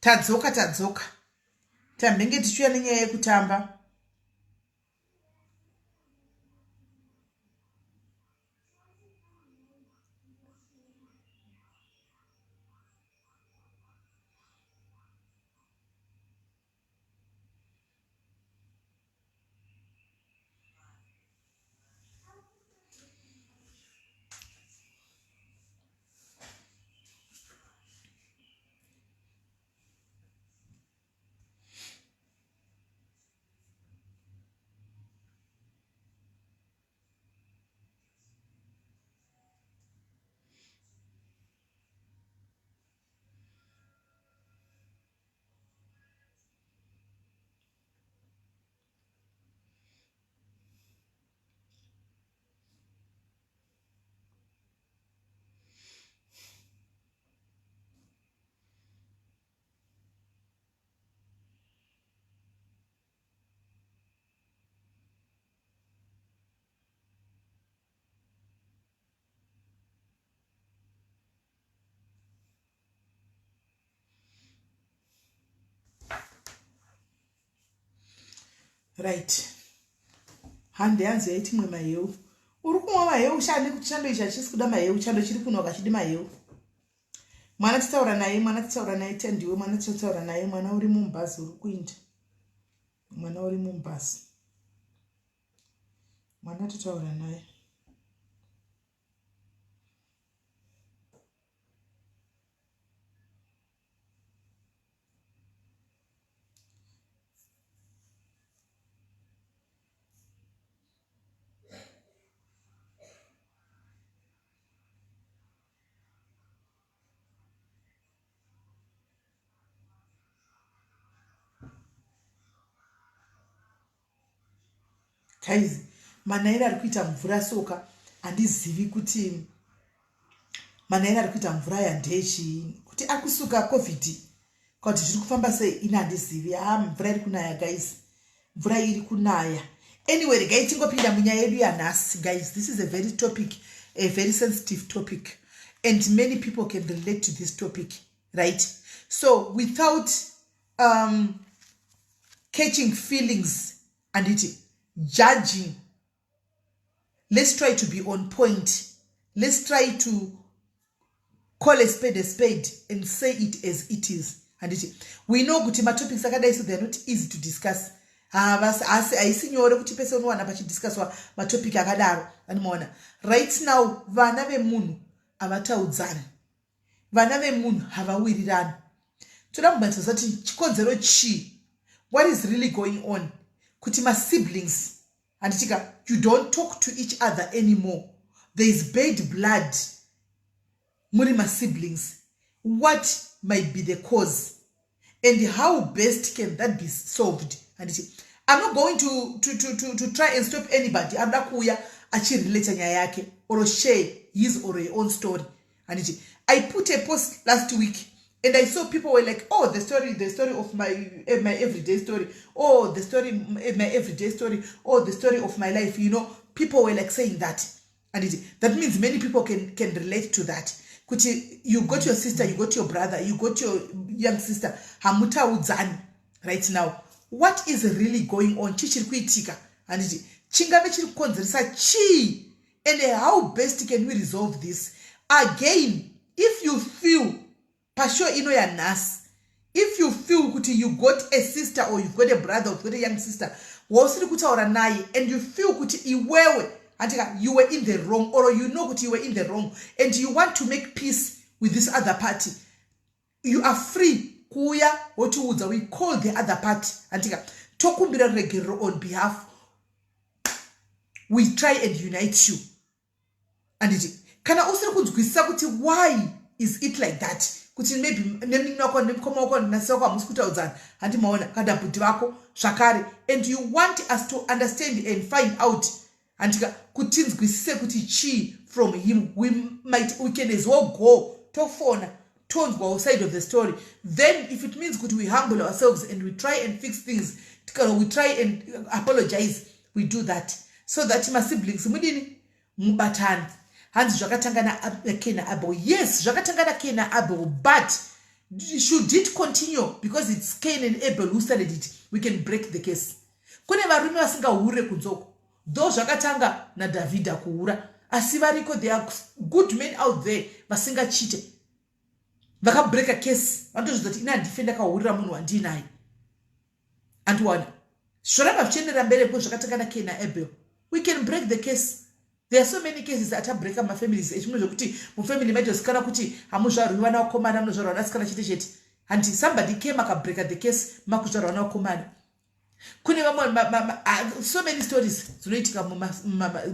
Tadzoka tadzoka. Tambenge tichiuya nenyaya yekutamba. Right, hande hanzi yaiti mwe maheu. Uri kumwa maheu shane kuti chando ichi hachisi kuda maheu. Chando chiri kuno kachidi maheu. Mwana titaura naye, mwana titaura naye, tendiwe mwana titaura naye. Mwana uri mumubhazi, uri kuinda. Mwana uri mumubhazi, mwana titaura naye. Guys, manaira ari kuita mvura soka, handizivi kuti manaira ari kuita mvura aya ndechii, kuti ari kusuka COVID kuti zviri kufamba sei, ini handizivi. Ha, mvura iri kunaya guys, mvura iri kunaya. Anyway, regai tingopinda munyaya yedu yanhasi guys. This is a very topic, a very sensitive topic, and many people can relate to this topic, right? So without catching feelings anditi judging, let's try to be on point. Let's try to call a spade a spade and say it as it is, handiti? We know kuti matopics akadai so, they are not easy to discuss. Asi haisi nyore kuti pese unowana pachidiscusswa matopic akadaro, animaona? Right now vana vemunhu havataudzani, vana vemunhu havawirirani. Toda kubvunza kuti chikonzero chii? What is really going on kuti masiblings, handitika, you don't talk to each other anymore? There is bad blood muri masiblings. What might be the cause and how best can that be solved, handiti? I'm not going to try and stop anybody anoda kuuya achirelata nyaya yake or share his or her own story, handiti? I put a post last week and I saw people were like, "Oh, the story of my everyday story. Oh, the story, my everyday story. Oh, the story of my life." People were like saying that, and that means many people can relate to that, kuti you got your sister, you got your brother, you got your young sister, hamutaudzani right now. What is really going on? Chii chiri kuitika, handiti? Chingave chiri kukonzeresa chii and how best can we resolve this? Again, if you feel pashow ino yanhasi, if you feel kuti you got a sister or you've got a brother or you've got a young sister wausiri kutaura naye and you feel kuti iwewe, handika, you were in the wrong or you know kuti you were in the wrong and you want to make peace with this other party, you are free kuuya wotiudza. We call the other party, handika, tokumbira ruregerero on behalf. We try and unite you, handiti? Kana usiri kunzwisisa kuti why is it like that, kuti maybe nemunini wako, nemukoma wako, nasi wako hamusi kutaudzana, handi maona, kana bhudhi vako zvakare, and you want us to understand and find out, handika, kutinzwisise kuti chii from him, we can as well go tofona, tonzwawo side of the story. Then if it means kuti we humble ourselves and we try and fix things, kana we try and apologize, we do that so that masiblings mudini, mubatani. Hanzi zvakatanga naCain naAbel. Yes, zvakatanga naCain naAbel, but Should it continue because it's Cain and Abel who started it, we can break the case. Kune varume vasingahure kunzoko, though zvakatanga naDhavhidha kuhura, asi variko. There are good men out there vasingachite, vakabreka case, vanotozvidza kuti ini handife ndakahurira munhu wandiinaye. Andiwana zvoramba zvichienderera mberi po zvakatanga naCain naAbel. We can break the case. There are so many cases atabreka mumafamilies ezvimwe zvekuti mufamily maitozikanwa kuti hamuzvarwi vana vakomana, munozvarwa vanasikana chete chete. Handi somebody came akabreka the case, makuzvarwa vana vakomana. Kune vamwe, so many stories dzinoitika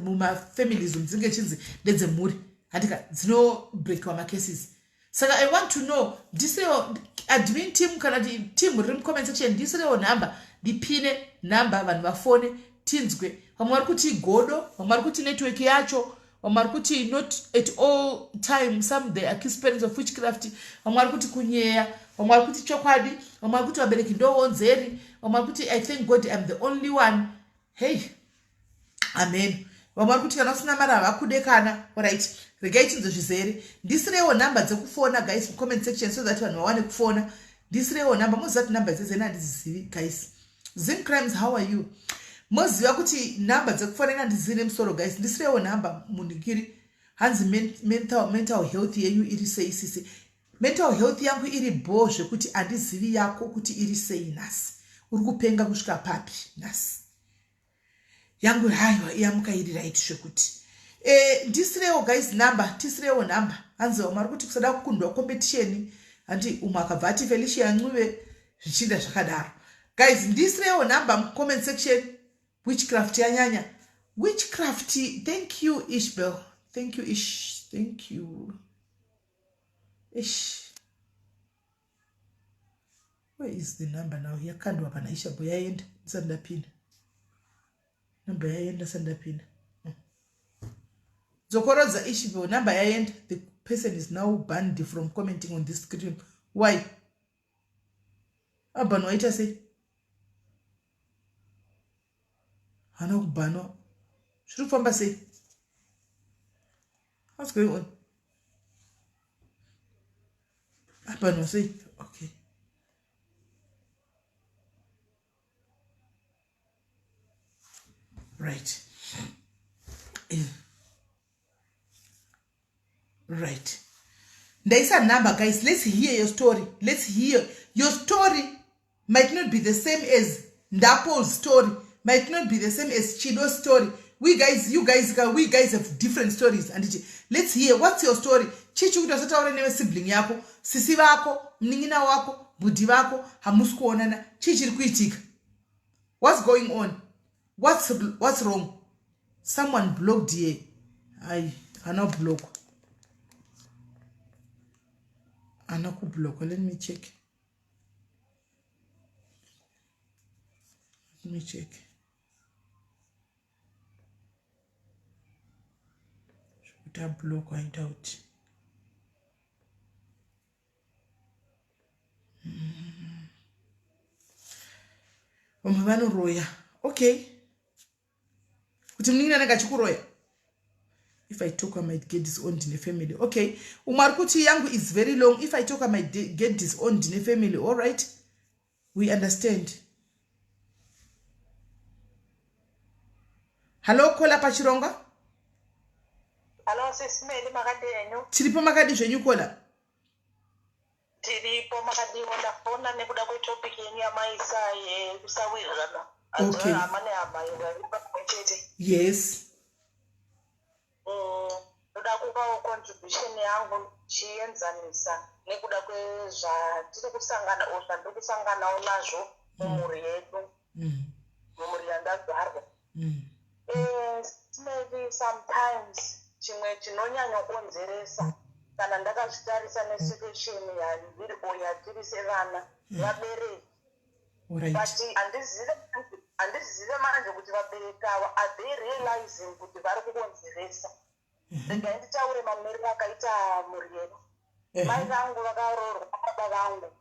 mumafamilies umu dzinenge chinzi ndedzemhuri, handika dzinobrekiwa macases. Saka I want to know, ndisirewo admin team kana kuti team riri mucomment section, ndisirewo nhamba, ndipine nhamba, vanhu vafone tinzwe. Vamwe vari kuti godo, vamwe vari kuti network yacho, vamwe vari kuti not at all time, some they accuse parents of witchcraft, vamwe vari kuti kunyeya, vamwe vari kuti chokwadi, vamwe vari kuti vabereki ndowonzeri, vamwe vari kuti I thank God I'm the only one. Hey, amen. Vamwe vari kuti kana usina mari havakude kana. Alright, regai tinzwe zvizere. Ndisirewo nhamba dzekufona, guys, mucomment section so that vanhu vawane kufona. Ndisirewo nhamba. Moziva kuti nhamba dzedzena handizizivi, guys. Zim Crimes, how are you? Moziva kuti nhamba dzekufona ina handizivi nemusoro, guys. Ndisirewo nhamba munhikiri. Hanzi mental health yenyu iri sei, sisi? Mental health yangu iri bho zvekuti handizivi yako kuti iri sei nhasi. Uri kupenga kusvika papi nhasi? Yangu haiwa, yamuka iri right zvekuti. Ndisirewo guys number, tisirewo nhamba. Hanzi vamwe vari kuti kusada kukundwa competition, handi umwe akabva ati Felicia Ncube, zvichienda zvakadaro. Guys, ndisirewo nhamba mucomment section. Witchcraft yanyanya, witchcraft. Thank you, Ishbel. Thank you, Ish. Thank you, Ish. Where is the number now? Yakandwa pana Ishabo, yaenda ndisati ndapinda. Namba yaenda ndisati ndapinda. Dzokorodza, Ishbel, namba yaenda. The person is now banned from commenting on this screen. Why abhanwa? Waita sei? Hana kubhanwa, zviri kufamba sei? What's going on? Abhanwa sei? Okay, right. Right, ndaisa number, guys. Let's hear your story. Let's hear your story. Might not be the same as Ndapo's story, might not be the same as Chido's story. We guys, you guys, we guys have different stories, anditi? Let's hear what's your story. Chichi kuti wasataura newe sibling yako, sisi vako, munin'ina wako, bhudhi vako, hamusi kuonana. Chii chiri kuitika? What's going on? What's wrong? Someone blocked here. Ai, hana block, hana kublockwa. Let me check, let me check. Zvekuti ablockwa, I doubt. Vamwe vanoroya. Okay, kuti munin'ina anenge achikuroya. If I talk, I might get disowned nefamily. Okay, umwe ari kuti yangu is very long. If I talk, I might get disowned nefamily. All right, we understand. Hallo, caller pachirongwa. Hallo, sisimeli, makadi enyu? Tiripo, makadi zvenyu, caller? Tiripo, makadiwo? Ndafona nekuda kwetopic yenyu yamaisa yekusawirirana. Okay. Hama nehama vari pamwe chete. Yes. Ndoda kupawo contribution yangu chienzanisa nekuda kwezvatiri kusangana o zvandiri kusanganawo nazvo mumhuri yedu, mumhuri yandazvarwa. Maybe sometimes chimwe chinonyanyokonzeresa, kana ndakazvitarisa nesituation yandiri o yatiri sevana, vabereki. But handizive manje kuti vabereki ava, are they realizing kuti vari kukonzeresa? Regai nditaure mamiriro akaita mhuri yedu. Mai vangu vakaroorwa nababa vangu.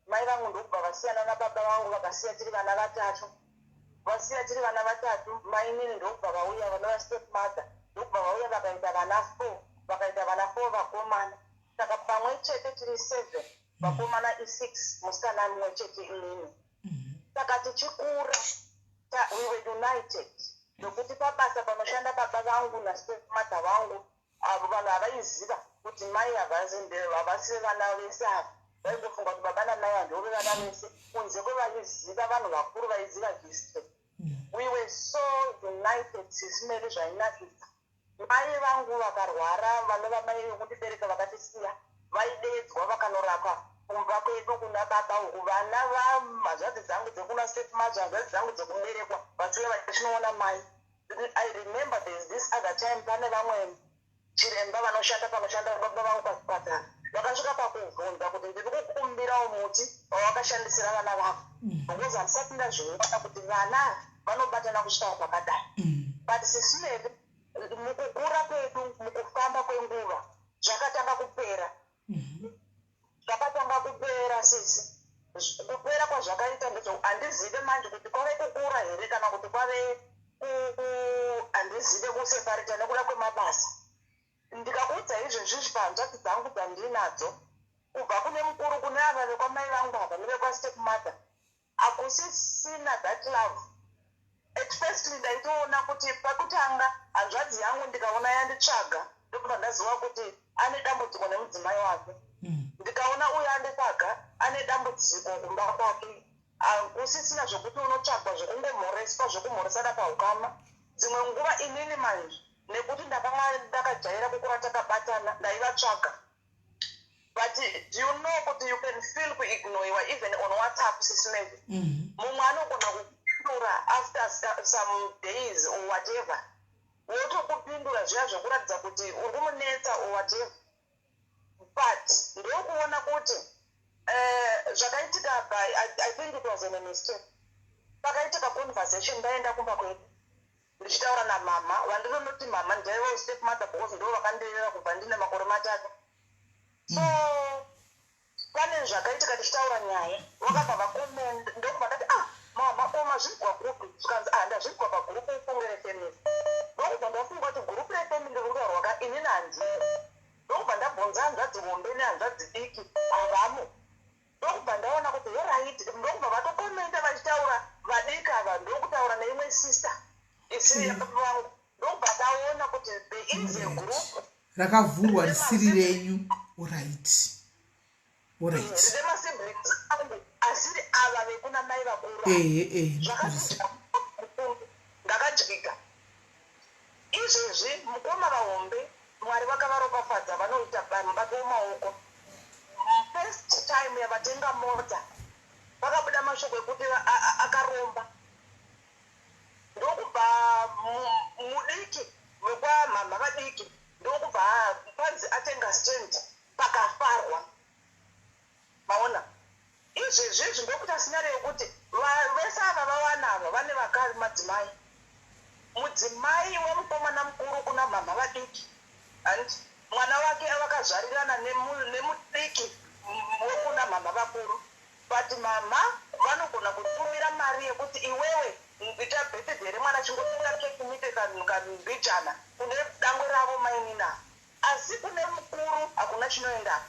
Mai vangu ndokubva vasiyana nababa vangu, vakasiya tiri vana vatatu. Vasiya tiri vana vatatu, mainini ndokubva vauya, vanova step mother, ndokubva vauya vakaita vana four, vakaita vana four vakomana. Saka pamwe chete tiri seven. Vakomana i6, musikana mumwe chete, inini. Saka tichikura we were united, nokuti pabasa panoshanda baba vangu nastepmother vangu, avo vanhu havaiziva kuti mai havasi vevana vese ava. Vaingofunga kuti baba namai handove vana vese, kunze kwevaiziva, vanhu vakuru vaiziva history. We were so united, Sis Melly, zvainakisa. Mai vangu vakarwara, vanova mai vekundibereka, vakatisiya, vaidedzwa vakanorapwa kumba kwedu kuna baba uku. Vana vamhanzvadzi dzangu dzekuna stepmother, hanzvadzi dzangu dzekuberekwa, vachiuya vachinoona mai. I remember there's this other time, pane vamwe chiremba vanoshanda panoshanda baba vangu pachipatara, vakasvika pakubvunza kuti, "Ndiri kukumbirawo muti wawakashandisira vana vako, because handisati ndazviona kuti vana vanobatana kusvika pakadai." But Sis Melly, mukukura kwedu, mukufamba kwenguva, zvakatanga kupera. Zvakatanga kupera, sisi. Kupera kwazvakaita ndezvo, handizive manje kuti kwave kukura here kana kuti kwave handizive, kuseparata nekuda kwemabasa. Ndikakuudza izvezvizvi, pahanzvadzi dzangu dzandinadzo, kubva kune mukuru, kune ava vekwamai vangu ava nevekwastepmother, hakusisina that love. At first ndaitoona kuti pakutanga hanzvadzi yangu ndikaona yanditsvaga, ndobva ndaziva kuti ane dambudziko nemudzimai wake. Ndikaona uyo anditsvaga, ane dambudziko kumba kwake. Kusisina zvokuti unotsvagwa zvekungomhoreswa, zvekumhoresana paukama. Dzimwe nguva inini manje, nekuti ndakanga ndakajaira kukura takabatana, ndaivatsvaga. But do you know kuti you can feel kuignoriwa even on WhatsApp, Sis Melly? Mumwe anogona kupindura after some days or whatever, wotokupindura zviya zvekuratidza kuti uri kumunetsa or whatever. But ndokuona kuti zvakaitika by I think it was a mistake. Pakaitika conversation, ndaenda kumba kwedu ndichitaura namama vandinonoti mama ndaiva step mother, because ndo vakandirera kubva ndine makore 3. So pane zvakaitika, tichitaura nyaya, vakabva vacommenta. Ndokubva ndati, "Ah, mama, ko mazvigwa kupi?" Zvikanzi, "Ah, ndazvigwa pagurupu Ufunge refamily." Ndokubva ndafunga kuti gurupu refamily riri kutaurwa ka, inini handimo. Ndokubva ndabvunza hanzvadzi hombe nehanzvadzi diki, havamo. Ndokubva ndaona kuti alright, ndokubva vatocommenta vachitaura vadiki ava, ndokutaura neimwe sister isiri yababa vangu. Ndokubva ndaona kuti there is a group rakavhurwa risiri renyu. Alright. Rine masiblings angu asiri ava vekuna mai vakuru. Ehe ehe. Zvakati ndakadyika. Izvezvi mukoma vahombe, Mwari vakavaropafadza, vanoita mubato wemaoko. First time yavatenga mota, vakabuda mashoko ekuti akaromba. Ndokubva mudiki wekwamhamha vadiki, ndokubva panzi atenga stand, pakafarwa. Maona izvezvizvi, ndokuita scenario yekuti vese ava vawana ava vane vakari madzimai. Mudzimai wemukomana mukuru kuna mhamha vadiki, and mwana wake vakazvarirana nemudiki wekuna mhamha vakuru. But mama vanogona kutumira mari yekuti, "Iwewe, ita birthday remwana, chingotenga keki, muite kambijana," kune dangwe ravo mainina. Asi kune mukuru hakuna chinoenda.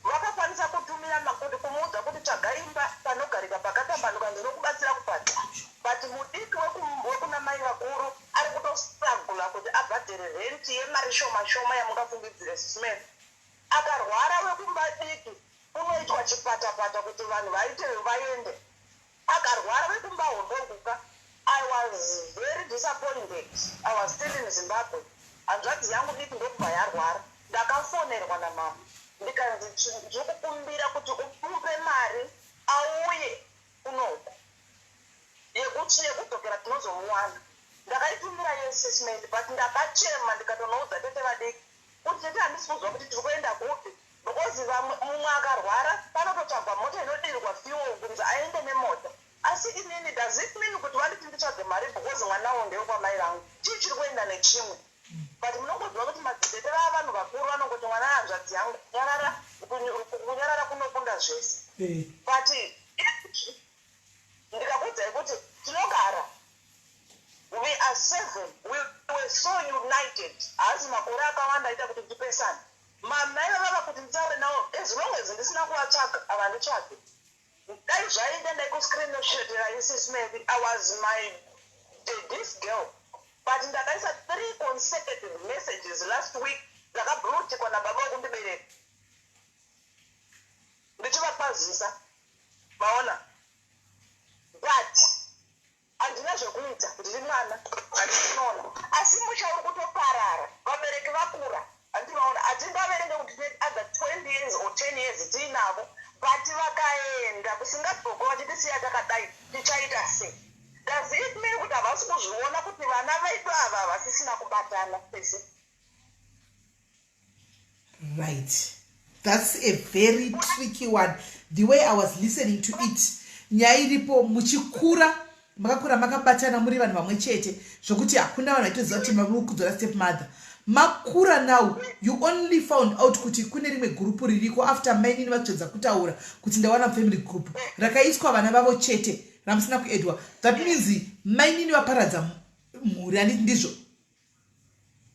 Vakakwanisa kutumira kuti kumuudza kuti, "Tsvaga imba panogarika pakatambanuka, ndinokubatsira kubhadhara." But mudiki wekuna mai vakuru ari kutostruggle kuti abhadhere renti yemari shoma shoma yamungafungidzire, Sis Melly. Akarwara wekumba diki, kunoitwa chipatapata kuti vanhu vaite vaende. Akarwara wekumba hombe kuka, I was very disappointed. I was still in Zimbabwe. Hanzvadzi yangu diki ndokubva yarwara. Ndakafonerwa namama, ndikanzi, "Ndiri kukumbira kuti umupe mari auye kunoku, yekuti yekudzokera tinozomuwana." Ndakaitumira yeassessment, but ndakachema, ndikatonoudza tete vadiki kuti, "Tete, handisi kuzwa kuti tiri kuenda kupi," because vamwe, mumwe akarwara panototsvagwa mota inodirwa fuel kunzi aende nemota. Asi inini, does it mean kuti vanditi nditsvage mari because mwanawo ndewekwamai vangu? Chii chiri kuenda nechimwe? But munongoziva kuti madzitete vava vanhu vakuru, vanongoti, "Mwana hanzvadzi yangu, nyarara, kunyarara kunokunda zvese." But ndikakuudzai kuti tinogara, we are seven, we were so united. Haasi makore akawanda aita kuti tipesane. Mamai vavava kuti nditaure navo, as long as ndisina kuvatsvaga, havanditsvage. Dai zvaita ndaikuscreenshotera sis. Maybe I was my this girl, but ndakaisa three consecutive messages last week dzakabluetikwa nababa vokundibereka ndichivakwazisa, maona? But handina zvekuita, ndiri mwana, handinoona. Asi musha uri kutoparara, vabereki vakura, handimaona? Hatingaverenge kuti tine other 20 years or 10 years tiinavo, but vakaenda kusingadzoko vachitisiya takadai, tichaita sei? Does it mean kuti havasi kuzviona kuti vana vedu ava havasisina kubatana pese? Right, that's a very tricky one. The way I was listening to it, nyaya iripo, muchikura makakura makabatana muri vanhu vamwe chete, zvokuti hakuna vanhu vaitoziva kuti muri kudzora step mother. Makura now, you only found out kuti kune rimwe gurupu ririko after mainini vatsvedza kutaura kuti ndawana family group rakaiswa vana vavo chete ramusina kuedwa. That means mainini vaparadza mhuri, handiti ndizvo?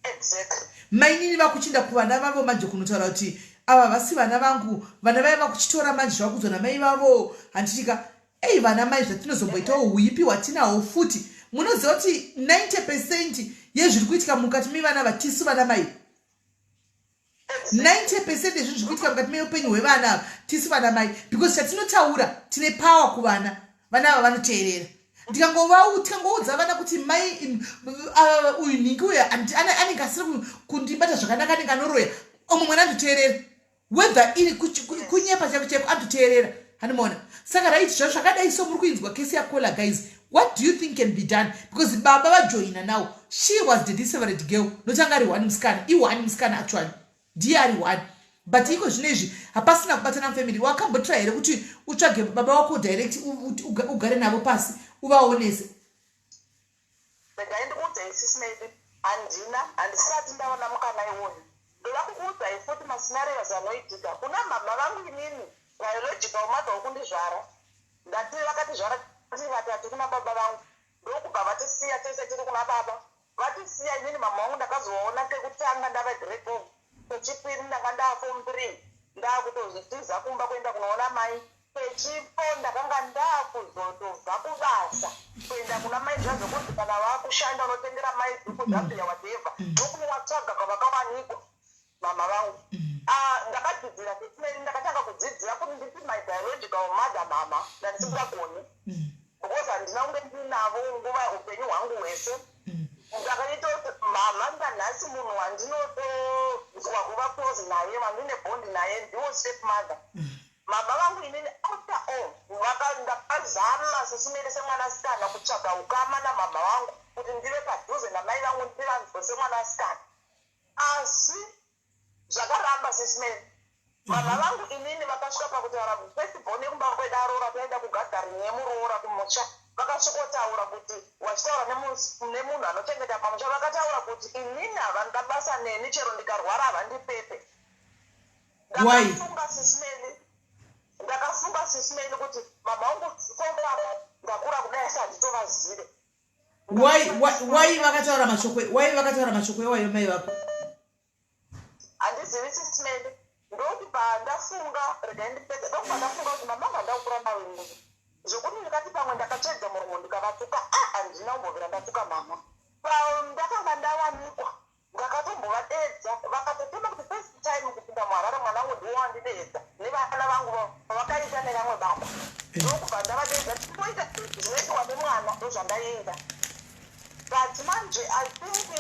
Exactly. Mainini vakuchinda kuvana vavo manje kunotaura kuti ava vasi vana vangu. Vana vaya vakuchitora manje zvakudzwa namai vavo, handitika? Ei, vana mai, zvatinozomboitawo uipi hwatinahwo futi. Munoziva kuti 90% yezviri kuitika mukati mevana vatisu vana mai? 90% yezvinhu zviri kuitika mukati meupenyu hwevana ava tisu vana mai, because chatinotaura tine power kuvana. Vana ava vanoteerera. Tikangoudza vana kuti mai uyu, nhingi uyu anenge asiri kundibata zvakanaka, anenge anoroya, umwe mwana anototeerera, whether iri kunyepa chaiko chaiko, anototeerera, handimaona? Saka right, zva zvakadai so, muri kuinzwa kesi yakola. Guys, what do you think can be done? Because baba vajoina now. She was the dissevered girl, notanga ari one musikana, ione musikana actually, ndiye ari one, but iko zvino izvi hapasina kubatana mufamily. Wakambotry here kuti utsvage baba wako direct, ugare navo pasi, uvaonese? Regai ndikuudzai, sis, maybe handina, handisati ndaona mukana iwoyo. Ndoda kukuudzai futi mascenarios anoitika kuna mama vangu inini, biological mother wokundizvara. Ndati vakatizvara tiri vatatu kuna baba vangu, ndokubva vatisiya tese tiri kuna baba. Vatisiya, inini mama vangu ndakazovaona kekutanga ndava grade 12. Kechipiri ndanga ndaa form 3, ndaakutozvitiza kumba kuenda kunoona mai. Kechifour ndakanga ndaakuzotobva kubasa kuenda kuna mai, zviya zvokuti kana vakushanda unotengera mai dhuku, zambia, whatever. Ndokunovatsvaga kwavakawanikwa mama vangu. Ah, ndakadzidzira setimeri, ndakatanga kudzidzira kuti nditi my biological mother mama ndandisingagoni, because handina kunge ndinavo nguva upenyu hwangu hwese. Ndakaita kuti mama ndanhasi munhu wandinotonzwa kuva close naye, wandine bond naye, ndiwo step mother. Mama vangu inini, after all, ndakazama sesimene semwanasikana kutsvaga ukama namama vangu kuti ndive padhuze namai vangu, ndivanzwe semwanasikana, asi zvakaramba sesimene. Mama vangu inini vakasvika pakutaura first born yekumba kwedu aroora, taenda kugathering yemuroora kumusha, vakasvikotaura kuti vachitaura nemunhu anochengeta pamusha, vakataura kuti inini havanda basa neni, chero ndikarwara havandipepe. Why? Ndakafunga sisimeni, ndakafunga sisimeni kuti mama vangu so far ndakura kudai asi handitovazive. Why vakataura mashoko? Why vakataura mashoko iwayo mai vako? Handizivi sisimeni. Ndokubva ndafunga, regai ndipedze, ndokubva ndafunga kuti mama vangu ndakukura navo inini, zvokuti ndikati pamwe ndakatsvedza muromo ndikavatuka, a handina kumbovira ndatuka mama. Ndakanga ndawanikwa ndakatombovadedza, vakatotema kuti first time kupinda muHarare mwana wangu ndiwo wandidedza nevana vangu vakaita nevamwe baba. Ndokubva ndavadedza, tingoita zvinoitwa nemwana, ndozvandaiita. But manje I think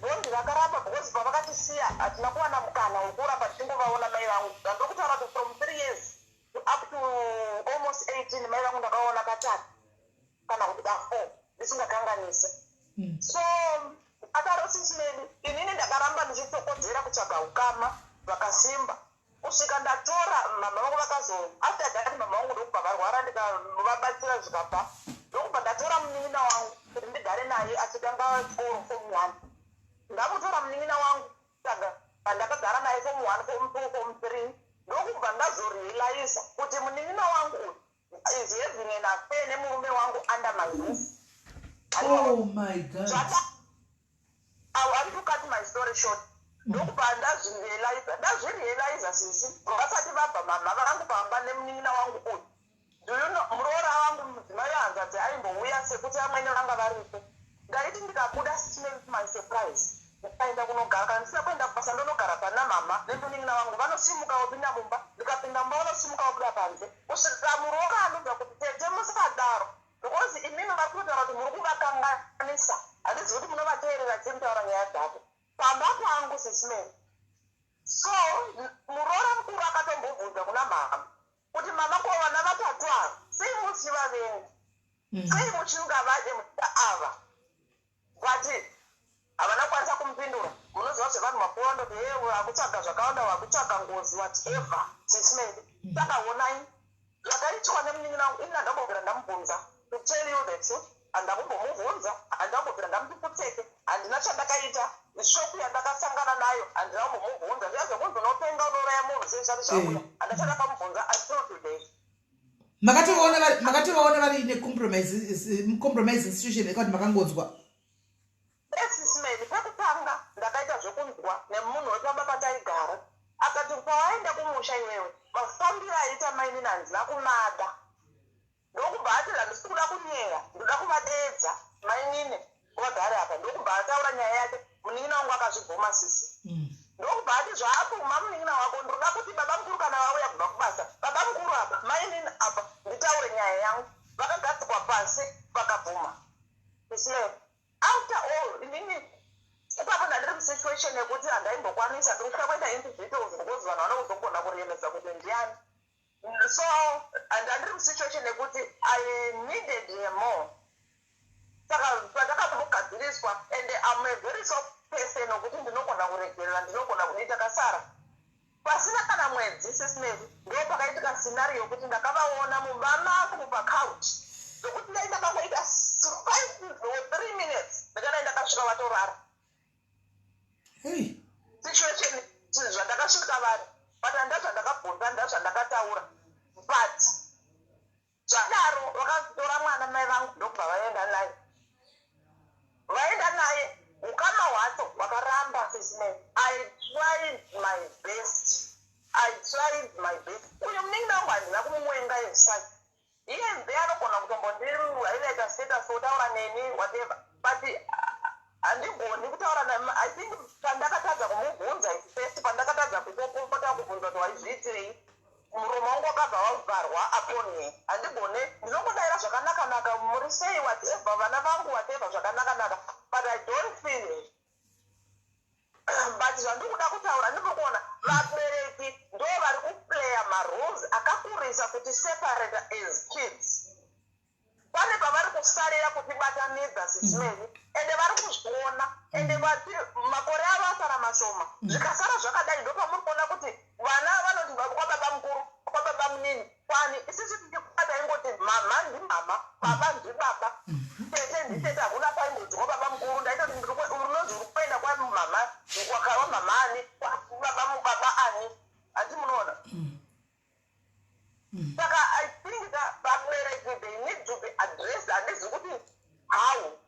bond rakaramba, because pavakatisiya hatina kuwana mukana wekuramba tichingovaona mai vangu. Ndandokutaura kuti from 3 years to up to almost 18, mai vangu ndakaona katatu kana kuti ka4, ndisingakanganise. So akaro sisimeni, inini ndakaramba ndichitsokodzera kutsvaga ukama vakasimba kusvika ndatora mama vangu. Vakazo after that mama vangu ndokubva varwara, ndikavabatsira zvikabva, ndokubva ndatora munin'ina wangu kuti ndigare naye achitanga chikoro form 1. Ndamutora munin'ina wangu, saka ndakagara naye form 1, form 2, form 3. Ndokubva ndazorealiza kuti munin'ina wangu uyu is having an affair nemurume wangu under my roof. Oh my God. I want to cut my story short. Ndokubva ndazvirealiza, ndazvirealiza sisi vasati vabva mama vangu pamba nemunin'ina wangu uyu. Do you know, muroora wangu, mudzimai wehanzvadzi, aimbouya sekuti amwene vanga varipo. Ndaiti ndikabuda, smell my surprise, ndikaenda kunogara, kana ndisina kuenda kubasa, ndonogara pana mama nemunin'ina wangu, vanosimuka vopinda mumba. Ndikapinda mumba, vanosimuka vobuda panze, kusvika muroora anobva kuti, "Tete, musadaro, because imimi vari kutaura kuti muri kuvakanganisa. Handizivi kuti munovateerera chii mutaura nyaya dzavo pamba pangu." Sisi Mary, so muroora mukuru akatombobvunza kuna mama kuti, "Mama, ko vana vatatu ava sei muchivavenga? Sei muchingavade muchida ava?" But havana kukwanisa kumupindura. Munoziva zvevanhu vakuru, vandoti, "He, vakutsvaga zvakawanda, vakutsvaga ngozi," whatever. Sisi Mary, saka honai zvakaitwa nemunin'ina wangu. Ini handambobvira ndamubvunza. To tell you the truth, handakumbomubvunza, handambobvira ndamuti putseke, handina chandakaita. Shock yandakasangana nayo, handina kumbomubvunza. Zviya zvekunzi unopenga, unouraya munhu, sei zvati zvabuda, handina chandakamubvunza until today. Makatovaona vari necompromising situation ekuti makangonzwa? Sisi Mary, pekutanga ndakaita zvekunzwa nemunhu wepamba pataigara. Akati, "Pawaenda kumusha iwewe, mafambiro aita mainini handina kumada." Ndokubva ati, "Handisi kuda kunyera, ndoda kuvadeedza mainini vagare apa." Ndokubva ataura nyaya yake. Munin'ina wangu akazvibvuma, sisi. Ndokubva ati, "Zvaabvuma munin'ina wako, ndoda kuti baba mukuru kana vauya kubva kubasa, baba mukuru apa, mainini apa, nditaure nyaya yangu." Vakagadzikwa pasi, vakabvuma. Sisi, after all, inini ipapo ndandiri musituation yekuti handaimbokwanisa, ndikuda kuenda into details because vanhu vanokuzogona kuremedza kuti ndiani. So handandiri musituation yekuti I needed her more. Saka pandakambogadziriswa, and am a very soft person wekuti ndinogona kuregerera, ndinogona kudii. Takasara pasina kana mwedzi, Sisi Mary, ndo pakaitika scenario yokuti ndakavaona mumba mangu pacouch, zvokuti dai ndakangoita 5 or 3 minutes, ndingadai ndakasvika vatorara. Hey. Situation zvandakasvika vari, but handa zvandakabvunza, handa zvandakataura. But zvadaro, vakatora mwana mai vangu, ndokubva vaenda naye. Vaenda naye, ukama hwacho hwakaramba. Sisi Mary, I tried my best, I tried my best. Uyu munin'ina wangu handina kumuwenga yesai. Iye nze anogona kutombondihighlighta status, otaura neni, whatever, but handigoni kutaura naye. I think pandakatadza kumubvunza it first, pandakatadza kupopota kubvunza kuti waizviitirei, muromo wangu wakabva wavharwa upon me. Handigone, ndinongodayira zvakanaka-naka, "Muri sei?" whatever, "Vana vangu?" whatever, zvakanaka-naka, but I don't feel it. But zvandiri kuda kutaura, ndiri kuona vabereki ndo vari kuplaya maroles akakurisa kuti separate as kids. Pane pavari kusarira kutibatanidza, Sisi Mary, ende vari kuzviona, ende vati makore avo asara mashoma. Zvikasara zvakadai, ndo pamuri kuona kuti vana vanoti kwababa mukuru, kwababa munini, kwani. Isisi tichikura taingoti mama ndimama, baba ndibaba, tete nditete. Hakuna paingonzi kwababa mukuru. Ndaitoti unonzi uri kuenda kwamama, kwamama ani, baba ani, hati munoona. Saka I think that vabereki, they need to be addressed. Handizi kuti how,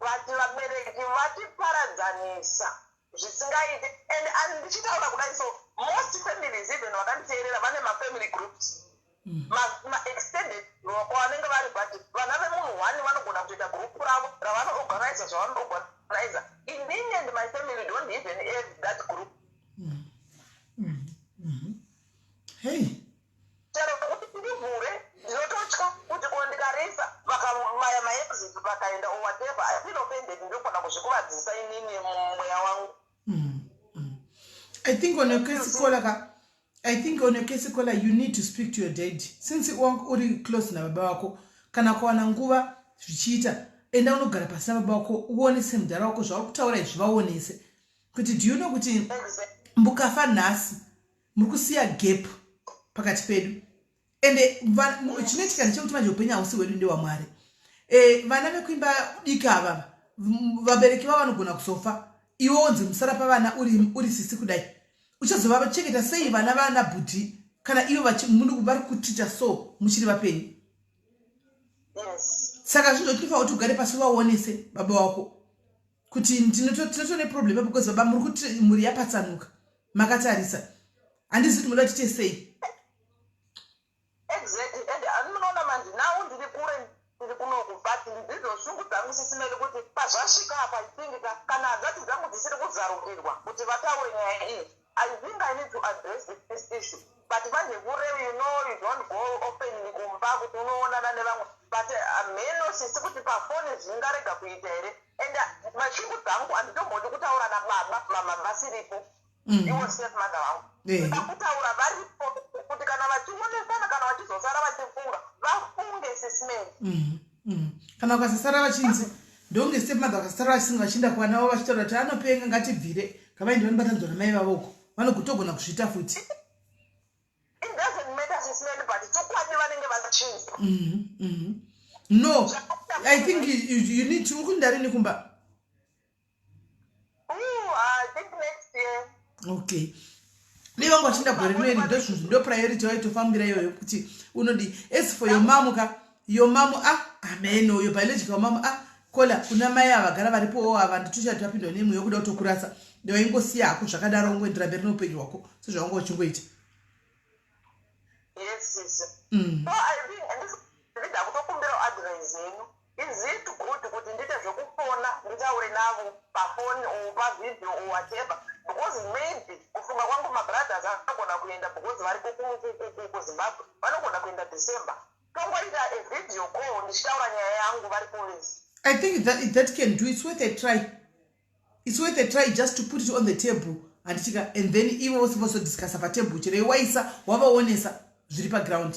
but vabereki vatiparadzanisa zvisingaiti. And ndichitaura kudai, so most families, even vakanditeerera, vane mafamily groups, maextended kwavanenge vari, but vana vemunhu one vanogona kutoita group ravo ravanoorganiza zvavanoorganiza. Inini and my family don't even have that group. Hey. Chero kuti ndivhure, ndinototya kuti ko ndikarisa, vakamaya maexit, vakaenda or whatever, I feel offended, ndinogona kuzvikuvadzisa inini mumweya wangu. I think on your case, caller ka, I think on your case, caller, you need to speak to your dad since uri close nababa vako. Kana kuwana nguva zvichiita, enda unogara pasi nababa vako, uonese mudhara wako zvauri kutaura izvi. Vaonese kuti, do you know kuti mukafa nhasi, muri kusiya gap pakati pedu? Ende chinoitika ndechekuti manje upenyu hausi hwedu, ndewamwari. Vana vekuimba diki ava, vabereki vavo vanogona kuzofa, iwe wonzi musara pavana uri sisi kudai. Uchazovachengeta sei vana vana bhudhi kana ivo vari kuticha so muchiri vapenyu? Yes. Saka zvinhu tinofanira kuti ugare pasi, vaonese baba wako. Kuti tinoto neproblem, because baba, muri kuti mhuri yapatsanuka makatarisa. Handizi kuti munoda tiite sei. Exactly. And ani munoona manje, now ndiri kure, ndiri kunoku, but ndidzo shungu dzangu, Sis Melly, kuti pazvasvika apa, I think kana hanzvadzi dzangu dzisiri kuzarukirwa kuti vataure nyaya iyi, I think I need to address this issue. But manje kure, you don't go openly kumba kuti unoonana nevamwe, but mheno, sisi, kuti pafoni zvingarega kuita here. And mashungu dzangu, handitombodi kutaura nababa, mama vasiripo. Iwo step mother vangu. Ndoda kutaura varipo, kuti kana vachionesana, kana vachizosara vachifunga, vafunge, Sis Melly. Kana vakasasara vachinzi ndonge step mother, vakasara vachisinga vachienda kuvana vavo vachitaura kuti anopenga, ngatibvire, ngavaende vanobatanidzwa namai vavoko, vanogotogona kuzviita futi. It doesn't matter, Sis Melly, but chokwadi vanenge vachinzwa. No, I think you need to, uri kundarini kumba? Ooh, I think next year. Okay, dei vangu vachienda gore rineri, ndozvinhu ndo priority waitofambira iyoyo kuti unodi. As for your mamu ka, your mamu, ah, ameno, your biological mamu, ah, kola kuna mai ava vagara varipowo ava, nditochati vapindwa nemwe yokuda kutokurasa, ndewaingosiya hako zvakadaro, ungoendera mberi neupenyu hwako sezvawanga uchingoita. Yes, sis. So I think ndida kutokumbira advice yenyu. Is it good kuti ndiite zvekufona, nditaure navo pafoni or pavideo or whatever? Because maybe kufunga kwangu, mabrothers anogona kuenda, because vari kuZimbabwe, vanogona kuenda December, tongoita a video call ndichitaura nyaya yangu vari kuvesi. I think that can do. It's worth a try. It's worth a try just to put it on the table, handichika? And then ivo vose vozodiscussa patable, chero waisa wavaonesa zviri paground.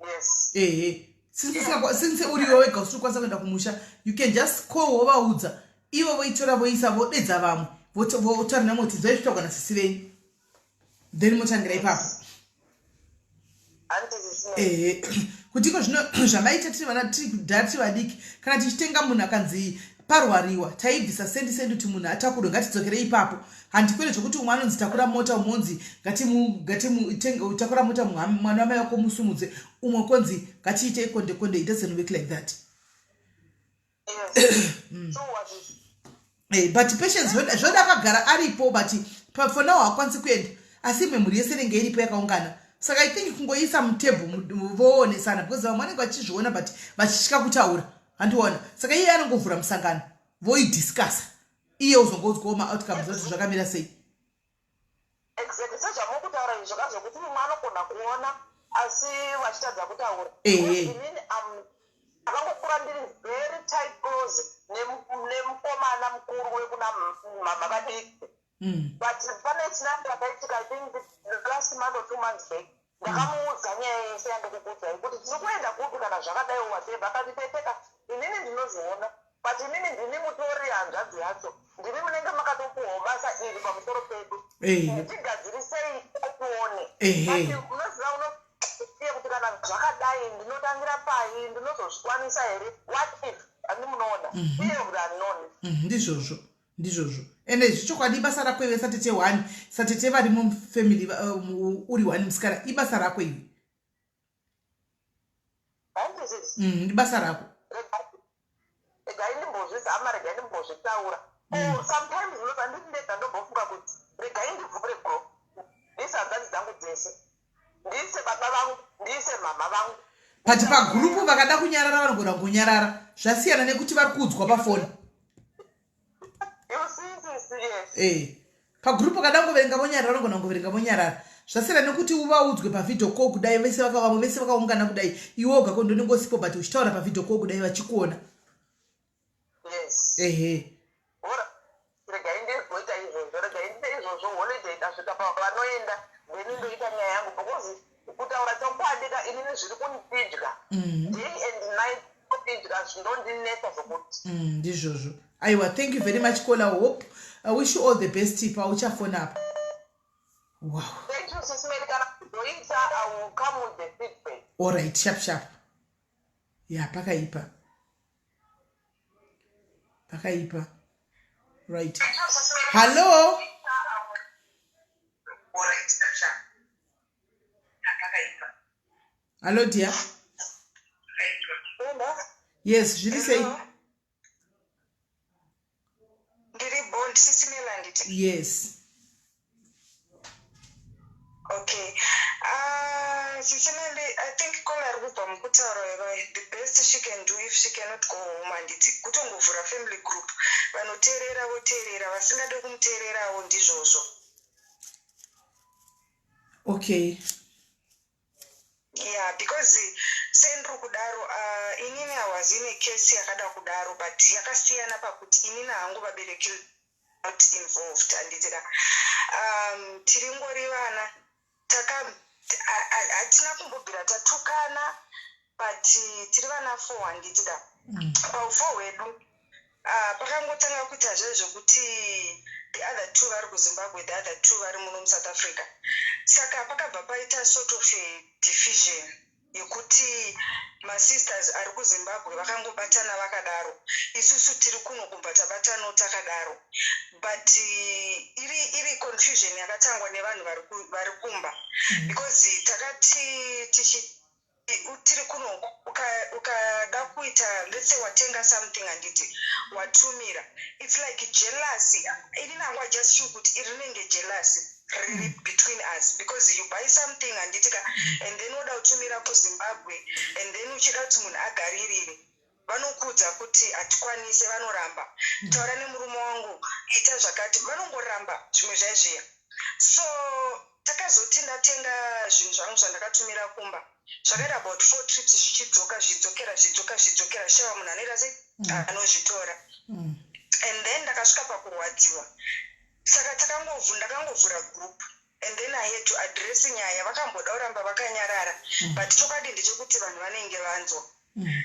Yes. Ehe, since uriwe wega usiri kukwanisa kuenda kumusha, you can just call, wovaudza, ivo voitora, voisa, vodedza vamwe, votaura namwe kuti nzvaizvitaurwa nasisi venyu, then motangira ipapo. Handiti? Ehe, kuti iko zvino zvamaita tiri vana, tiri kudhara, tiri vadiki, kana tichitenga, munhu akanzi parwariwa, taibvisa sendi sendi kuti munhu atakurwe. Ngatidzokerei ipapo. Handikwere zvokuti umwe anonzi takura mota, umwe onzi ngatimutakura mota, mwana wamai wako musumudze, umwe konzi ngatiitei konde konde. It doesn't work like that. Yes. So what is But Patience zvoda akagara aripo, but for now haakwanisi kuenda, asi imwe mhuri yese inenge iripo yakaungana. Saka I think kungoisa mutable, voonesana, because vamwe vanenge vachizviona but vachitya kutaura, handiona? Saka iye anongovhura musangano, voidiscussa, iye uzongoudzwawo maoutcomes kuti zvakamira sei. Exactly, sezvamukutaura izvi, zvakazokuti mumwe anogona kuona asi vachitadza kutaura. Inini ndakangokura ndiri very tight close nemukomana mukuru wekuna mama vadiki. But pane chinambo yakaitika, I think last month or 2 months back, ndakamuudza nyaya yese yandikukuudzai, kuti tiri kuenda kupi kana zvakadai, whatever. Akati, "Teteka, inini ndinozviona, but inini ndini mutori hanzvadzi yacho, ndimi munenge makatopuwawo basa iri pamusoro pedu. Tigadzirisei tione." But unoziva, unoziva kuti kana zvakadai ndinotangira pai, ndinozozvikwanisa here? What if, handi munoona, fear of the unknown. Ndizvozvo, ndizvozvo. Ende zvichokwadi, ibasa rako iwe satete one, satete vari mufamily, uri one musikana, ibasa rako iwe. Handizisi? Ibasa rako. Regai ndimbozvizama, regai ndimbozvitaura. Oh, sometimes unoza ndiri ndega, ndombofunga kuti regai ndivhure group, ndiise hanzvadzi dzangu dzese, ndiise baba vangu, ndiise mama vangu. But pagurupu vakada kunyarara vanogona kunyarara, zvasiyana nekuti vari kuudzwa pafoni. You see, sis, yes. Pagurupu vakada kungoverenga vonyarara, vanogona kungoverenga vonyarara. Zvasiyana nekuti uvaudzwe pavideo call kudai, vese vamwe vese vakaungana kudai, iwe woga kondonenge usipo, but uchitaura pavideo call kudai vachikuona. Yes. Ehe. Ora, regai ndizoita izvozvo, regai ndiite izvozvo. Holiday ikasvika pavanoenda, then ndoita nyaya yangu, because kutaura chokwadi ka, inini zviri kundidya day and night, kundidya zvinondinetsa zvokuti. Ndizvozvo. Aiwa, thank you very much, caller. Hope, I wish you all the best pauchafona apa. Wow. Thank you, Sis Melly. Kana kuzoita, I will come with the feedback. Alright, sharp sharp. Ya, pakaipa, pakaipa. Right, hallo. Alright, sharp sharp. Ya, pakaipa. Hallo dear. Hello. Yes, zviri sei? Yes. Okay. Sisi Melly, I think caller ari kubva mukutaura iva, the best she can do if she cannot go home, handiti, kutongovhura family group. Vanoteerera voteerera, vasingade kumuteererawo ndizvozvo. Yeah, because sendiri kudaro, inini I was in a case yakada kudaro, but yakasiyana pakuti inini hangu vabereki not involved, handiti ka. Tiri ngori vana, taka hatina kumbobvira tatukana, but tiri vana four, handiti ka. Paufour hwedu, pakangotanga kuita zvezvokuti the other two vari kuZimbabwe, the other two vari muno muSouth Africa. Saka pakabva paita sort of a division yekuti masisters ari kuZimbabwe vakangobatana vakadaro, isusu tiri kuno kubva tabatanawo takadaro. But iri confusion yakatangwa nevanhu vari kumba, because takati tichi tiri kuno, ukada kuita, let's say watenga something, handiti, watumira, it's like jealousy. Inini hangu I just feel kuti iri rinenge jealousy riri between us, because you buy something, handiti ka, and then woda kutumira kuZimbabwe, and then uchida kuti munhu agaririre, vanokuudza kuti hatikwanise, vanoramba. Taura nemurume wangu, ita zvakati, vanongoramba zvimwe zvaizviya. So takazoti ndatenga zvinhu zvangu zvandakatumira kumba, zvakaita about four trips zvichidzoka, zvichidzokera, zvichidzoka, zvichidzokera, zvichava munhu anoita sei, anozvitora. And then ndakasvika pakurwadziwa. Saka ndakangovhura group and then I had to address nyaya. Vakamboda kuramba vakanyarara, but chokwadi ndechekuti vanhu vanenge vanzwa.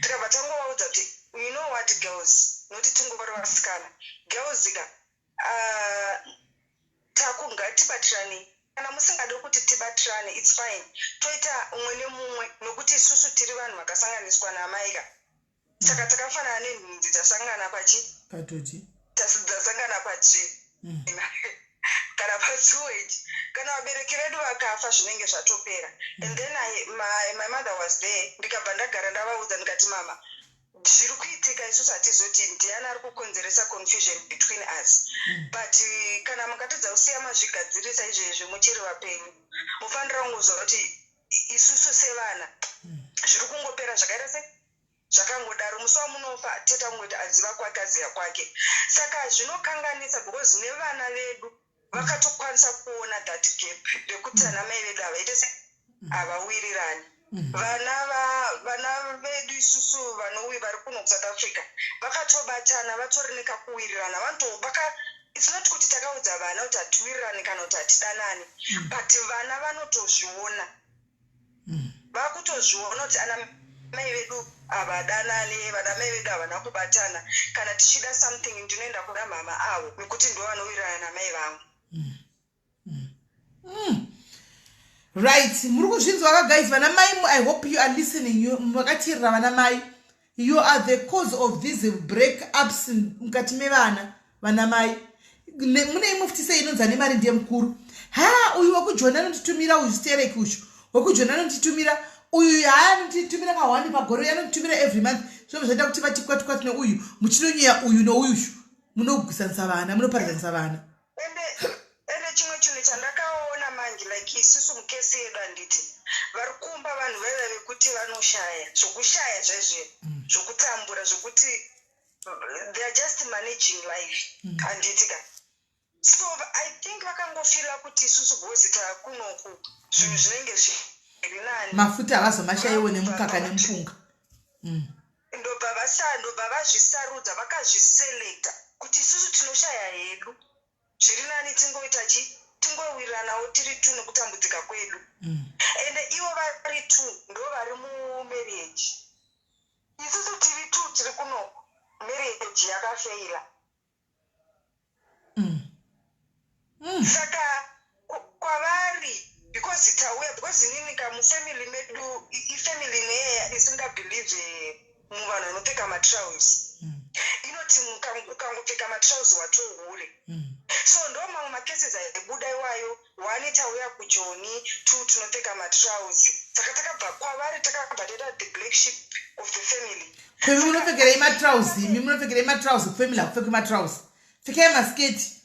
Tikabva tangovaudza kuti, "You know what, girls," nokuti tingori vasikana, "girls ka, taku ngatibatirane. Kana musingade kuti tibatirane, it's fine, toita umwe nemumwe, nokuti isusu tiri vanhu vakasanganiswa namai ka. Saka takafanana nenhunzi dzasangana pachi Patoti. Dzasangana patsvina kana pasewage. Kana vabereki vedu vakafa, zvinenge zvatopera." And then my mother was there. Ndikabva ndagara ndavaudza, ndikati, "Mama, zviri kuitika isusu hatizoti ndiani ari kukonzeresa confusion between us, but kana mukatadza kusiya mazvigadzirisa izvezvi muchiri vapenyu, mufanira kungoziva kuti isusu sevana zviri kungopera zvakaita sei, zvakangodaro. Musi wamunofa, teta kungoti aziva kwake, aziva kwake." Saka zvinokanganisa because nevana vedu vakatokwanisa kuona that gap rekuti ana mai vedu havaite se havawirirani. Vana vedu isusu vanouyi vari kuno kuSouth Africa vakatobatana, vatori nekakuwirirana. Vaka it's not kuti takaudza vana kuti hatiwirirani kana kuti hatidanani, but vana vanotozviona, vakutozviona kuti ana mai vedu havadanani, vana mai vedu havana kubatana. Kana tichida something, ndinoenda kuna mama avo nekuti ndo vanowirirana namai vangu. Right, muri kuzvinzwa ka, guys? Vana mai, I hope you are listening. Makateerera, vana mai. You are the cause of these break ups mukati mevana. Vana mai, mune imwe futi sei inonzi ane mari ndiye mukuru. Ha, uyu wekujoni anonditumira, uyu stereki, uyu wekujoni anonditumira, uyu haanonditumira kahwani pagore, anonditumira every month. Zvobva zvaita kuti vati kwati kwati neuyu, muchinonyeya uyu neuyu, munogwisanisa vana, munoparadzanisa vana. Ende chimwe chinhu chandakaona manje, like isusu mucase yedu, handiti, vari kumba vanhu vaiva vekuti vanoshaya zvokushaya zvaizvo, zvokutambura, zvokuti they are just managing life, handiti ka. So I think vakangofeela kuti isusu because takunoku, zvinhu zvinenge zviri nani. Mafuta havazomashayiwo, nemukaka nemupunga. Ndobva vazvisarudza, vakazviselecta kuti isusu tinoshaya hedu, zviri nani tingoita chi tingowiriranawo tiri two nekutambudzika kwedu. Ende ivo vari two ndo vari mumarriage, isusu tiri two tiri kunoku, marriage yakafeila. Saka kwavari, because tauya, because inini ka, mufamily medu, ifamily neyaya isingabelieve muvanhu vanopfeka matrousers. Inoti ukangopfeka matrousers, watohure. So ndo mamwe macases aibuda iwayo. One, tauya kuJoni; two, tinopfeka matrousers. Saka takabva kwavari, takabva taita the black sheep of the family. Kwemi munopfekerei matrousers? Imi munopfekerei matrousers? Kufamily hakupfekwi matrousers, pfekai masketi.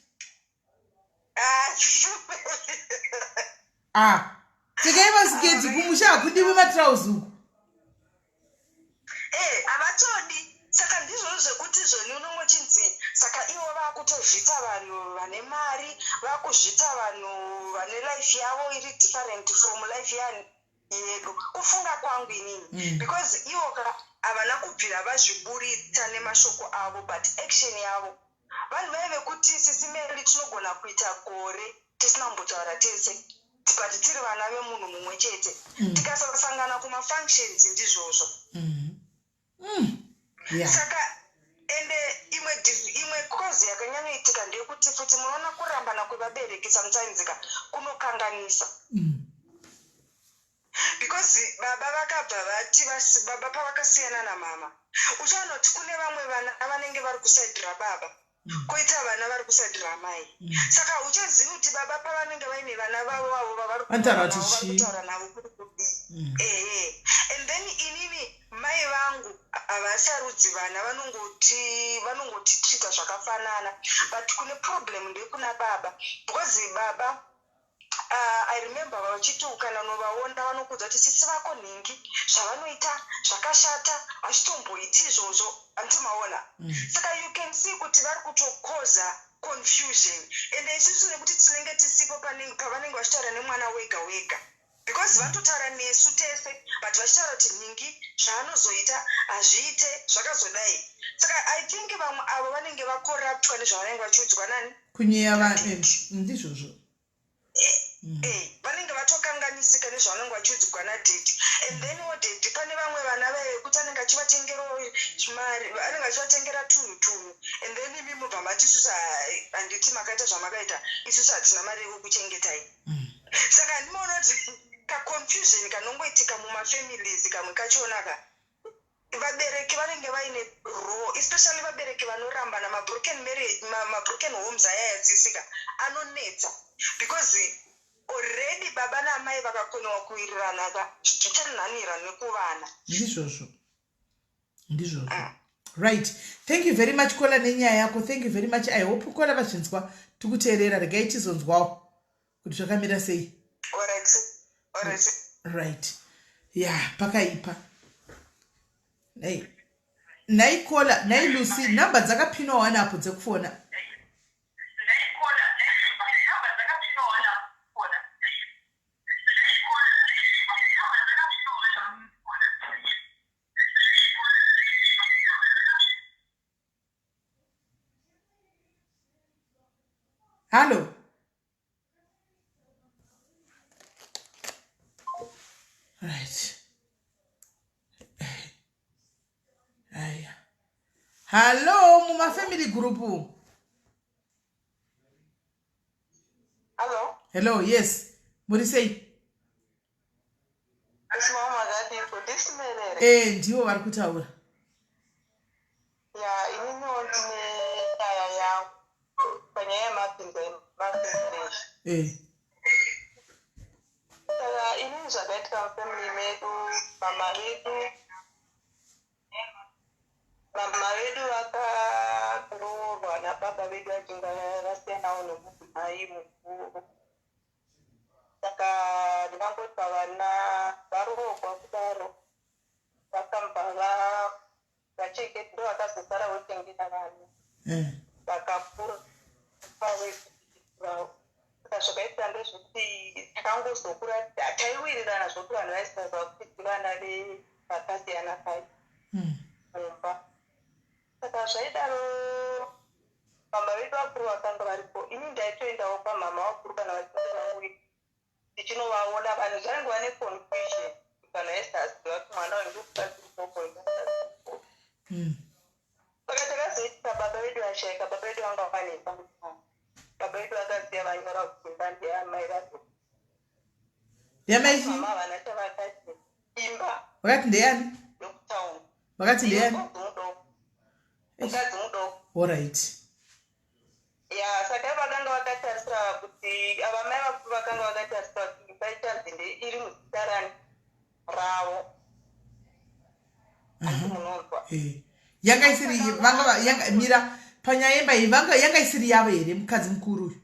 Ah, ah pfekai masiketi kumusha hakudiwi matrauzi uku. Eh, havatodi. Saka ndizvozvo zvekuti zvoni unongochinzi saka ivo vakutozviita vanhu vane mari, vakuzviita vanhu vane life yavo iri different from life yani yedu. Kufunga kwangu inini. Because ivo ka havana kubvira vazviburitsa nemashoko avo but action yavo. Vanhu vaye vekuti sisi Mary tinogona kuita gore tisina kumbotaura tese but tiri vana vemunhu mumwe chete. Tikasasangana kumafunctions ndizvozvo. Saka ende imwe imwe cause yakanyanyoitika ndeyekuti futi munoona kurambana kwevabereki sometimes ka kunokanganisa. Because baba vakabva vati baba pavakasiyana namama uchaona kuti kune vamwe vana vanenge vari kuside rababa koita vana vari kuside ramai. Saka hauchazivi kuti baba pavanenge vaine vana vavo avo vavari Vanotaura kutaura kuti navo vari chii? kutaura navo kuri kudii. Ehe. And then inini mai vangu havasarudzi vana, vanongotitreata zvakafanana, but kune problem ndekuna baba because baba I remember vachiti kana unovaona vanokuudza kuti sisi vako nhingi zvavanoita zvakashata hazvitomboiti izvozvo, handiti maona? Saka you can see kuti vari kutokoza confusion ende isusu nekuti tinenge tisipo pavanenge vachitaura nemwana wega wega because vanototaura nesu tese but vachitaura kuti nhingi zvaanozoita hazviite zvakazodai. Saka I think vamwe avo vanenge vakoraptwa nezvavanenge vachiudzwa nani? Kunyeya vanhu ndizvozvo. Vanenge vatokanganisika nezvavanenge vachiudzwa nadaddy. And then wo daddy pane vamwe vana vaya vekuti anenge achivatengerawo mari, anenge achivatengera tunhu tunhu and then imi mubva mati isusu handiti makaita zvamakaita, isusu hatina mari yekukuchengetai. Saka handinoona kuti kaconfusion kanongoitika mumafamilies kamwe kachona ka vabereki vanenge vaine raw, especially vabereki vanorambana, mabroken marriage, mabroken homes aya yatsisika anonetsa because already baba namai vakakoniwa kuwirirana ka zvichanhanira nekuvana. Ndizvozvo, ndizvozvo. Right, thank you very much caller nenyaya yako. Thank you very much. I hope caller vazvinzwa tikuteerera. Regai tizonzwawo kuti zvakamira sei. Alright. Right, ya, pakaipa. Nhai nhai caller, nhai Lucy, nhamba dzakapinwa wani apo dzekufona. Hallo. Right, aya, hallo mumafamily group. Hello. Hello, yes, muri sei? E. Ndivo vari kutaura. Ya, ininiwo ndine nyaya yangu panyaya yemapinza emafamily. Saka inini zvakaitika mufamily medu, mama vedu vakaroorwa nababa vedu vachinge vasiyanawo nomudzimai mukuru. Saka ndingangoti pavana varoorwa kudaro vakambva vachengeta, ndo vakazosara vochengeta vana vakakura vavo. Saka zvakaitika ndezvekuti takangozokura taiwirirana zvokuti vanhu vaisaziva kuti vana vevakasiyana pai mumba. Saka zvaidaro, mama vedu vakuru vakanga varipo. Ini ndaitoendawo kwamama vakuru kana vachinge vauya tichinovaona. Vanhu zvainge vane confusion, vanhu vaisaziva kuti mwana uyu ndokukasirikoko. Saka chakazoitika, baba vedu vashaika, baba vedu vanga vane imba. Baba vedu vakaziya vanyora kuti imba ndeyamai vacho. Ndeyamai? Mama havana chavakati, imba. Vakati ndeyani? Yokutaura. Vakati ndeyani? Mukadzi mudoko, mukadzi mudoko. Alright. Ya, saka vakanga vakatarisira kuti ava mai vakuru vakanga vakatarisira kuti imba ichanzi iri muzita rani, ravo, asi munonzwa. Yanga isiri vanga yanga, mira, panyaya yemba iyi, vanga yanga isiri yavo here mukadzi mukuru uyu?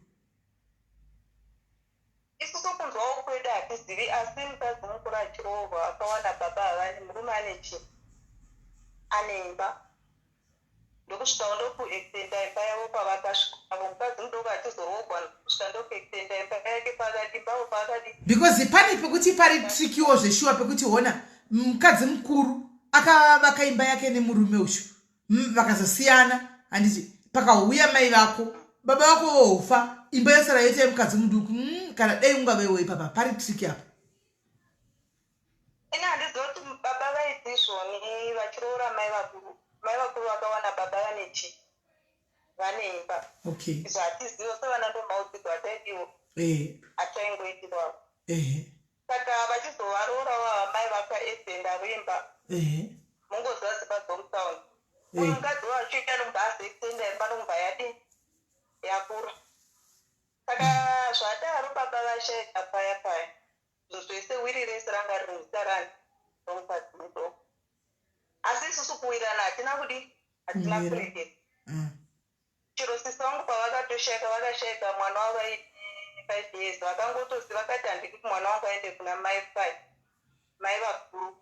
hatizivi, asi mukadzi mukuru achiroorwa akawana baba havani, murume ane chii, ane imba, ndokusvikawo ndokuextenda imba yavo pavakasvika avo. Mukadzi mudoko achizoroorwa kusvika ndokuextenda imba yake paakadi imbavo paakadi. Because pane pekuti pari trickywo zveshuwa, pekuti hona mukadzi mukuru akavaka imba yake nemurume uyu, vakazosiyana, handiti? Pakauya mai vako, baba vako vofa, imba yosara yoita yemukadzi muduku. Kana dai ungavewo ipapa, pari tricky apa. Ini handiziva kuti baba vaiti izvoni vachiroora mai vakuru, mai vakuru vakawana baba vane chii, vane imba. Izvo hatizivo sevana, ndomaudzirwo ataidiwo, ataingoitirwawo. Saka vachizovaroora vava mai vakaextenda imba, mungoziva dzimba dzomutaundi, uyu mukadzi wacho anobva azoextenda imba, ndomubva yadii, yakura. Saka zvadaro baba vashaika paya paya, zvinhu zvese, will rese ranga riri muzita rani, romukadzi mudoko. Asi isusu kuwirana hatina kudi, hatina Kumira. kuregera. Chero sisi vangu pavakatoshaika, vakashaika mwana wavo aiti 5 years, vakangotozi vakati, "Handidi kuti mwana wangu aende kuna mai five, mai vakuru.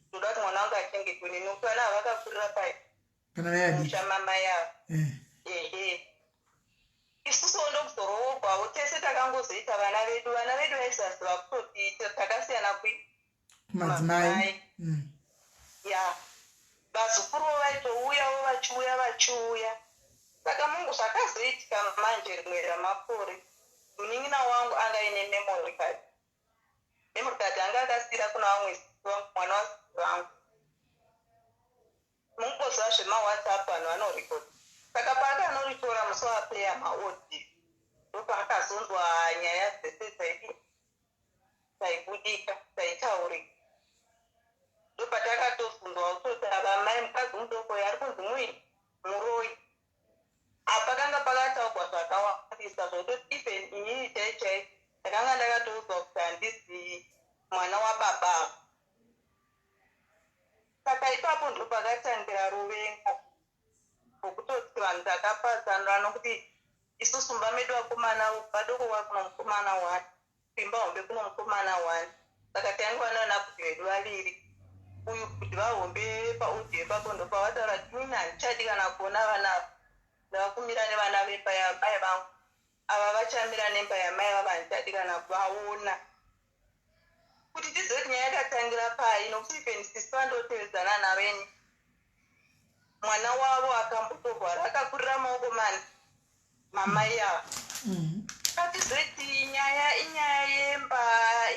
Ndoda kuti mwana wangu achengetwe neni," nokuti vana havakakurira pai Kana vayadiki. Musha mamai avo. Ehe, isusuwo ndokuzoroorwawo tese, takangozoita vana vedu. Vana vedu vaisaziva kutoti takasiyana kui kumadzimai. Madzimai. Ya, vazukuruwo vaitouyawo, vachiuya vachiuya. Saka mungu zvakazoitika manje, rimwe ramakore munin'ina wangu anga aine memory card. Memory card anga akasiyira kuna vamwe sisi vangu, mwana wasisi vangu. Mungoziva zvemaWhatsApp, vanhu vanorekodha. Saka paakanoritora musi waapleya maaudio, ndopaakazonzwa nyaya dzese dzaidi dzaibudika, dzaitaurika. Ndopatakatobvunzwa kutoti ava mai mukadzi mudoko uyu ari kunzi mui muroi. Apa kanga pakataurwa zvakawandisa zvototi even inini chai chai ndakanga ndakatoudzwa kuti handisi mwana wababa ava. Saka ipapo ndopakatangira ruvengo rwokutoti vanhu takapatsanura, nokuti isusu mumba medu vakomana vadoko vari kuno mukomana one, kuimba hombe kuno mukomana one. Saka taingova navana vedu vaviri. Uyu kuti vahombe paaudio ipapo ndopavataura kuti, "Inini handichadi kana kuona vana ava, ndava kumira nevana vemba yamai vangu ava, vachamira nemba yamai vava, handichadi kana kuvaona." Kuti tizive kuti nyaya yakatangira pai, nokuti even sisi vandotevedzana naveni, mwana wavo akambotorwara, akakurira maoko mani mamai ava. Atizoti nyaya inyaya yemba,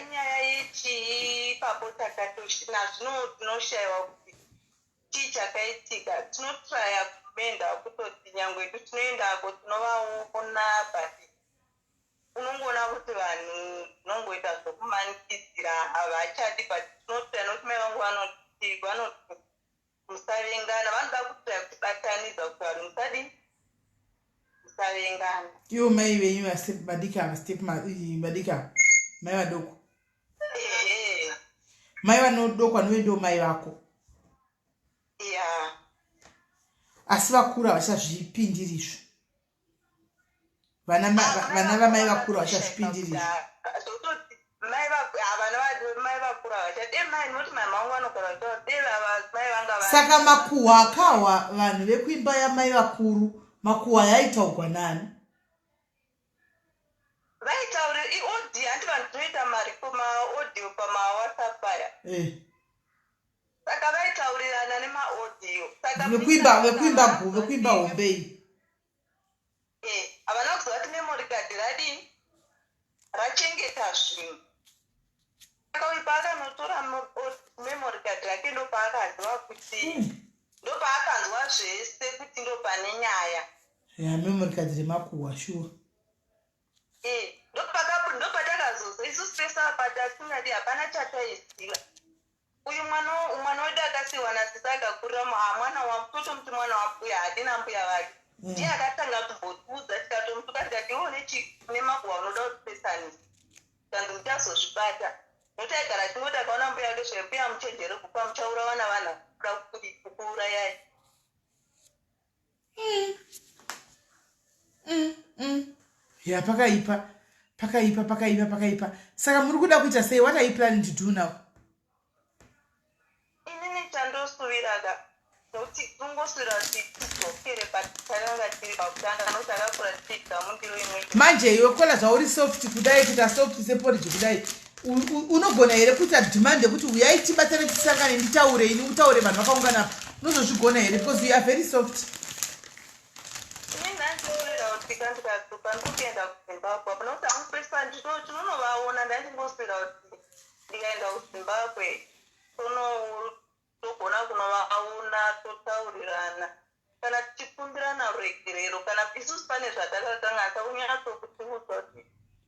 inyaya yechii ipapo. Takatoshina zvino, tinoshayiwa kuti chii chakaitika. Tinotraya kumenda kutoti nyangwe edu tinoendako tinovaona, but unongoona kuti vanhu tinongoita zvokumanikidzira, havachadi. But tinotraya, nokuti mai vangu vanoti musavengana, vanoda kutraya kutibatanidza kuti vanhu musadi, musavengana. Ivo mai venyu vadiki ava, step vadiki ava, mai vadoko? Ehe. Mai vanodoko vanove ndo mai vako? Ya. Asi vakuru havachazvipindirizvo, vana vamai vakuru havachazvipindirizvo. Zvototi mai vakuru havachadi mai, nokuti mai vangu vanogara vachitaura de mai vanga Saka makuhwa akahwa vanhu vekuimba yamai vakuru, makuhwa yaitaugwa nani? Vaitaure iaudio, handi vanhu tinoita mari kumaaudio pamaWhatsApp aya. Saka vaitaurirana nemaaudio, saka Vekuimba vekuimba hombe iyi? Havana kuziva kuti memory card radii, rachengeta zvinhu. Saka uyu paakanotora memory card rake, ndopaakaziva kuti, ndopaakanzwa zvese kuti ndopane nyaya. Ya, memory card remakuhwa shuwa. Ndopatakazozo isusu pese apa tasingadi, hapana chataiziva. Uyu mwana wedu akasiyiwa nasisi, akakurira mwana totomuti mwana wambuya, hadina mbuya vake. Ndiye akatanga kumbotiudza, tikatomutuka tikati, "Iwe nemakuhwa unoda kutipesanisa." Kanzi muchazozvibata, nokuti aigara achingoti akaona mbuya vake zve, "Mbuya, muchenjere kufa, muchaura vana, vanhu kuda kukuurayai." Ya, pakaipa. Pakaipa, pakaipa, pakaipa. Saka muri kuda kuita sei? What are you planning to do now? Inini chandosuvira ka, nokuti tongosuvira kuti tidzokere patakanga tiri pakutanga, nokuti takakura tichidya mundiro imwe. Manje iwe Kola, zvauri soft kudai, kuita soft seporiji kudai, unogona here kuita demand yekuti uyai tibatane, tisangane, nditaure ini, utaure vanhu vakaungana apa? Unozozvigona here? Because you are very soft. Ini ndandisuvira kuti kandikadzoka ndikuenda kuZimbabwe apo, nokuti amupesa tinonovaona. Ndandingosuvira kuti ndikaenda kuZimbabwe togona kunovaona, totaurirana, kana tichikumbirana ruregerero, kana isusu pane zvatakakanganisa, kunyatsokutiudza kuti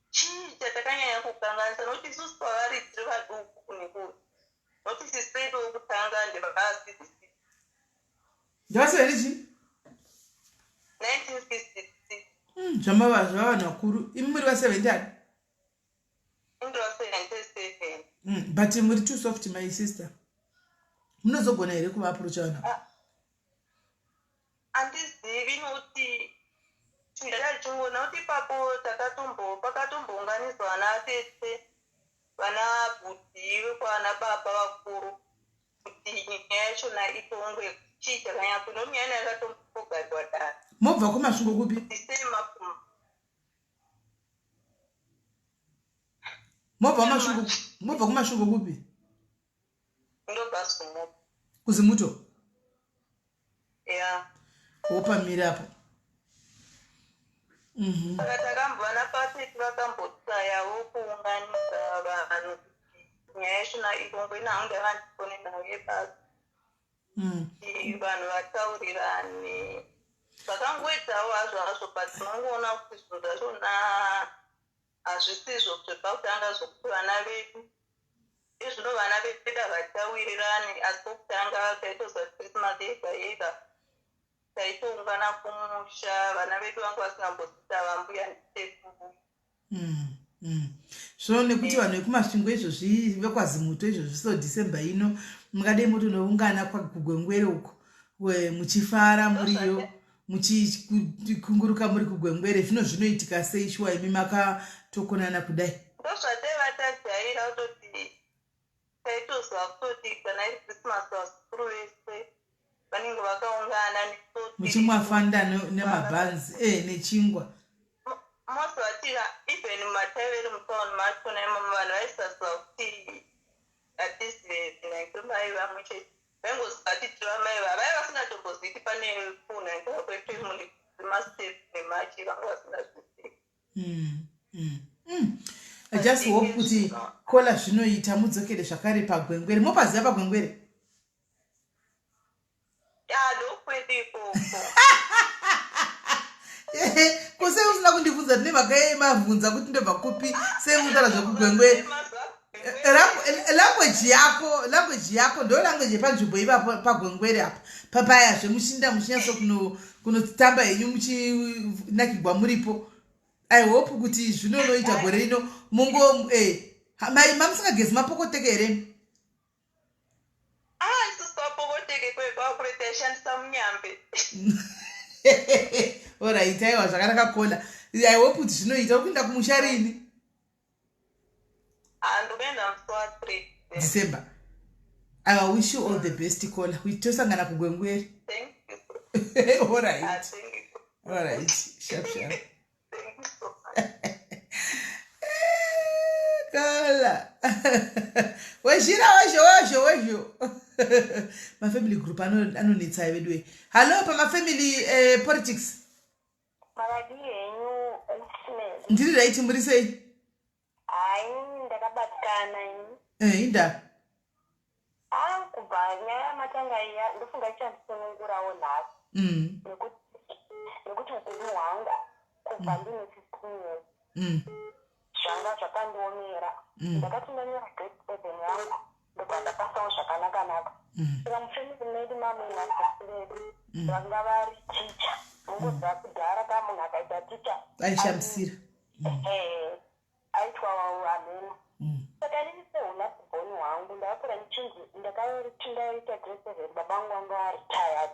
chii chatakanyanya kukanganisa, nokuti isusu pavari tiri vaduku, nekuti nokuti sisi vedu wokutanga ndevaa66. Ndavaseveni chii? 1966. Zvamava zvava vanhu vakuru. Imi muri va70 ani? Indova 77. But muri too soft, my sister. Munozogona here kuvaapproacha vanhu ava? Handizivi, nokuti ndakachingoona kuti ipapo takatombo pakatombounganidzwa vana tete, vana bhudhi vekwana baba vakuru, kuti nyaya yachona itongwe, chii chakanyatso, nokuti nyaya ina yakatombogarirwa dare. Mobva kuMasvingo kupi? Kuti sei mapfuma. Mobva kuMasvingo, mobva kuMasvingo kupi? Ndobva Zimuto. KuZimuto? Ya. Wopamira apo. Saka takambovana patete vakambotsvayawo kuunganidza vanhu kuti nyaya yachona itongwe. Nangu ndanga ndifone nhau yebasa kuti vanhu vataurirane. Zvakangoitawo hazvo hazvo, but tinongoona kuti zvinhu zvachona hazvisizvo zvepakutanga, zvokuti vana vedu izvino, vana vedu havachawirirani. Asi pokutanga taitoziva Christmas yega yega taitoungana kumusha, vana vedu vanga vasingambozita vambuya ndisekuru. So nekuti vanhu vekuMasvingo izvozvi, vekwaZimuto izvozvi, so December ino mungadei motonoungana kuGwengwere uko, muchifara muriyo, muchikunguruka muri kuGwengwere. Zvino zvinoitika sei shuwa imi makatokonana kudai? Ndozvataiva tajaira, kutoti taitoziva kutoti kana iri Christmas vazukuru vese vanenge vakaungana. Muchimwa Fanta nemabhanzi nechingwa. Most vatika even mataive mutauni machona imomo, vanhu vaisaziva kuti hatizive mai vamwe chete. Vaingoziva kuti tiri vamai vava, vaiva vasingatombozivi kuti pane kunhanga kwefamily dzemastep nemachi, vanga vasingazvizivi. I just hope kuti Kola zvinoita mudzokere zvakare paGwengwere. Mopaziva paGwengwere? Ya, ndokwedu ikoko. Ko sei usina kundibvunza? Tine mhaka yemavhunza kuti ndobva kupi? Sei mutaura zvekuGwengwere? Language yako, language yako ndo language yepanzvimbo ipapo paGwengwere apa papaya zvemushinda, muchinyatso kunotamba henyu, muchinakigwa muripo. I hope kuti zvinonoita gore rino mungo mamusingagezi mapokoteke here? Ah, isusu papokoteke kwekwaKure taishandisa munyambe. Alright, aiwa, zvakanaka Kola. I hope kuti zvinoita. Uri kuenda kumusha rini? Handikuenda musi wa3. December. I wish you all the best, Kola. Tosangana kuGwengwere. Thank you. Alright. Ah, thank you. Alright, sharp sharp. Thank you so much. Kola wezhira, wezho, wezho, wezho. Mafamily group anonetsa vedu. Hallo, pamafamily politics. Makadii henyu, Smith? Ndiri right, muri sei? Hai, ndakabatikana ini. Inda. Ah, kubva nyaya yamatanga iya, ndofunga ichandisunungurawo nhasi, nekuti upenyu hwangu kubva ndine 15 years zvanga zvakandiomera. Ndakati ndanyora grade 7 yangu, ndobva ndapasawo zvakanaka-naka. Saka mufamily medu mamwe nasisi vedu vanga vari ticha. Mungoziva kudhara ka, munhu akaita ticha aishamisira. Aitwa hameno. Saka inini seulast born hwangu ndakakura ndichinzi ndakati ndaita grade 7, baba vangu vanga varetired.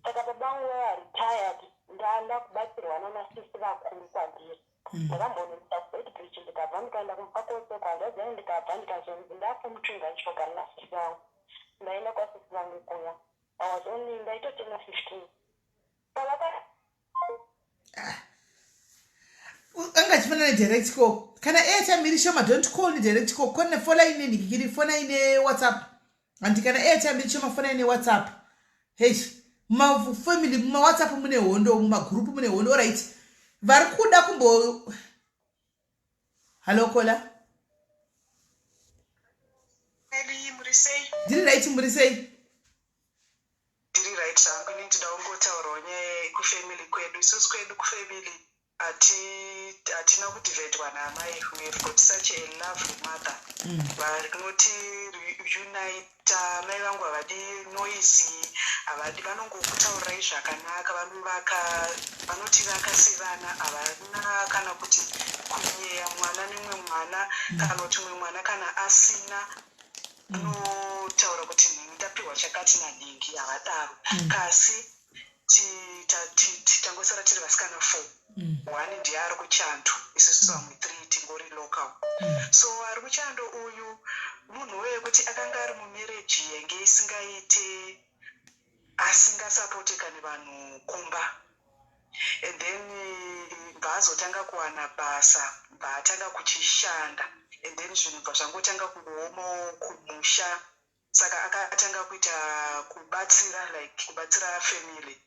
Saka baba vangu vava retired, ndanda kubatsirwa nanasisi vakuru kwandiri. Ndakambonoita kuBeitbridge. Ndakaenda kuMufakose kuhanzvadzi yangu, ndikabva ndikazonzi ndafomutunga ndichogara nasisi vangu. Ndaenda kwasisi vangu kuya. I was only, ndaitotena 15 pavaka. Anga achifana nedirect call. Kana airtime iri shoma, don't call nedirect call. Kone fona ine ndikikiri, fona ine WhatsApp, handi? Kana airtime iri shoma, fona ine WhatsApp. Hei, mumafamily, mumaWhatsApp mune hondo, mumagurupu mune hondo. Alright, vari kuda kumbo. Hallo, caller. Eli, muri sei? Ndiri right, muri sei? Ndiri right zvangu. Ini ndida kungotaurawo nyaya yekufamily kwedu. Isusu kwedu kufamily hatina kudivhaidwa naamai. We have got such a lovely mother vanoti unita. Mai vangu havadi noise, havadi, vanongokutaurirai zvakanaka. Vanovaka, vanotivaka sevana. Havana kana kuti kunyeya mwana nemumwe mwana, kana kuti mumwe mwana kana asina unotaura kuti nhingi ndapiwa chakati nanhingi, havadaro. Kasi tangosara tiri vasikana four. One ndiye ari kuchando, isusu vamwe three tingori local. So ari kuchando uyu munhu weyekuti akanga ari mumarriage yange isingaite, asingasapotekani vanhu kumba, and then bvaazotanga kuwana basa, bvaatanga kuchishanda, and then zvinhu bva zvangotanga kuomawo kumusha. Saka akatanga kuita kubatsira, like kubatsira family,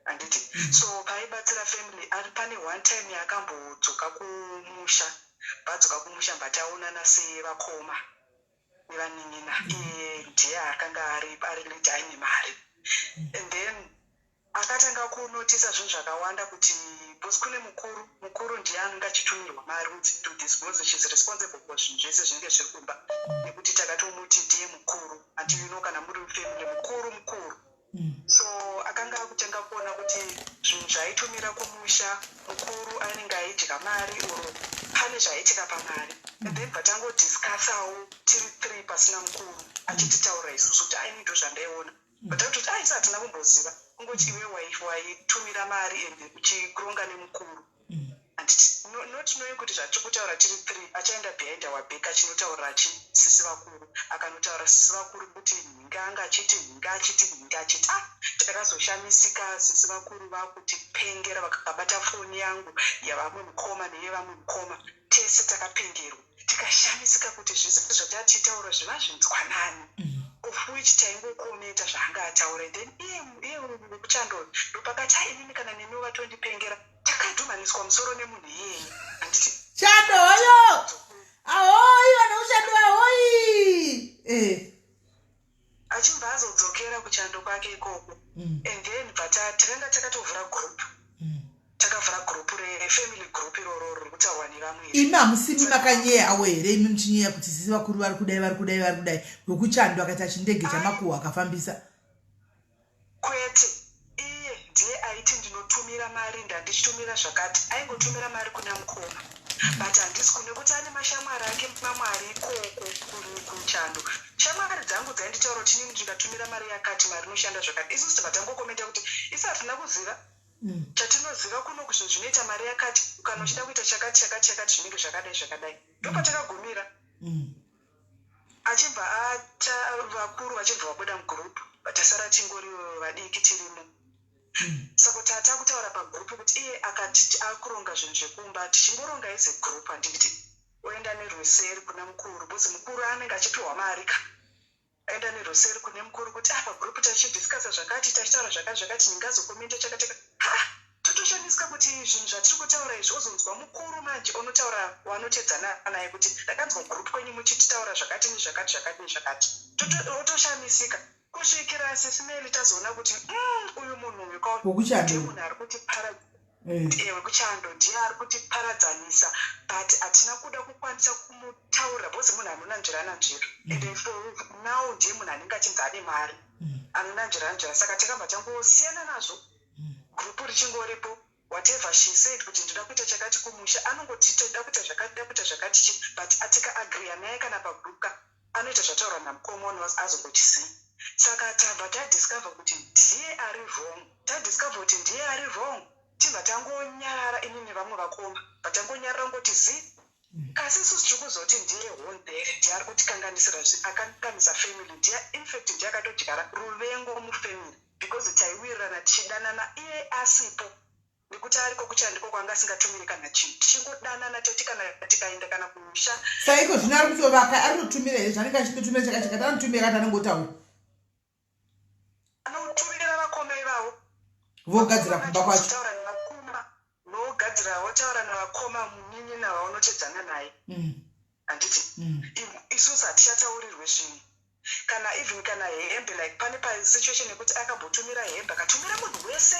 handiti? So paaibatsira family ari, pane one time yaakambodzoka kumusha. Vadzoka kumusha, mbataonana sevakoma nevanin'ina. Iye ndiye akanga ari leader, aine mari, and then akatanga kunotisa zvinhu zvakawanda kuti because kune mukuru, mukuru ndiye anenge achitumirwa mari kunzi do this, because she's responsible for zvinhu zvese zvinenge zviri kumba, nekuti takatomuti ndiye mukuru until kana muri mufamily, mukuru mukuru. So akanga akutanga kuona kuti zvinhu zvaitumira kumusha, mukuru anenge aidya mari or pane zvaiitika pamari, and then bvatangodiscussawo tiri three pasina mukuru, achititaurira isusu kuti aini ndo zvandaiona. Batakutoti aisi hatina kumboziva, kungoti iwe waitumira mari and uchikuronga nemukuru, handiti? Not knowing kuti zvatiri kutaura tiri three, achaenda behind our back achinotaurira sisi vakuru. Akanotaura sisi vakuru kuti nhinga anga achiti, nhinga achiti, nhinga achiti. Ah, takazoshamisika sisi vakuru vakutipengera. Vakabata foni yangu yavamwe mukoma neyevamwe mukoma, tese takapengerwa, tikashamisika kuti zvese zvatachitaura zvivazvinzwanani, of which taingokometa zvaanga ataura. Then iye wekuchando ndopakati, ai, inini kana nemi vatondipengera, takadhumaniswa musoro nemunhu iyeye, handiti? Chando hoyo, ahoi vana kuchando, ahoi. Achibva azodzokera kuchando kwake ikoko, and then bva takanga takatovhura group. Takavhura group refamily group iroro riri kutaurwa nevamwe. Imi hamusimi makanyeyawo here imi, muchinyeya kuti sisi vakuru vari kudai, vari kudai, vari kudai? Wekuchando akaita chindege chamakuhwa akafambisa. Kwete, iye ndiye aiti ndinotumira mari, ndandichitumira zvakati, aingotumira mari kuna mukoma, but handisi kune kuti ane mashamwari ake mamwe ari ikoko kuchando. Shamwari dzangu dzainditaura kuti inini ndikatumira mari yakati, mari inoshanda zvakati. Isusu tibva tangokomenta kuti isi hatina kuziva. Chatinoziva kuno zvinhu zvinoita mari yakati, kana uchida kuita chakati, chakati, chakati, zvinenge zvakadai, zvakadai. Ndopatakagumira. Achibva ata vakuru vachibva vabuda mugroup, tasara tingori vadiki tirimo. Saka tatakutaura pagroup kuti iye akati akuronga zvinhu zvekumba, tichingoronga as a group, handiti? Oenda nerweseri kuna mukuru, because mukuru anenge achipiwa mari ka. Aenda nerweseri kune mukuru kuti ah, pagroup tachidiscussa zvakati, tachitaura zvakati zvakati, ndingazokomenta chakati. Ha, totoshamisika kuti zvinhu zvatiri kutaura izvi. Ozonzwa mukuru manje onotaura wanotedzana naye kuti ndakanzwa group kwenyu muchititaura zvakati nezvakati, zvakati nezvakati. Otoshamisika kusvikira sisimeli tazoona kuti uyu munhu uyu Wekuchando. Ndiye munhu ari kutipara. Wekuchando ndiye ari kutiparadzanisa, but hatina kuda kukwanisa kumutaurira because munhu anonanzvira nanzvira, and for now ndiye munhu anenge achinzi ane mari, anonanzvira nanzvira. Saka takabva tangosiyana nazvo, group richingoripo. Whatever she said kuti ndinoda kuita chakati kumusha, anongoti toda kuita zvakati, da kuita zvakati chi, but atikaagree naye kana pagroup ka, anoita zvataurwa namukoma, azongoti sei. Saka tabva tadiscover kuti ndiye ari wrong. Tadiscover kuti ndiye ari wrong, tibva tangonyarara, ini nevamwe vakoma, bva tangonyarara ngoti zi. Kasi isusu tiri kuzoti ndiye honzeri, ndiye ari kutikanganisira, akanganisa family, ndiye, infact ndiye akatodyara ruvengo mufamily, because taiwirirana tichidanana iye asipo, nekuti ariko kuchandiko kwanga asingatumiri kana chinhu, tichingodanana toti kana tikaenda kana kumusha. Saiko zvino ari kutovaka, ari kutotumira here zvaanenge achitotumira? Chakachakati anotumira kati anongotaura. Anotumira vakoma ivavo. Vogadzira kumba kwacho. Taura nevakoma, vogadzira, votaura nevakoma, munin'ina vaunotedzana naye. Handiti? Isusu hatichataurirwe zvinhu, kana even kana hembe. Like pane pasituation yekuti akambotumira hembe, akatumira munhu wese.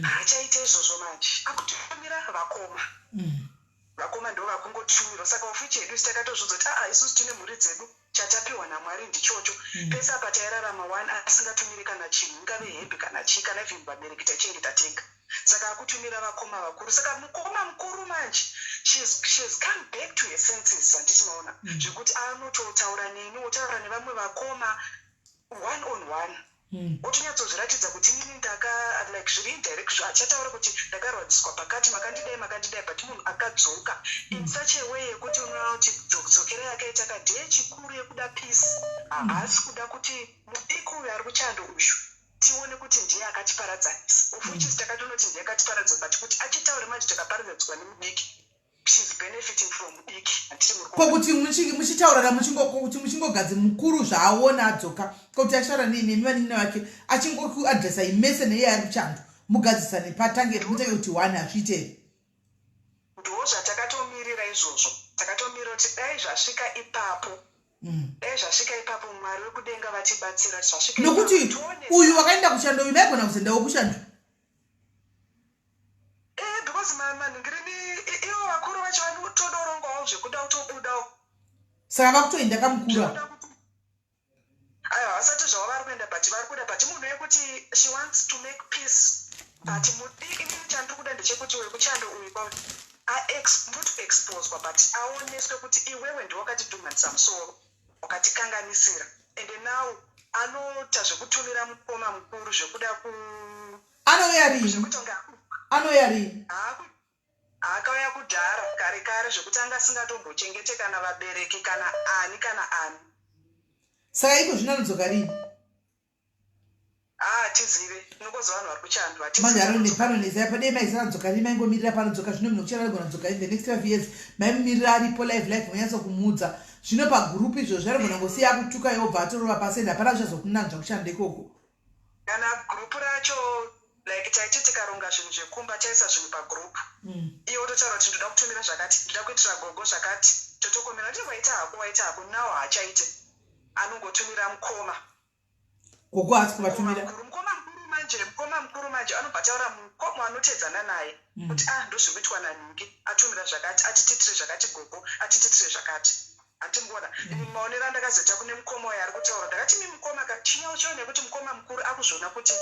Haachaite izvozvo manje, akutumira vakoma. Vakoma ndo vakungotumirwa. Saka ofichi yedu isi takatozvidza kuti aa, isusu tine mhuri dzedu, chatapiwa naMwari ndichocho. Pese apa tairarama one asingatumiri kana chinhu, ingave hembe kana chii, kana even vabereki taichengeta tega. Saka akutumira vakoma vakuru. Saka mukoma mukuru manje, she's come back to her senses, handiti maona? Zvekuti anototaura neni, otaura nevamwe vakoma one on one. Otonyatsozviratidza kuti inini ndaka, like zviri indirect, achataura kuti ndakarwadziswa pakati, makandidai, makandidai, but munhu akadzoka in such a way yekuti unoona kuti dzokera yakaita kadhee chikuru yekuda peace. Haasi kuda kuti mudiki uyu ari kuchando uyu tione kuti ndiye akatiparadzanisa, of which is takatonoti ndiye akatiparadza, but kuti achitaure manje takaparadzadzwa nemudiki, she's benefiting from mudiki, handiti muri kuona? Kokuti muchitaurana, kuti muchingogadzi mukuru zvaaona adzoka, kokuti achitaura nemi vanin'ina vake, achingokuadresa imese neiye ari kuchando, mugadzisane, patange mutange kuti one, hazviite here? Ndo zvatakatomirira izvozvo. Takatomirira kuti dai zvasvika ipapo. Dai zvasvika ipapo, Mwari wekudenga vatibatsira, zvasvika Nokuti ipapo, uyu wakaenda kuchando uyu, maigona kuzoendawo kuchando. Because manhingirini ivo vakuru vacho vanotodorongawo zvekuda kutobudawo. Saka vakutoenda kamukuru apa? Aiwa, vasati zvavo vari kuenda, but vari kuda, but munhu yekuti she wants to make peace. But mudiki, inini chandiri kuda ndechekuti wekuchando uyu not exposwa, but aoneswe kuti iwewe ndiwe wakatidhumanisa musoro, wakatikanganisira. And now anoita zvekutumira mukoma mukuru zvekuda ku Anouya rini? Zvekutonga. Anouya rini? Akauya kudhara, kare kare, zvekuti anga asingatombochengete kana vabereki, kana ani kana ani. Saka iko zvino anodzoka rini? Hatizive, tinongoziva vanhu vari kuchando. Manje anone panonetsa padei maisa anodzoka rini? Maingomirira panodzoka zvino munhu kuchando anogona kudzoka in the next 5 years. Maimumirira aripo live live, monyatso kumuudza zvino pagurupu izvozvo, anogona ngosiya akutuka, yobva atorova pasi, ende hapana zvichazokunanzva kuchando ikoko. Kana gurupu racho, like taiti tikaronga zvinhu zvekumba, taisa zvinhu pagurupu. Iye ototaura kuti ndoda kutumira zvakati, ndoda kuitira gogo zvakati, totokomera kuti waita hako, waita hako. Now haachaite, anongotumira mukoma. Gogo haasi kuvatumira? Mukuru, mukoma mukuru manje, mukoma mukuru manje anobva taura mukoma anotedzana naye kuti ah, ndozvikuitwa nanhingi, atumira zvakati, atititire zvakati gogo, atititire zvakati, handimboona. Ini maonero andakazoita kune mukoma uyo ari kutaura, ndakati mi mukoma ka chinyauchiwo, nekuti mukoma mukuru akuzviona kuti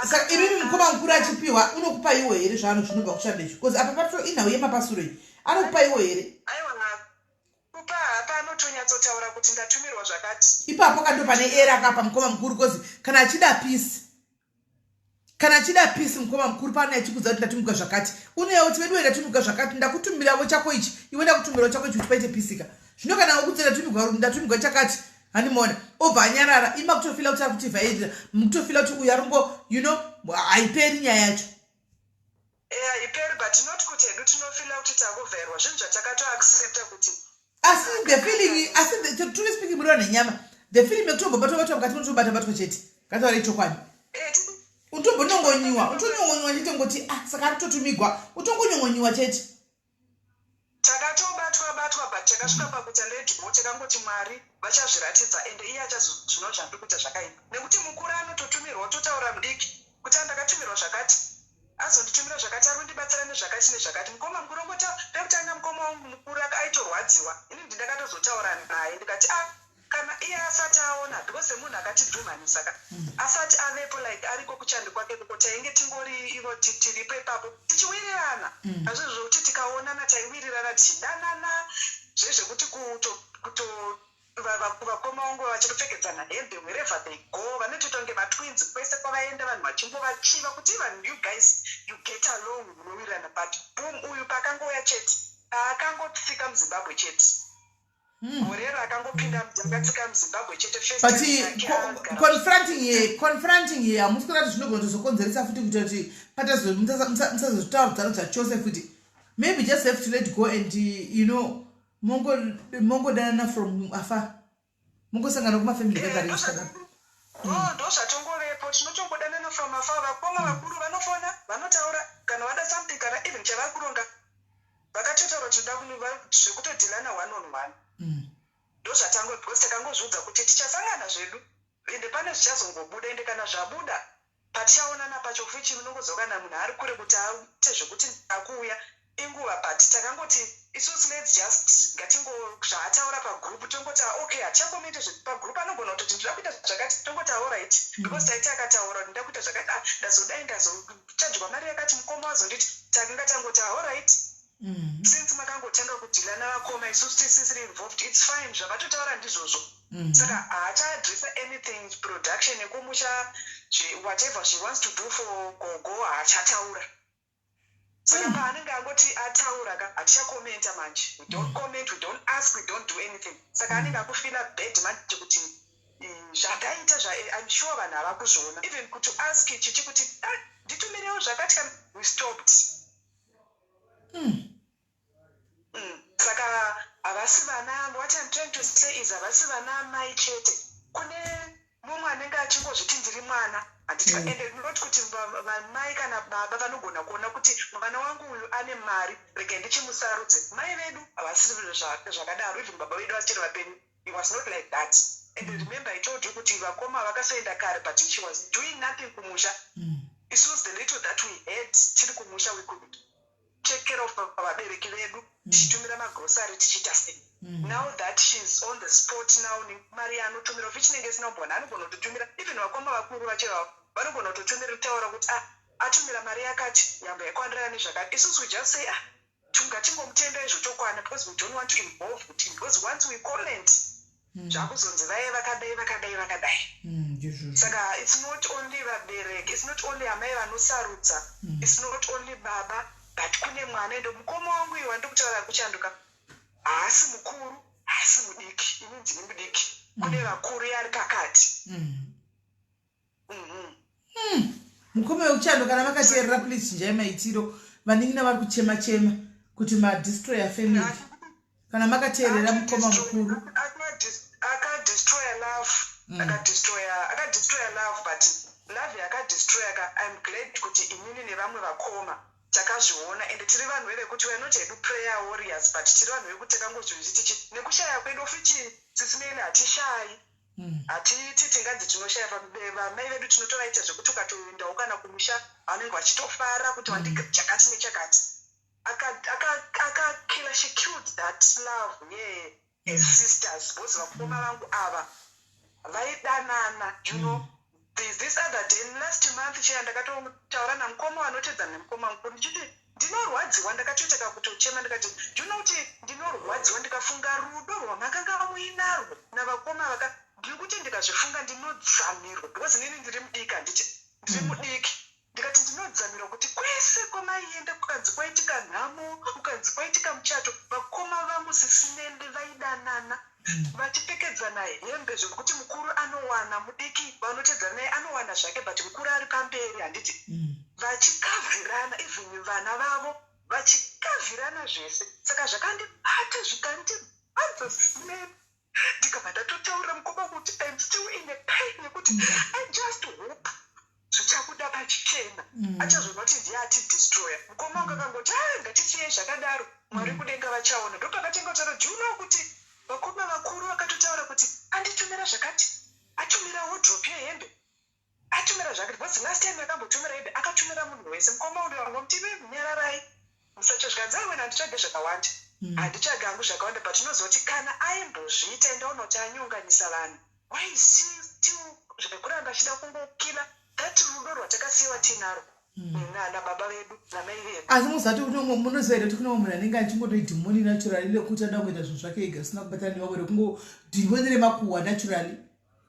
Saka imimi mukoma mukuru achipiwa, unokupa iwo here zvaano zvinobva kuchando izvi? Because apa pato inhau yemapasuro iyi, anokupa iwo here? Aiwa, kupa hapa, anotonyatsotaura kuti ndatumirwa zvakati. Ipapo kando pane error kapa mukoma mukuru, 'cause kana achida peace, kana achida peace, mukoma mukuru pane achikudza kuti ndatumirwa zvakati, unouya kuti veduwe ndatumirwa zvakati, ndakutumiravo chako ichi, iwe ndakutumirawo chako ichi, kuti paite peace ka. Zvino kana ukudza ndatumirwa chakati, handimaona, obva anyarara, ima kutofila kuti akutivhairira, mukutofila kuti uyu aringo, haiperi nyaya yacho. Eya, iperi, but not kuti hedu tinofila kuti takuvhairwa, zvinhu zvatakatoaccepta kuti Asi the feeling, asi truly speaking, muri vanhu venyama, the feeling yekutombobatwa batwa mukati, munotobata batwa chete, ngataurei chokwadi. Utombonyongonyiwa, utonyongonyiwa chete, ngoti ah, saka ari kutotumigwa, utongonyongonyiwa chete. Takatobatwa batwa, but takasvika pakuita ledwo, takangoti Mwari vachazviratidza, ende iye achazozvino zvandiri kuita zvakaipa, nekuti mukuru anototumirwa, ototaura mudiki kuti andakatumirwa zvakati, azonditumira zvakati, ari kundibatsira nezvakati nezvakati. Mukoma mukuru ongota pekutanga, mukoma wangu mukuru aitorwadziwa. Ini ndindakatozotaura naye, ndikati ah, kana iye asati aona, because semunhu akatidhumhanisa ka, asati avepo, like ariko kuchando kwake koko, tainge tingori ivo tiripo ipapo tichiwirirana. Hazvizvo zvokuti tikaonana taiwirirana tichidanana, zvezvekuti kuto vakoma vangu vachitopfekedzana hembe wherever they go, vanotoita kunge matwins kwese kwavaenda, vanhu vachingovachiva kuti even you guys, you get along, munowirirana. But boom, uyu pakangouya chete. Paakangotsika muZimbabwe chete. Gore raakangopinda akatsika muZimbabwe chete, first But time yake agara. Confronting here, hamusi kuona kuti zvinogona kutozokonzeresa futi kuita kuti musazozvitaudzana zvachose futi? Maybe just have to let go and mongodanana from afar, mongosangana kumafamily gatherings kana Oh, ndo zvatongovepo. Tinotongodanana from afar. Vakoma vakuru vanofona, vanotaura kana vada something, kana even chavari kuronga vakatotaura, tinoda zvekutodhilana one on one. Ndo zvatango, because takangozviudza kuti tichasangana zvedu, ende pane zvichazongobuda, ende kana zvabuda patichaonana pacho futi munongoziva kana munhu ari kure kuti aite zvekuti akuuya inguva. But takangoti isusu, let's just ngatingo zvaataura pagroup tongoti, "Ah, okay, hatichakomete pagroup." Anogona kutoti, "Ndinoda kuita zvakati," tongoti, "Alright," because taiti akataura kuti, "Ndinoda kuita zvakati, ah, ndazodai, ndazochargwa mari yakati, mukoma wazonditi," takanga tangoti, "Alright, since makangotanga kudhila navakoma, isusu tisisiri involved, it's fine, zvavatotaura ndizvozvo." Saka haachaadressa anything, production yekumusha, whatever she wants to do for gogo haachataura. Saka paanenge angoti ataura ka, hatichakomenta manje. We don't comment, we don't ask, we don't do anything. Saka anenge akufeela bad manje kuti zvataita zva, I'm sure vanhu hava kuzviona, even kuti ask chichi kuti, "Ah, nditumirewo zvakati," kana we stopped. Saka havasi vana, what I'm trying to say is havasi vana mai chete. Kune mumwe anenge achingozviti, "Ndiri mwana," handiti? Ende not kuti vamai kana baba vanogona kuona kuti mwana wangu uyu ane mari, regai ndichimusarudze. Mai vedu havasi zvakadaro. Even baba vedu vachiri vapenyu, he was not like that. And remember, I told you kuti vakoma vakasoenda kare, but she was doing nothing kumusha. Isusu, the little that we had tiri kumusha, we could take care of vabereki vedu, tichitumira magrosari, tichiita sei. Now that she's on the spot now, nemari yaanotumira ofi chinenge isina kumbona, anogona kutotumira, even vakoma vakuru vacho vavo vanogona kutotumira, kutaura kuti, "Ah, atumira mari yakati, yamba yakwandirana nezvakati." Isusu we just say, "Ah, ngatingomutenda izvo, tokwana," because we don't want to involve him, because once we comment, zvakuzonzi vaive vakadai, vakadai, vakadai. Saka it's not only vabereki, it's not only amai vanosarudza, it's not only baba, but kune mwana. Ende mukoma wangu iwa ndikutaura kuchanduka, haasi mukuru, haasi mudiki. Ini ndini mudiki kune vakuru, yari pakati. Mukoma wekuchando, kana makateerera, please chinjai maitiro. Vanin'ina vari kuchema chema kuti madestroyer family. Kana makateerera, mukoma mukuru. Akadestroya love. Akadestroya love, but love yaakadestroya ka, I'm glad kuti inini nevamwe vakoma takazviona. Ende tiri vanhu vevekuti we are not hedu prayer warriors, but tiri vanhu vekuti takangozviti nekushaya kwedu futi, sisimeni, hatishayi. Hatiti tinganzi tinoshaya. Vamai vedu tinotovaita zvekuti ukatoendawo kana kumusha vanenge vachitofara kuti wandika chakati nechakati. Akakilla, she killed that love, yeah, as sisters, because vakoma vangu ava vaidanana. There's this other day last month cheya, ndakatotaura namukoma vanotedzana nemukoma mukuru, ndichiti ndinorwadziwa. Ndakatoita kakutochema, ndikati, "Do you know kuti ndinorwadziwa ndikafunga rudo rwamakanga muinarwo navakoma vaka? Ndiri kuti ndikazvifunga ndinodzamirwa, because inini ndiri mudiki, handiti? Ndiri mudiki." Ndikati ndinodzamirwa kuti kwese kwamaienda, kukanzi kwaitika nhamo, kukanzi kwaitika muchato, vakoma vangu sisinende vaidanana, vachipfekedzana hembe, zvekuti mukuru anowana, mudiki vanotedzana naye anowana zvake, but mukuru ari pamberi, handiti? Vachikavhirana, even vana vavo vachikavhirana zvese. Saka zvakandibata, zvikandibadza simene. Ndikabva ndatotaurira mukoma kuti I'm still in a pain yekuti I just hope zvichabuda pachena. Achazoona kuti ndiye atidestroya. Mukoma wangu akangoti, "A, ngatisiyei zvakadaro, Mwari kudenga vachaona." Ndopakatenga kutaura, "Do you know kuti vakoma vakuru vakatotaura kuti anditumira zvakati, atumira wardrobe yehembe, atumira zvakati?" Because last time akambotumira hembe, akatumira munhu wese. Mukoma undo vangomuti, "Nyararai, musacho." Zvikanzi, "Aiwena, handitsvage zvakawanda, handitsvage hangu zvakawanda, but unoziva kuti kana aimbozviita, endaona kuti anyonganisa vanhu, why is she still zvekuramba achida kungokila that rudo rwatakasiyiwa tinarwo nababa vedu namai vedu?" Asi muzati munoziva here kuti kune munhu anenge achingotoi dhimoni naturally lekuti anoda kuita zvinhu zvake ega zvisina kubatana nevamwe, rekungo dhimoni remakuhwa naturally?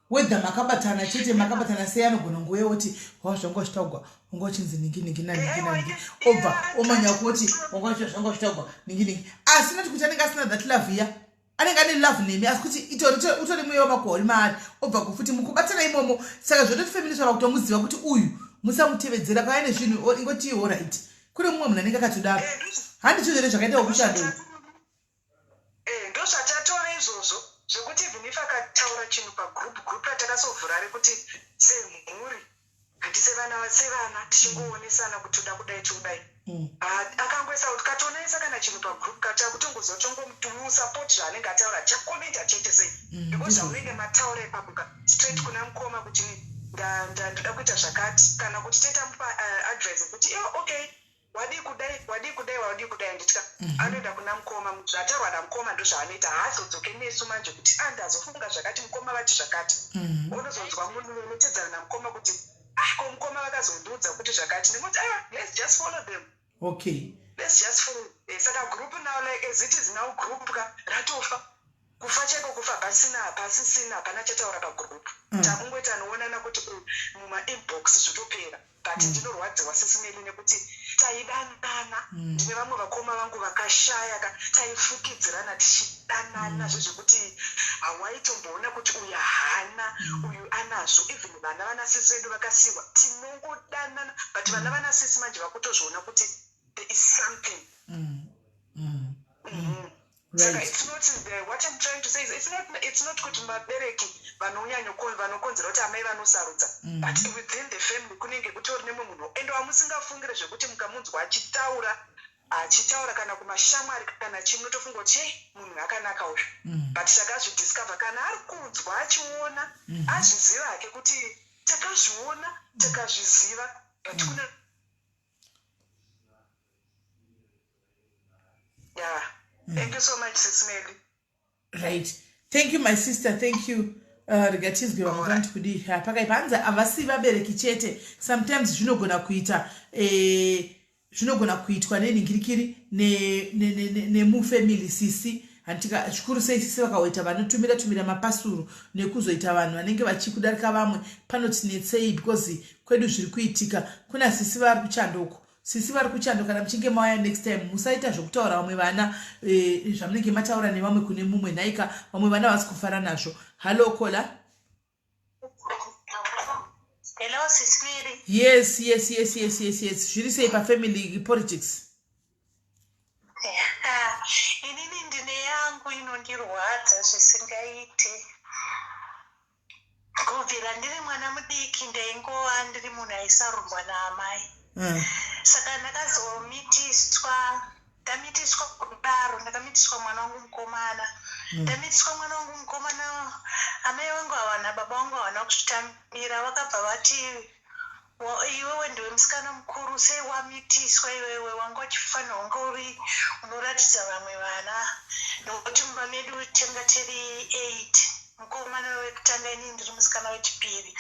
Whether makabatana chete makabatana sei anogona nguve oti wa zvanga uchitaugwa wanga uchinzi ningi ningi naningi naningi obva omanya kuti wanga zvanga uchitaugwa ningi ningi asi not kuti anenge asina that love iya anenge ane love nemi asi kuti utori mweya wemakuhwa uri maari obva kufuti mukubatana imomo saka zvototi family svava kutomuziva kuti uyu musamutevedzera kwaya nezvinhu ingoti orit kune mumwe munhu anenge akatodaro handizvo zvere zvakaita wokushando Eh, ndozvatatove izvozvo zvekuti even if akataura chinhu pagroup group ratakasovhura rekuti semhuri handi sevana sevana tichingoonesana kuti toda kudai todai mm. ah, akangoisa kuti katonaisa kana chinhu pagroup katakutongoziva tongomusupport zvaanenge ataura chakomenta chete sei mm, because zvamunenge mataura ipapo ka straight kuna mukoma kuti ndoda kuita zvakati kana kuti toita mupa eh, advice yekuti eh, okay wadii kudai wadii kudai wadii kudai handitya mm -hmm. anoenda kuna mukoma zvataurwa namukoma ndozvaanoita haazodzoke nesu manje kuti ah ndazofunga zvakati mukoma vati zvakati mm -hmm. unozonzwa munhu unotedzana namukoma kuti ah ko mukoma vakazondiudza kuti zvakati ndingoti ah let's just follow them okay let's just follow eh, saka group now like as it is now group ka ratofa kufa chaiko kufa pasina pasisina hapana chataura pagroup mm. takungoita anoonana kuti mumainbox zvotopera but mm. ndinorwadziwa sisi Melly nekuti taidanana mm. ndine vamwe vakoma vangu vakashaya ka taifukidzirana tichidanana mm. zvezvekuti hawaitomboona kuti uyu haana mm. uyu anazvo even vana vanasisi vedu vakasiwa tinongodanana but vana mm. vanasisi manje vakutozviona kuti there is something mm. Mm. Mm. Saka it's not the, what I'm trying to say is it's not, it's not kuti vabereki vanonyanya vanokonzera kuti amai vanosarudza mm. but within the family kunenge kutori nemwe munhu ende wamusingafungire zvekuti mukamunzwa achitaura achitaura kana kumashamwari kana chii munotofunga kuti chei munhu akanaka uyu mm. but takazvidiscover kana ari kunzwa achiona mm. azviziva hake kuti takazviona takazviziva but mm. kuna yeah mm. thank you so much sis Melly right thank you my sister thank you uh, rega tinzwe vamwe vanoti kudii pakaipa hanzi havasi vabereki chete sometimes zvinogona kuita eh, zvinogona kuitwa nenhingirikiri nemufamily ne, ne, ne sisi handitika zvikuru sei sisi vakaoita vanotumira tumira mapasuru nekuzoita vanhu vanenge vachikudarika vamwe panotinetsei because kwedu zviri kuitika kuna sisi vari kuchandoko Sisi vari kuchando kana muchinge mauya next time musaita zvekutaura vamwe vana eh, zvamunenge mataura nevamwe kune mumwe nhaika vamwe vana vasi kufara nazvo hallo kola Hello, Sis Mary. Yes, yes, yes, yes, yes, yes. Zviri sei pafamily politics? Inini ndine yangu inondirwadza zvisingaite. Kubvira ndiri mwana mudiki ndaingova ndiri munhu aisarurwa naamai. Mm. Saka ndakazomitiswa ndamitiswa kudaro ndakamitiswa mwana wangu mukomana. Mm. Ndamitiswa mwana wangu mukomana amai vangu havana baba vangu havana kuzvitambira vakabva vati Iwewe ndiwe musikana mukuru sei wamitiswa iwewe wanga uchifanirwa kunge uri unoratidza vamwe vana nokuti mumba medu tanga tiri 8 mukomana wekutanga inini ndiri musikana wechipiri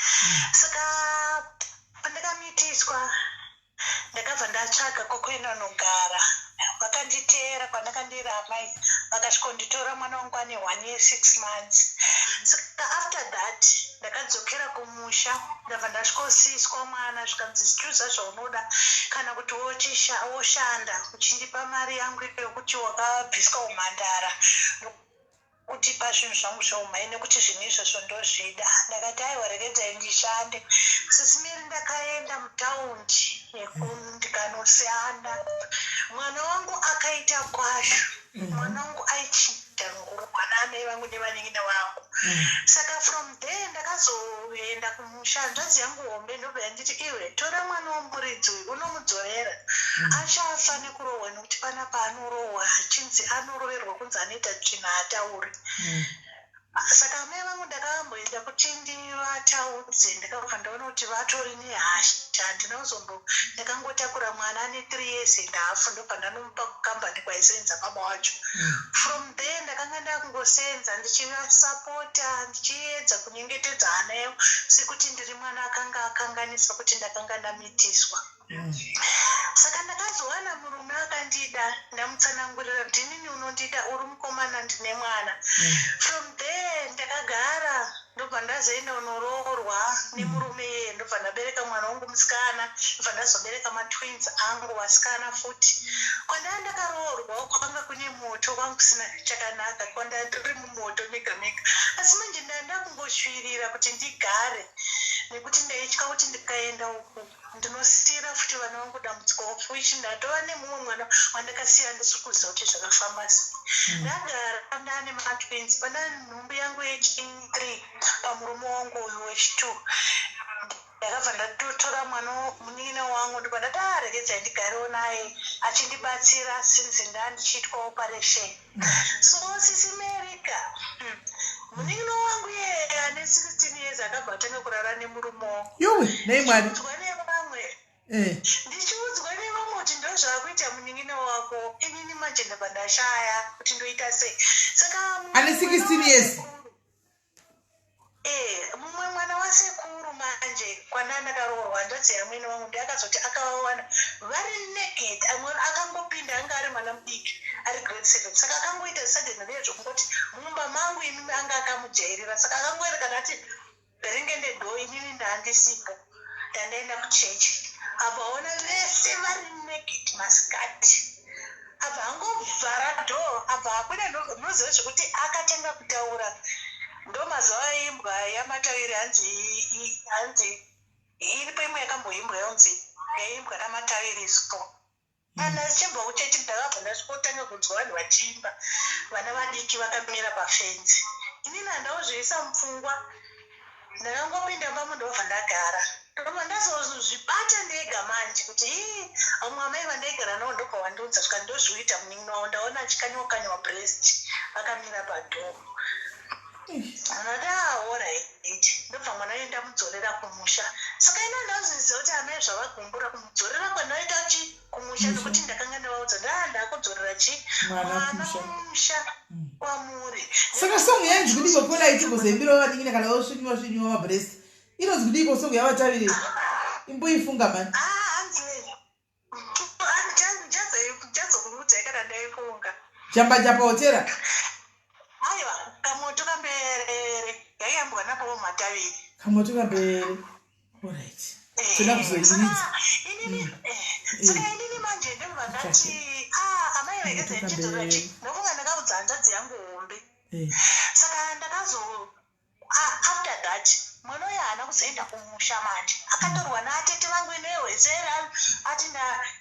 saka pandakamitiswa ndakabva ndatsvaga kwekuenda nogara vakanditeera kwandakandira amai vakasvikonditora mwana wangu ane one year six months saka after that ndakadzokera kumusha ndabva ndasvikosiiswa mwana zvikanzi chuza zvaunoda kana kuti woshanda uchindipa mari yangu yokuti wakabviswa umhandara kutipa zvinhu zvangu zveumhai nekuti zvinhu izvozvo ndozvida ndakati aiwa regedzai ndishande sisimiri ndakaenda mutaundi ndikanosiyana mwana wangu akaita kwazvo mhm. mwana wangu aichinja nguva naamai vangu nevanin'ina vangu mm. saka from there ndakazoenda kumusha hanzvadzi yangu hombe ndobva yanditi iwe tora mwana womuridzi uyu unomudzorera mm. achafa nekurohwa nekuti panapa anorohwa achinzi anoroverwa kunzi anoita tsvina haatauri mm. Saka amai vangu ndakamboenda kuti ndivataudze ndakabva ndaona kuti vatori nehasha handina kuzombo ndakangotakura mwana ane three years and half ndobva ndanomupa kukambani kwaisenza baba wacho mm. from there ndakanga ndakungosenza ndichivasapota ndichiedza kunyengetedza hana yavo sekuti ndiri mwana akanga akanganisa kuti ndakanga ndamitiswa Mm. Saka ndakazowana murume akandida ndamutsanangurira kuti inini unondida uri mukomana ndine mwana mm. From there ndakagara ndobva Ndobva ndazoenda unoroorwa nemurume iyeye, ndobva ndabereka mwana wangu musikana, ndobva ndazobereka matwins angu vasikana futi. Kwandaa ndakaroorwa kwanga kune moto, kwanga kusina chakanaka, kwandaa ndiri mumoto mega mega. Asi manje ndaa ndakungoshvirira kuti ndigare nekuti ndaitya kuti ndikaenda uku Ndinosiyira futi vana vangu dambudziko of which ndatova nemumwe mwana wandakasiya ndisiri kuziva kuti zvakafamba sei. Ndagara ndane matwins pana nhumbu yangu yechi 3 pamurume wangu uyu wechi2 ndakabva ndatotora mwana munin'ina wangu ndobva ndati ah regedzai ndigarewo naye achindibatsira since ndandichiitwa operation. So sisi Merika munin'ina wangu iyeye ane 16 years akabva atanga kurara nemurume wangu. Yuwi, nei Mwari? Ndichiudzwa nevamwe. Eh. Ndichiudzwa nevamwe kuti ndozvaakuita munin'ina wako. Inini manje ndabva ndashaya kuti ndoita sei. Saka Ane 16 years. Eh, mumwe mwana wasekuru manje kwana ndakaroorwa hanzvadzi yamwene wangu ndiye akazoti akavawana vari naked amwe akangopinda anga ari mwana mudiki ari grade seven saka akangoita sudden riye zvokungoti mumba mangu imimi anga akamujairira saka akangoerekana ati bheringende do inini ndaandisipo ndandaenda kuchechi abva aona vese vari naked masikati abva angovhara door abva abuda munoziva zvekuti akatanga kutaura ndomazuva aimbwa yamataviri hanzi hanzi iripo imwe yakamboimbwa yonzi yaimbwa namataviri so kana ndichibva kuchechi ndakabva ndasvikotanga kunzwa vanhu vachiimba vana vadiki vakamira pafenzi inini handauzviisa mupfungwa Ndakangopinda mumba ndobva ndagara. Ndobva ndazozvibata ndega manje kuti hii vamwe amai vandaigara navo ndobva vandiudza zvikanzi ndozviita munin'ina wavo ndaona achikanyiwa kanyiwa breast vakamira padoor. Ndakati ah alright ndobva mwana uye ndamudzorera kumusha. Saka ini handazviziva kuti amai zvavagumbura kumudzorera kwandaita chi kumusha nekuti ndakanga ndavaudza ndaa ndakudzorera chi mwana kumusha kwamuri. Saka song yanzi kudiko kola ichimbozoimbirawo vanin'ina kana vosvinyiwa svinyiwa mabreast inonzi kudiko song yavataviri imboifunga mani. Ah hanzi ndichazokuudzai kana ndaifunga. Jamba jamba hotera. Aiwa kamoto kamberere yaiambwa napo mataviri. Kamoto kamberere. Alright. Toda kuzoiridza. Saka inini manje ndobva ndati ah amai vegedza ndichidzorera chi ndofunga ndakaudza hanzvadzi yangu hombe. Saka ndakazo ah, after that mwana uyo haana kuzoenda kumusha manje akatorwa naatete vangu inehwezera ati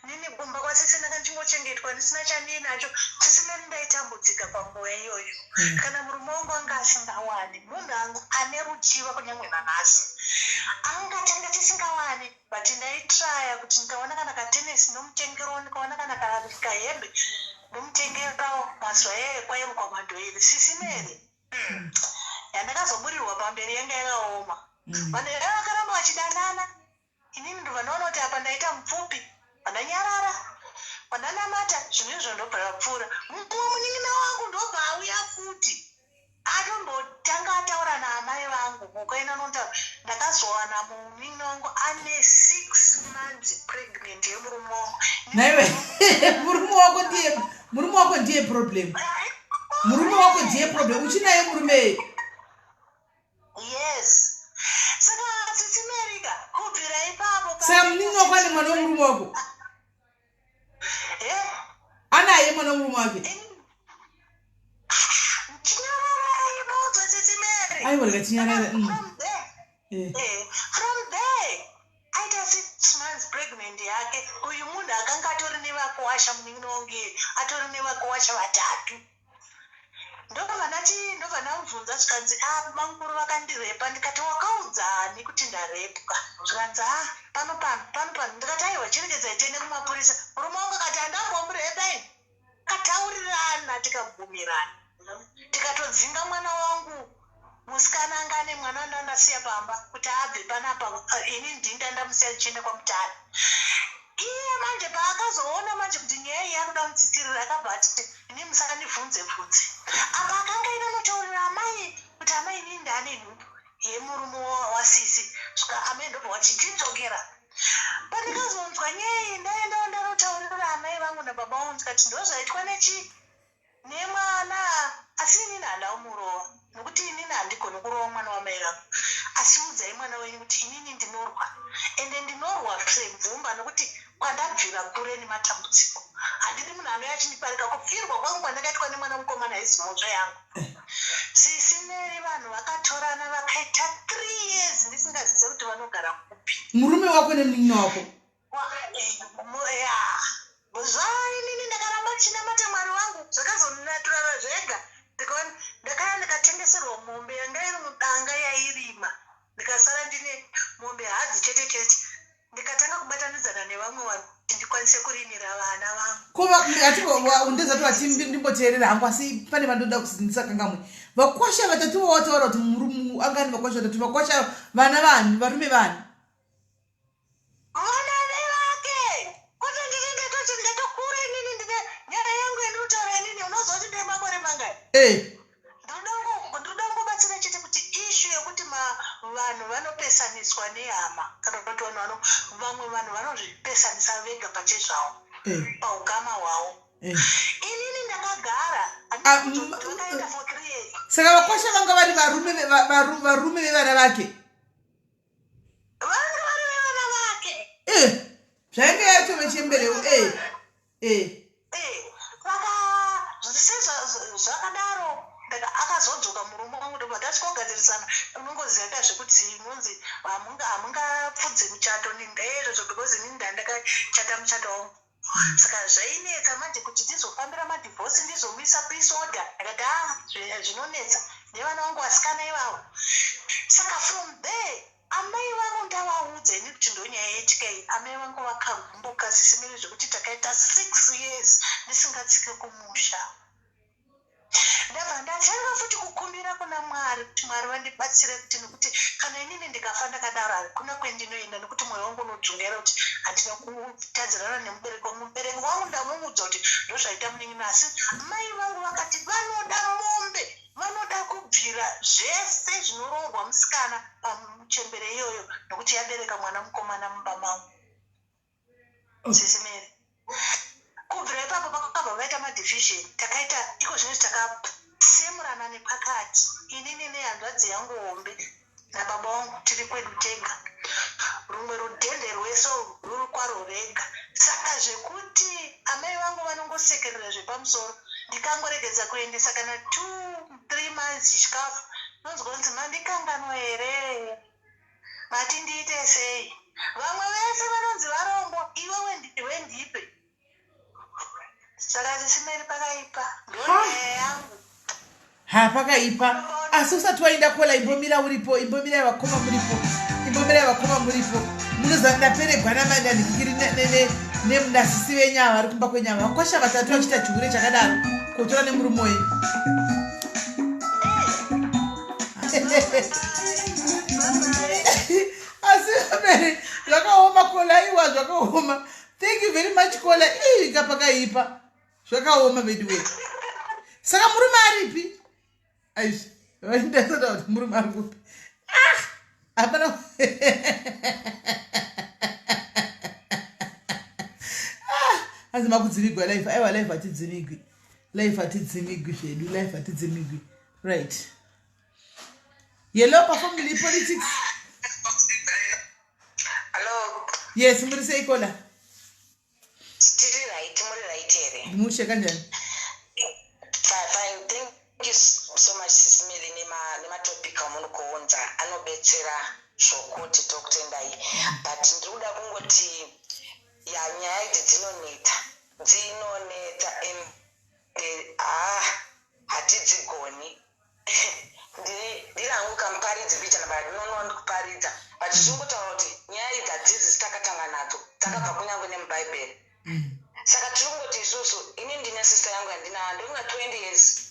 nini kumba kwasisi ndanga ndichingochengetwa ndisina chandiinacho sisi meri ndaitambudzika panguva iyoyo kana murume wangu anga asingawani munhu anga ane ruchiva kunyangwe nanhasi anga tanga tisingawani but ndaitraya kuti ndikaona kana katenesi ndomutengerawo ndikaona kana kahembe ndomutengerawo mazuva iyayo kwairukwa madhoiri sisi meri yandakazoburirwa pamberi yanga yakaoma vanhu vaya vakaramba vachidanana Inini ndobva ndaona kuti apa ndaita mupfupi pandanyarara pandanamata zvinhu izvo ndobva zvapfuura. Mumwe munin'ina wangu ndobva auya futi atombotanga ataura naamai vangu ukaenda unotaura ndakazowana munin'ina wangu ane 6 months pregnant yemurume wangu. Naiwe murume wako ndiye murume wako ndiye problem. Murume wako ndiye problem uchinaye murume Yes. Saka sisi Merika kubvira ipapo Saka munin'ina wako ane mwana wemurume wako? Eh? Anaye mwana wemurume wake? Chinyararai baudzwa sisi Mary. Aiwa rega tinyarare. From there. Eh. From there. Aita 6 months pregnant yake uyu munhu akanga atori nevakuwasha munin'ina wangu iye atori nevakuwasha vatatu. Ndobva ndati ndobva ndamubvunza zvikanzi ah bamukuru vakandirepa ndikati wakaudzani kuti ndarepwa zvikanzi ah pano pano pano pano ndikati aiwa chiregedzai tiende kumapurisa murume wangu akati handambomurepa ini takataurirana tikabvumirana tikatodzinga mwana wangu musikana anga ane mwana wandandasiya pamba kuti abve panapa ini ndini ndandamusiya ndichienda kwamutare iye manje paakazoona manje kuti nyaya iyi yakuda mutsitirira akabva ati ini musandibvunze bvunze apa akanga aida unotaurira amai kuti amai inini ndaane nhumbu yemurume wasisi svika amai ndobva wati chidzokera pandikazonzwa nyaya iyi ndaendawo ndanotaurira amai vangu nababa vangu ndikati ndozvaitwa nechii nemwana asi inini handina kumurova. Nokuti inini handigoni kurova mwana wamai vangu, asi udzai mwana wenyu kuti inini ndinorwa, ende ndinorwa sebvumba, nokuti kwandabvira kure nematambudziko. Handidi munhu anouya achindiparika. Kufirwa kwangu kwandakaitwa nemwana mukomana haizi mhosva yangu. Sisi Mary, vanhu vakatorana vakaita 3 years ndisingazive kuti vanogara kupi. Murume wako nemunin'ina wako? Ya, zvainini ndakaramba ndichinamata Mwari wangu, zvakazonaturara zvega. Ndikaona ndakaya ndikatengeserwa mombe yanga iri mudanga yairima, ndikasara ndine mombe hadzi chete chete. Ndikatanga kubatanidzana nevamwe vanhu kuti ndikwanise kurimira vana vangu. Ko ndezati vati ndimboteerera hangu, asi pane vandoda kusindisakangamwe. Vakwasha vatatu vawataura kuti murume angani? Vakwasha vatatu, vakwasha vana vani, varume vani? Vana vevake. Kuti ndini ndatoti ndatokura inini, ndine nyaya yangu yandinotaura inini. Unozoti ndine makore mangani? Ndinoda kungobatsira chete kuti issue yekuti vanhu vanopesaniswa nehama, kana kuti vanhu vamwe vanhu vanozvipesanisa vega pachezvavo paukama hwavo. Inini ndakagara vakaenda for 3 years. Saka vakwasha vanga vari varume vevana vake? Vanga vari vevana vake. Zvainge yacho vechemberewo eh. Saka sezvakadaro akazodzoka murume wangu, ndobva tasvika kugadzirisana. Unongoziva ka zvekuti inonzi hamungapfudze muchato ndezvozvo, because inini ndandakachata muchato wangu. Saka zvainetsa manje kuti ndizofambira madivorce, ndizomuisa peace order. Ndakati a zvinonetsa nevana vangu vasikana ivavo. Saka from there amai vangu ndavaudza ini kuti ndonyaya yetyai. Amai vangu vakagumbuka, Sisi Mary, zvekuti takaita 6 years ndisingatsike kumusha. Ndabva ndatanga futi kukumbira kuna Mwari kuti Mwari vandibatsire, kuti nekuti kana inini ndikafa ndakadaro, hakuna kwendinoenda, nekuti mwoyo wangu unodzungaira kuti handina kutadzirana nemubereki wangu. Mubereki wangu ndamuudza kuti ndozvaita munin'ina, asi mai vangu vakati vanoda mombe, vanoda kubvira zvese zvinoroorwa musikana pamuchembere iyoyo, nekuti yabereka mwana mukomana mumba mangu. Sisi Mary, kubvira ipapo pakabva vaita madivision. Takaita iko zvinezvi takasemurana nepakati, inini nehanzvadzi yangu hombe nababa vangu tiri kwedu tega, rumwe rudhende rwese ruri kwarwo rega. Saka zvekuti amai vangu vanongosekerera zvepamusoro, ndikangoregedza kuendesa kana 2, 3 months chikafu, nonzwa kunzi, "Mandikanganwa here? Mati ndiite sei? Vamwe vese vanonzi varombo, iwewe ndiwe ndipe." Saka Sisi Mary, pakaipa, ndonyaya yangu. Ha, pakaipa. Asi usati waenda, kola, imbomira uripo, imbomirai vakoma muripo, imbomirai vakoma muripo. Munoziva ndaperegwa namandanikiri nemunasisi venyama vari kumba kwenyama, vakwasha vatatu vachiita chihure chakadaro, kotora nemurume wenyu. Asi mere zvakaoma, kola, iwa zvakaoma. Thank you very much, kola. Ika pakaipa, zvakaoma veduwe. Saka murume aripi? Aizvi ndasada kuti murume ari kupi? Ah, hapana. Ah, hanzi makudzimigwa life. Aiwa, life hatidzimigwi, life hatidzimigwi zvedu, life hatidzimigwi. Right, yellow pafamily politics. Hello. Yes, muri sei, kola? Tiri right, muri right here? Mushe, kanjani? Fine, fine. Thank you so much, Sis Mary, nematopic amuri kuunza anobetsera zvokuti tokutendai. But ndiri kuda kungoti ya nyaya idzi dzinonetsa, dzinonetsa and ah, hatidzigoni. Ndiri hangu kamuparidzi kuita but ndinonowa ndikuparidza, but tichingotaura kuti nyaya idzi hadzisi takatanga nadzo, dzakabva kunyange nemubhaibheri. Saka tiri kungoti isusu, ini ndine sister yangu yandinayo, ndonga 20 years,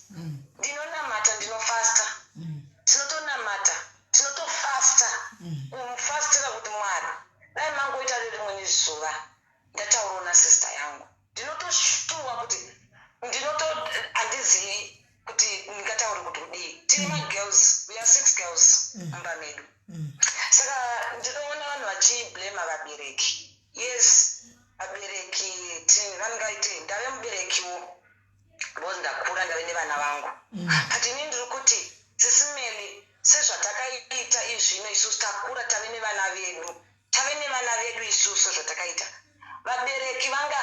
ndinonamata, ndinofasta, tinotonamata, tinotofasta, kumufastira kuti Mwari dai mangoita rerimweni zuva ndataurawo nasister yangu. Ndinotoshuwa kuti ndinoto handizivi kuti ndingataure kuti kudii. Tiri magirls, we are six girls mumba medu. Saka ndinoona vanhu vachiblema vabereki. Yes, vabereki vangaite ndave muberekiwo because ndakura, ndave nevana vangu, but ini ndiri kuti Sisi Melly, sezvatakaita izvino isusu takura tave nevana vedu, tave nevana vedu isusu sezvatakaita. Vabereki vanga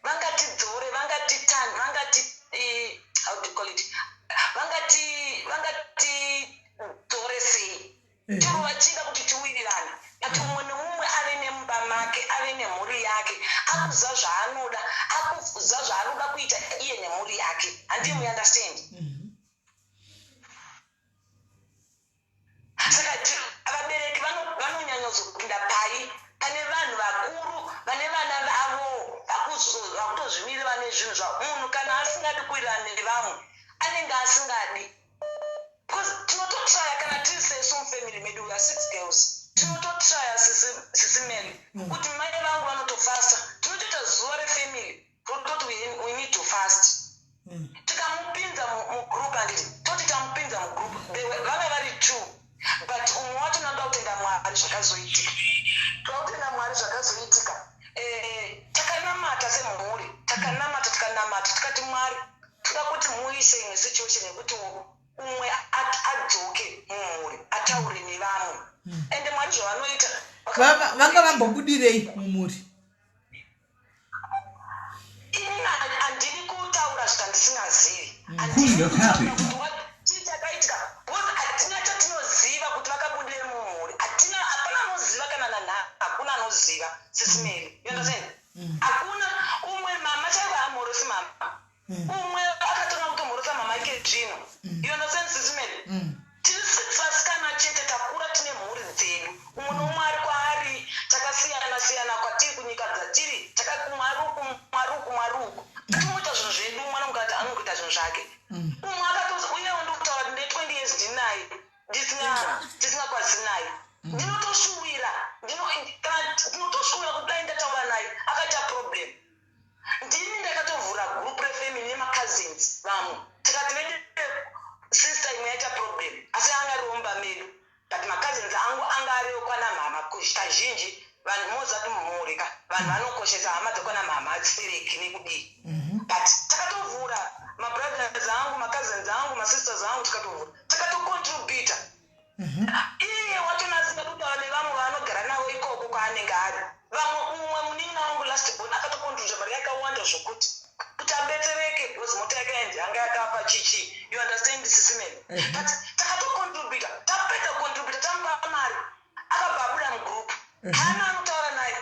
vangatidzore, vangatitan, vangati eh, how do you call it? Vangati vangatidzore sei? Chero vachida kuti tiwirirane but umwe neumwe ave nemumba make, ave nemhuri yake, akuziva zvaanoda, akuziva zvaanoda kuita iye nemhuri yake. Handii mu understand? Saka vabereki vanonyanyozopinda pai pane vanhu vakuru vane vana vavo vakutozvimirira vane zvinhu zvavo. Munhu kana asingadi kuwirirana nevamwe anenge asingadi. Because tinototraya kana tiri sesu mufamily medu, we are six girls, tinototraya sisi Mary kuti mai vangu vanotofasta, tinotoita zuva refamily tototi we need to fast. Tikamupinza mugroup, handiti toti tamupinza mugroup, vanga vari two, but umwe wacho noda kutenda Mwari zvakazoitika, toda kutenda Mwari zvakazoitika. Takanamata semhuri, takanamata, tikanamata, tikati Mwari, toda kuti muise imwe situation yekuti umwe adzoke mumhuri ataure nevamwe. Ende Mwari zvavanoita. Vanga vambobudirei mumhuri? Ini handidi kutaura zvandisingazivi. Chii chakaitika? Because hatina chatinoziva kuti vakabudire mumhuri. Hatina, hapana anoziva kana nanhasi, hakuna anoziva, Sisi Mary, you understand? Hakuna. Umwe mama chaivo haamhorosi mama. Umwe akatanga kutomhorosa mama ike zvino, you understand, Sisi Mary? Tiri six vasikana chete, takura tine mhuri dzedu, umwe neumwe ari kwaari, takasiyana siyana kwatiri, kunyika dzatiri, mwari uku, mwari uku, mwari uku, atingoita zvinhu zvedu, umwe anongati anongoita zvinhu zvake. Umwe akatozi uyewo ndikutaura kuti nde 20 years ndinaye, ndisina kwazinaye. Ndinotoshuwira, kana ndinotoshuwira kuti dai ndataura naye akaita problem. Ndini ndakatovhura group refamily nemacousins vamwe, tikati vede sister imwe yaita problem, asi anga ariwo mumba medu, but macousins angu anga ariwo kwana mama. Kazhinji vanhu moziva kuti mumhuri ka vanhu vanokoshesa hama dzekwana mama adzisereki nekudii. But takatovhura, mabrothers angu, macousins angu, masisters angu, tikatovhura, takatocontributa. Iye wachona asingadi kutaura nevamwe vaanogara navo ikoko kwaanenge ari, vamwe, umwe munin'ina wangu last born akatocontributa mari yakawanda zvokuti kuti abetsereke because mota yake yainzi yanga yakafa chichi, you understand, Sisi Mary? But takatocontributa, tapedza kucontributa, tamupa mari, akabva abuda mugroup, hana anotaura naye.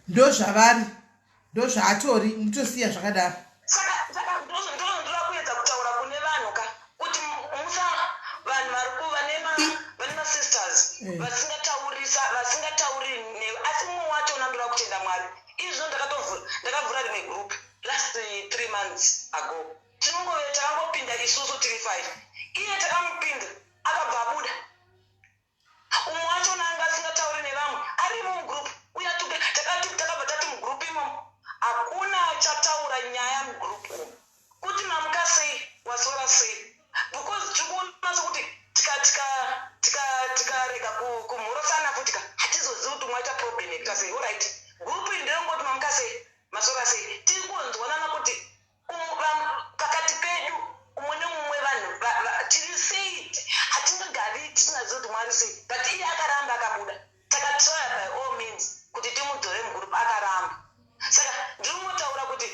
Ndo zvavari, ndo zvaatori, mutosiya zvakadaro. Saka ndozondoda kuedza kutaura kune vanhu ka kuti musa vanhu vari kuva vane masisters vasingataurisa, vasingatauri newe. Asi mumwe wacho unandoda kutenda Mwari, izvo ndakatovhura, ndakavhura rimwe group last 3 months ago. Tinongove takangopinda isusu tiri five, iye takamupinda akabva abuda. Umwe wachona anga asingatauri nevamwe arimo mugroup uya. Tuke takati, takabva tati mugroup imomo hakuna achataura nyaya mugroup umu kuti mamuka sei, wasora sei, because tiri kuona sekuti tikarega kumhorosana futi ka hatizozivi kuti mwaita problem yekuita sei. Alright, group iyi ndeyongoti mamuka sei, masora sei, tiri kunzwanana kuti pakati pedu umwe nemumwe vanhu tiri sei, hatingagari tisingazivi kuti mwari sei. But iye akaramba akabuda. Takatrya by all means kuti timudzore mugroup, akaramba. Saka ndiri kungotaura kuti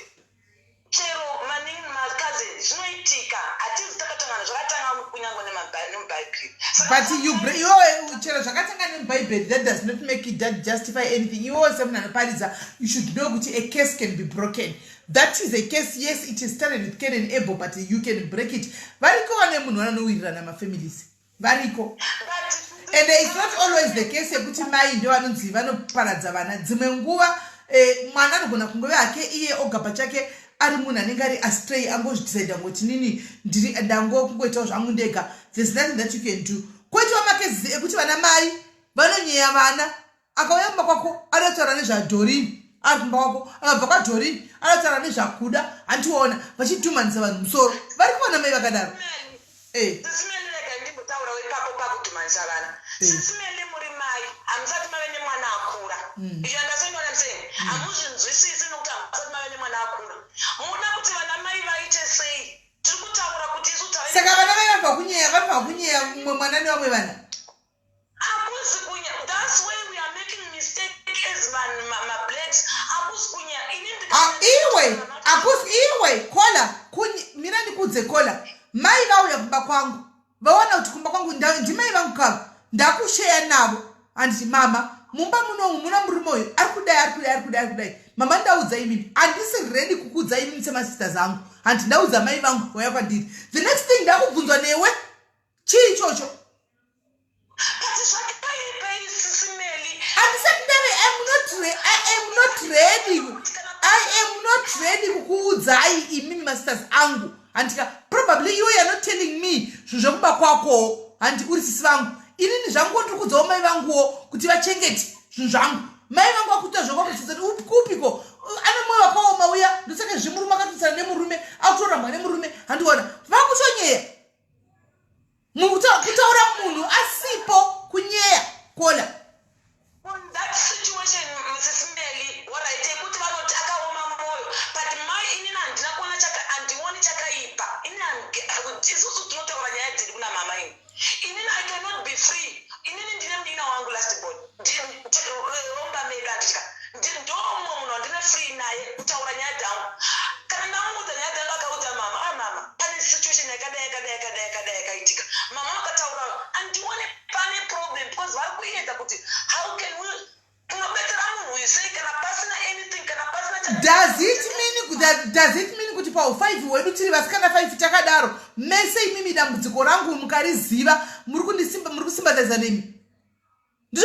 chero macousin, zvinoitika, hatizi takatangana, zvakatanga kunyange nemubhaibheri. But iwe, chero zvakatanga nemubhaibheri, that does not make it that justify anything. Iwewo semunhu anoparidza, you should know kuti a case can be broken. That is a case, yes, it is started with Cain and Abel, but you can break it. Variko vane munhu vanonowirirana, mafamilies variko, and it's not always the case yekuti mai ndo vanonzi vanoparadza vana. Dzimwe nguva mwana anogona kungove hake iye oga pachake ari munhu anenge ari astray, angozvidecida ngoti nini ndiri ndango kungoitawo zvangu ndega. There's nothing that you can do. Kwoitawo macases ekuti vana mai vanonyeya vana. Akauya kumba kwako anotaura nezvaDorini, ari kumba kwako, akabva kwaDorini anotaura nezvaKuda. Handiona vachidhumanisa vanhu musoro, vari kuvana mai vakadaro. Sisi Meli, rega ndimbotaurawo ipapo pakudhumanisa vana. Sisi Meli, muri mai, hamusati mave nemwana akura. You understand what I'm saying? Hamuzvinzwisisi nokuti hamusati mave nemwana akura. Muda kuti vana mai vaite sei? Tiri kutaura kuti isu tave Saka vana mai vabva vanofanira kunyeya, vanofanira kunyeya mumwe mwana nevamwe vana. Hakusi kunya. That's why we are making mistake as vanhu mablacks. Hakusi kunya. Ini Ah, iwe, hakusi, iwe kola, mira ndikuudze, kola. Mai vauya kumba kwangu, vaona kuti kumba kwangu ndimai vangu kava ndakusheya navo, handiti? Mama, mumba munomu muna murume uyu ari kudai, ari kudai, ari kudai, ari kudai. Mama, ndaudza imimi, handisi ready kukuudza imimi semasisters angu, handi? Ndaudza mai vangu, vauya kwandiri. The next thing ndakubvunzwa newe, chii ichocho? But zvakaipei, Sisi Melly? Handisati ndave, I am not ready, I am not ready kukuudzai imimi masisters angu, handika? Probably iwe you are not telling me zvinhu zvekumba kwakowo, handi? Uri sisi vangu. Inini zvangu ndiri kudzawo mai vanguwo kuti vachengete zvinhu zvangu. Mai vangu vakuita zvokwakutsitsa kuti kupiko ane mwoyo wakaoma uya. Ndosaka zvemurume akatotsana nemurume, akutorambwa nemurume, handiona? Vakutonyeya. Kutaura munhu asipo kunyeya, kola. On that situation, Mrs Melly, alright, yekuti vanoti akaoma mwoyo, but mai, inini handina kuona chaka, handioni chakaipa. Ini isusu tinotaura nyaya dziri kuna mama. Ini, inini I cannot be free. Inini ndine munin'ina wangu, last born, romba medu, handitya. Ndo mumwe munhu wandine free naye kutaura nyaya dzangu. Kana ndamuudza nyaya dzangu, akaudza mama, "Ah mama, pane situation yakadai, yakadai, yakadai, yakadai yakaitika," mama vakataura, handioni pane problem, because vari kuedza kuti how can we, tinobetsera munhu uyu sei kana pasina anything, kana pasina Does it mean kuti pau5 hwedu tiri vasikana 5 takadaro mese? Imimi dambudziko rangu mukariziva, muri kundisimba, muri kusimbazaisa nemi. Ndo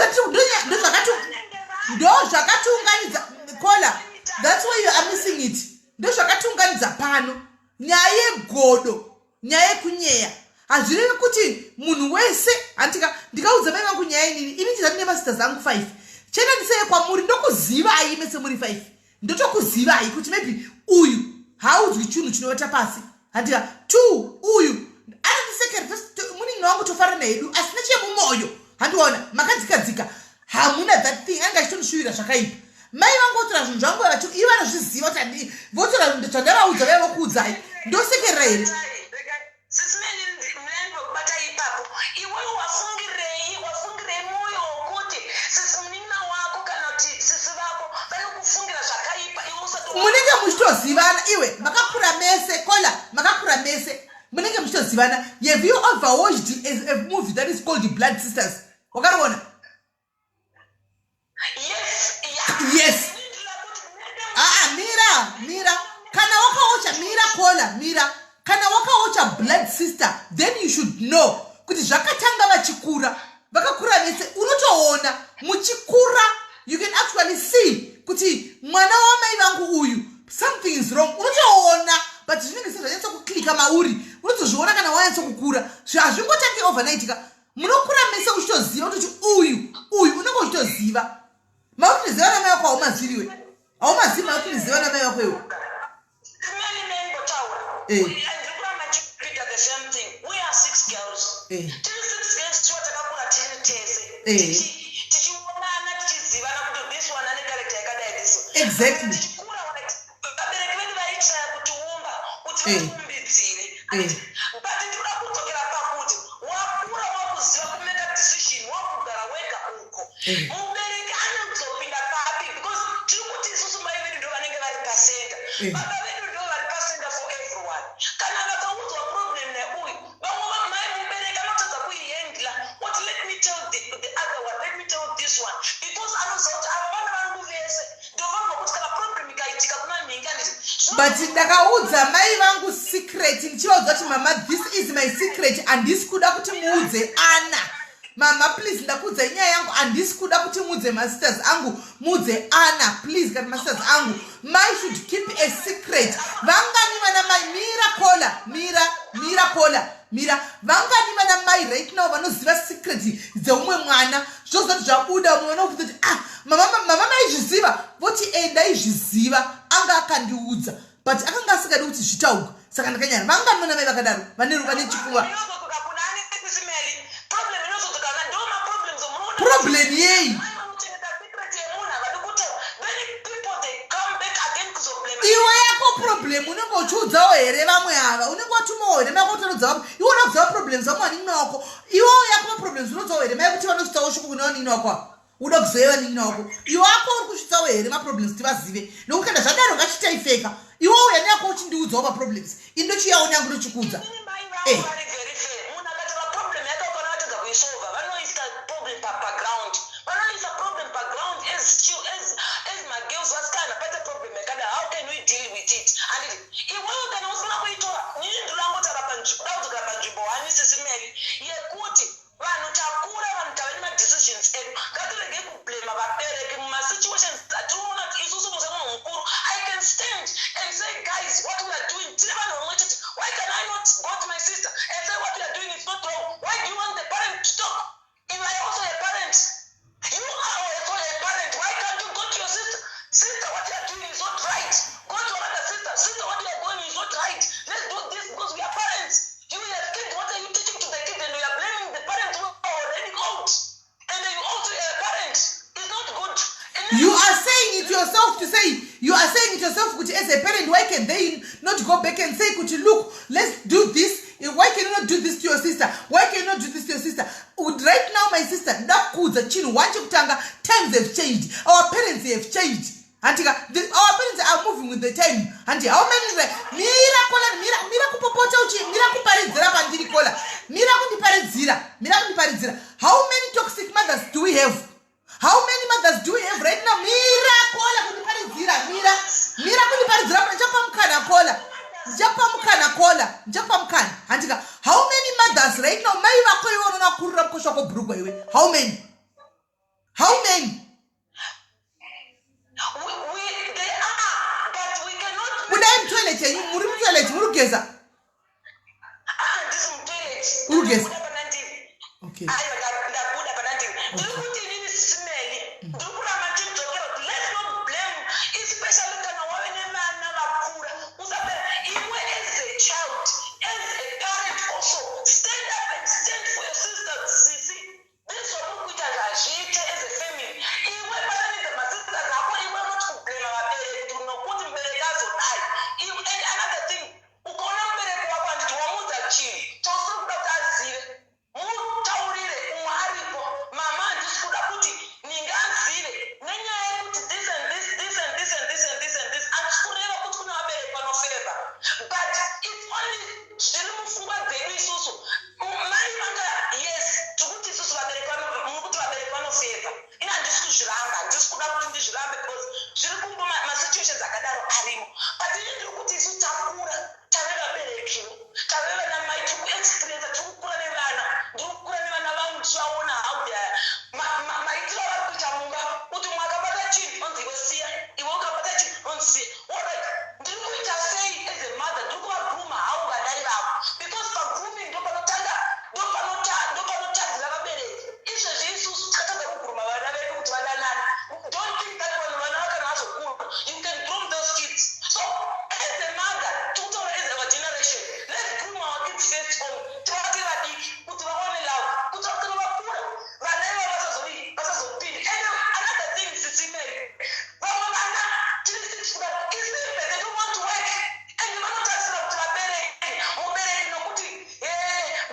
zvakatiunganidza, kola. That's why you are missing it. Ndo zvakatiunganidza pano, nyaya yegodo, nyaya yekunyeya. Hazvirevi kuti munhu wese, handika? Ndikaudza mai vangu nyaya inini, ini ndizati nemasisters angu 5, chena ndiseye kwamuri, ndokuzivai mese muri 5, ndotokuzivai kuti maybe uyu haudzwi chinhu chinovata pasi, handika? Two, uyu anondisekera, munin'ina wangu, tofarana hedu, asi nechemumwoyo, handiona, makadzikadzika, hamuna that thing. Anenge achitondishuvira zvakaipa. Mai vangu votora zvinhu zvangu, ivo vanozviziva kuti votora zvandavaudza, vaiva vokuudzai, ndosekerera here? Sisi Melly, kubata ipapo, iwewe wafungirei? Wafungirei mwoyo wokuti sisi munin'ina wako kana kuti sisi vako vanokufungira zvakaipa, iwe usati Munenge muchitozivana, iwe. Makakura mese, kola, makakura mese, munenge muchitozivana. Have you ever watched a movie that is called Blood Sisters? Wakariona? Yes, yeah. Yes. Aa, mira, mira. Kana wakaocha, mira, kola, mira. Kana wakaocha Blood Sister, then you should know kuti zvakatanga vachikura, vakakura vese. Unotoona muchikura, you can actually see kuti mwana wamai vangu uyu, something is wrong. Unotoona, but zvinenge sezvanyatsa kuklika mauri. Unotozviona kana wanyatsa kukura. Hazvingotangi overnight ka. Munokura mese uchitoziva kuti uyu, uyu, unenge uchitoziva. Mautiniziva namai vako, haumaziviwe, haumazivi. Mautiniziva namai vako iwe. Many men botaura. Ndiri kuramba ndichirepeata the same thing. We are six girls. Tiri six girls, tiwa takakura tiri tese. Tichionana, tichizivana kuti this one ane character yakadai, this one. Tichikura, vabereki vedu vaitraya kutiumba kuti vatiumbidzire. But ndinoda kudzokera pakuti wakura, wakuziva kumeka decision, wakugara wega uko. Mubereki anozopinda papi? Because tiri kuti isusu mai vedu ndo vanenge vari pacenter. Baba vedu ndo vari pacenter for everyone. Kana vakaudzwa problem neuyu, vamwe mai, mubereki anotadza kuihandla, oti, "Let me tell the other one, let me tell this one," because anoziva kuti ava vana vangu vese, ndofanirwa kuti kana problem ikaitika kuna nhingi, anditi? But ndakaudza mai vangu secret, ndichivaudza kuti, "Mama, this is my secret. Handisi kuda kuti muudze ana. Mama, please, ndakuudzai nyaya yangu. Handisi kuda kuti muudze masisters angu, muudze ana, please, kana masisters angu." Mai should keep a secret. Vangani vana mai, mira kola, mira, mira kola, mira. Vangani vana mai right now vanoziva secret dzeumwe mwana? Zvozoti zvabuda, umwe mwana ubvunza kuti, "Ah mama, mama maizviziva?" Voti, "E, ndaizviziva, anga akandiudza, but akanga asingadi kuti zvitaurwe, saka ndakanyara." Vangani vana mai vakadaro vane chikuva? Inozodzoka kuna ani, Sisi Melly? Problem inozodzoka, ndo maproblems omunoona. Problem yei? Mai vanochengeta secret yemunhu, havadi kutaura. Then people, they come back again kuzoblame. Iwe, yako problem, unenge uchiudzawo here vamwe ava? Unenge watumawo here mako kutorodza vamwe? Iwe. Iwe uda kuziva problems vamwe vanin'ina wako. Iwewo yako maproblems unodzawo here mai kuti vanosvitsawo shoko kune vanin'ina wako ava? Uda kuziva vanin'ina wako. Iwe wako uri kusvitsawo here maproblems tivazive? Nokuti kana zvadaro ngachitaifeka. Iwe uya neyako uchindiudzawo maproblems. Ini ndochiuyawo neyangu ndochikuudza. Inini mai vangu Eh. vari very fair. Munhu akataura problem yake ukaona vatadza kuisolva vanoisa problem paground. Vanoisa problem paground as as as magirls vasikana paita problem yakadai how can we deal with it? Handiti iwewe kana usina kuitora inini ndinongotaura panzvimbo da kudzokera panzvimbo one sisi Mary yekuti vanhu takura vanhu tave nemadecisions edu ngatiregei kublema vabereki mumasituations atinoona kuti isusu semunhu mukuru I can stand and say guys what we are doing tiri vanhu vamwe chete why can I not go to my sister and say what we are doing is not wrong why do you want the parent to talk if I also a parent you are also a parent why can't you go to your sister sister what you are doing is not right go to another sister sister what you are going is not right let's do this because we are parents you have kids what are you teaching to the kids and you are blaming the parents who are already old and you also a parent it's not good and then You are saying it yourself to say, you are saying it yourself kuti as a parent, why can they not go back and say kuti look, let's do this. Why can you not do this to your sister? Why can you not do this to your sister? Right now, my sister, ndakudza chinhu one chekutanga, times have changed. Our parents have changed. Handika, our parents are moving with the time. Handi, how many mira kola mira mira kupopota uchi mira kuparidzira pandiri kola. Mira kundiparidzira. Mira kundiparidzira. How many toxic mothers do we have? How many mothers do we have right now? Mira kola kundiparidzira. Mira mira kundiparidzira ndichapa mukana kola. Ndichapa mukana kola. Ndichapa mukana. Handika, how many mothers right now? Mai vako iwe unoona kurura mukosho wako bhurugwa iwe. How many? How many? We they are but we cannot Budai mutoilet yenyu, muri mutoilet muri kugeza. Ah, ndisi mutoilet. Uri kugeza? Ndabuda pana ndiri. Okay. Aiwa ndabuda pana ndiri. Ndiri kuti inini sisi Mary ndiri kuramba ndichidzokera kuti let's not blame especially kana wave nevana vakura usabe iwe as a child as a parent also stand up and stand for your sisters sisi this zvamuri kuita ngazviite as a family iwe batanidza masisters ako iwe not kublema vabereki kuti nokuti mubereki azodai iwe and another thing ukaona mubereki wako handiti wamuudza chinhu chausiri kuda kuti azive mutaurire umwe aripo mama handisi kuda kuti ningazive nenyaya yekuti this and this this and this and this and this and this handisi kureva kuti kune vabereki vanofeva but it's only zviri mupfungwa dzedu isusu mai vanga yes tikuti isusu vabereki muri kuti vabereki vanofeva ini handisi kuzviramba handisi kuda kuti ndizvirambe because zviri kumbo masituations akadaro arimo but ini ndiri kuti isu takura tave vaberekiwo tave vana mai tiri kuexperiensa tiri kukura nevana ndiri kukura nevana vangu ndichivaona how they are maitiro avari kuita mumba kuti umwe akabata chinhu onzi iwe siya iwe ukabata chinhu onzi siya alright ndiri kuita sei as a mother ndiri kuvagrooma how vana ivavo because pagrooming ndo panotanga ndo panotadzira vabereki izvezvi isusu tikatadza kugrooma vana vedu kuti vadanane don't think that when vana vakana vazokura you can groom those kids so as a mother tikutaura as our generation let's groom our kids first on tivati vadiki kuti vaone love kuti kana vakura vana ivavo vasazodii vasazopinda and another thing sisi Mary vamwe vana tiri six kudai isimbe they don't want to work and vanotarisira kuti vabereki mubereki nokuti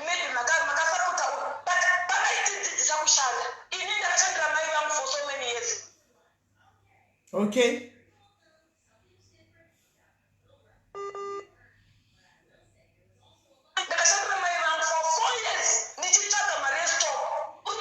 maybe makasapota uyu but pavaitidzidzisa kushanda ini ndakashandira mai vangu for so many years. Okay. Ndakashandira mai vangu for 4 years ndichitsvaga mari yestop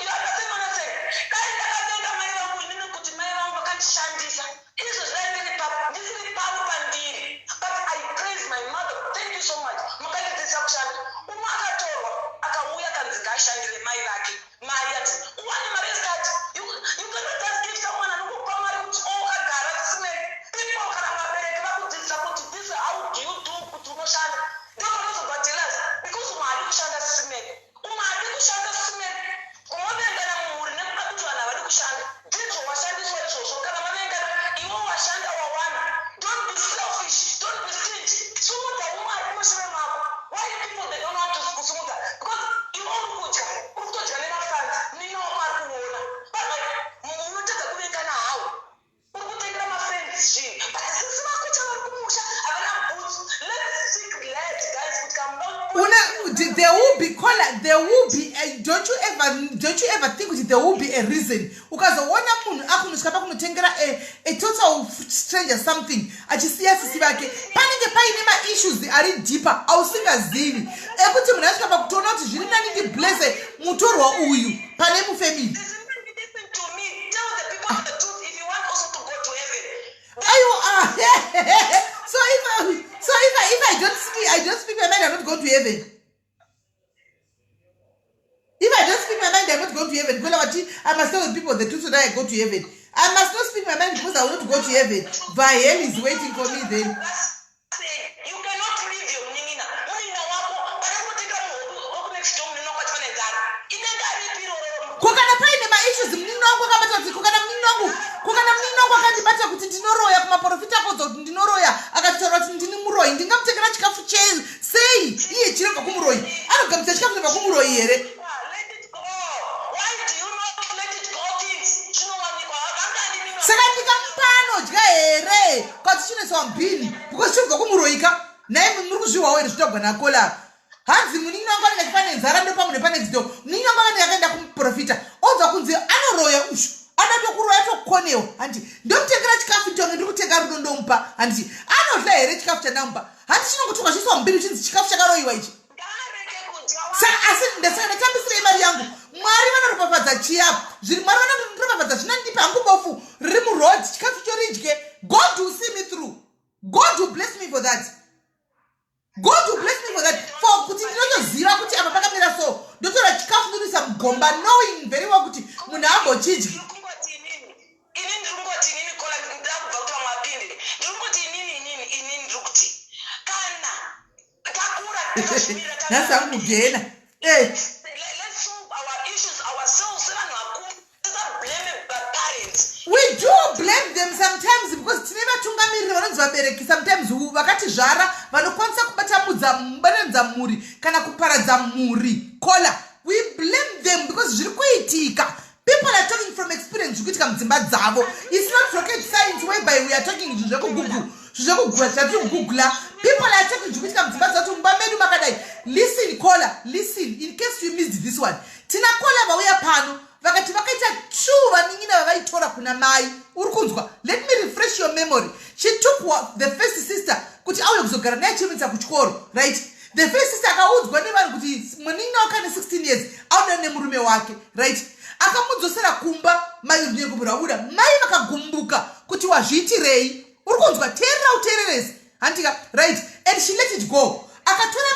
yakasiyana sei dai ndakavenga mai vangu inini kuti mai vangu vakandishandisa izvo zvai ndiri ndisiri pano pandiri but I praise my mother thank you so much makandidzidzisa kushanda umwe akatorwa akauya kanzi ngaashandire mai vake mari ati uwane mari yesikati you cannot just give someone anokupa mari kuti o ukagara sisimeni people kana vabereki vakudzidzisa kuti this how do you do kuti unoshanda ndo panozobva jealous because umwe haadi kushanda sisimeni umwe haadi kushanda sisimeni movengana mumhuri nekuda kuti vanhu havadi kushanda ndizvo washandiswa izvozvo kana mavengana iwe washanda wawana don't be selfish don't be stingy sumudza umwe ari kumashure mako why people they don't want to kusumudza because iwe uri kudya uri kutodya nemafanzi nini wako ari kuona. There will be caller, there will be a, don't you ever think kuti there will be a reason. Ukazoona munhu akunosvika pakunotengera a total stranger something achisiya sisi vake, panenge paine maissues ari deeper ausingazivi, ekuti munhu asvika pakutoona kuti zviri nani ndiblesse mutorwa uyu pane mufamily. Listen to me. Tell the people the truth if you want also to go to heaven. Ayo, ah, so if I don't speak my mind, I'm not going to heaven. If I don't speak my mind, I'm not going to heaven. Kwela vati I must tell the people the truth so that I go to heaven. I must not speak my mind because I will not go to heaven. The hell is waiting for me then. You cannot leave your munin'ina. Munin'ina wako pane kunotenga munhu wekunext door, munin'ina wako achifane nzara. Inenge aripi iroro? Ko kana paine maissues, munin'ina wangu akabata kuti, ko kana munin'ina wangu akandibata kuti ndinoroya, kumaprofita akodza kuti ndinoroya, akatitaura kuti ndini muroyi, ndingamutengera chikafu che sei iye chinobva kumuroyi? Anogamuchira chikafu chinobva kumuroyi here? Let it go. Why do you not let it go, things? Zvinowanikwa vangani mino. Saka ndikamupa anodya here kwati chinoiswa mubhini because chinobva kumuroyi ka? Nai, muri kuzvihwawo here zvitogwa nakola? Hanzi munin'ina wangu anenge achifane nzara, ndopamwe nepanext door munin'ina wangu akanenge akaenda kumuprofita, onzwa kunzi anoroya ushu, anotokuroya tokonewa. Handi ndomutengera chikafu tonge ndiri kutenga rudo, ndomupa, handiti anodya here chikafu chandamupa? Handi chinongotorwa chiiswa mubhini chinzi chikafu chakaroyiwa ichi? Ngaareke kudya. Saka asi ndasaka ndatambisirei mari yangu. Mwari vanoropafadza chiyapo zviri, Mwari vanoropafadza zvinandipa hangu bofu riri muroad, chikafu choridye. God will see me through. God will bless me for that. God will bless me for that, for kuti ndinotoziva kuti apa pakamira so, ndotora chikafu ndotoisa mugomba, knowing very well kuti munhu ambochidyi. Ndiri kungoti inini, ini ndiri kungoti inini, kola ndida kubva kuti vamwe vapinde. Ndiri kungoti inini ndiri kuti kana takura takazvimirira. Nhasi hangu kugena. Eh. Let's solve our issues ourselves sevanhu vakuru. Tisablame parents. We do blame them sometimes because tine vatungamiriri vanonzi vabereki sometimes vakatizvara vanokwanisa kubatamudza, kubatanidza mhuri kana kuparadza mhuri. Kola, we blame them because zviri kuitika, people are talking from experience, zviri kuitika mudzimba dzavo. It's not rocket science whereby we are talking zvinhu zvekugoogle, zvinhu zvekugula zvatiri kugoogle. People are talking zviri kuitika mudzimba dzavo, kuti mumba medu makadai. Listen, caller, listen, in case you missed this one, tina caller vauya pano vakati vakaita two vanin'ina vavaitora kuna mai. Uri kunzwa? Let me refresh your memory. She took the first sister kuti auye kuzogara naye achiemedza kuchikoro, right? The first sister akaudzwa nevanhu kuti munin'ina wake ane 16 years auda nemurume wake, right? Akamudzosera kumba, mai rabuda, mai vakagumbuka kuti wazviitirei. Uri kunzwa? Teerera, uteereresi, handika? Right, and she let it go. Akatora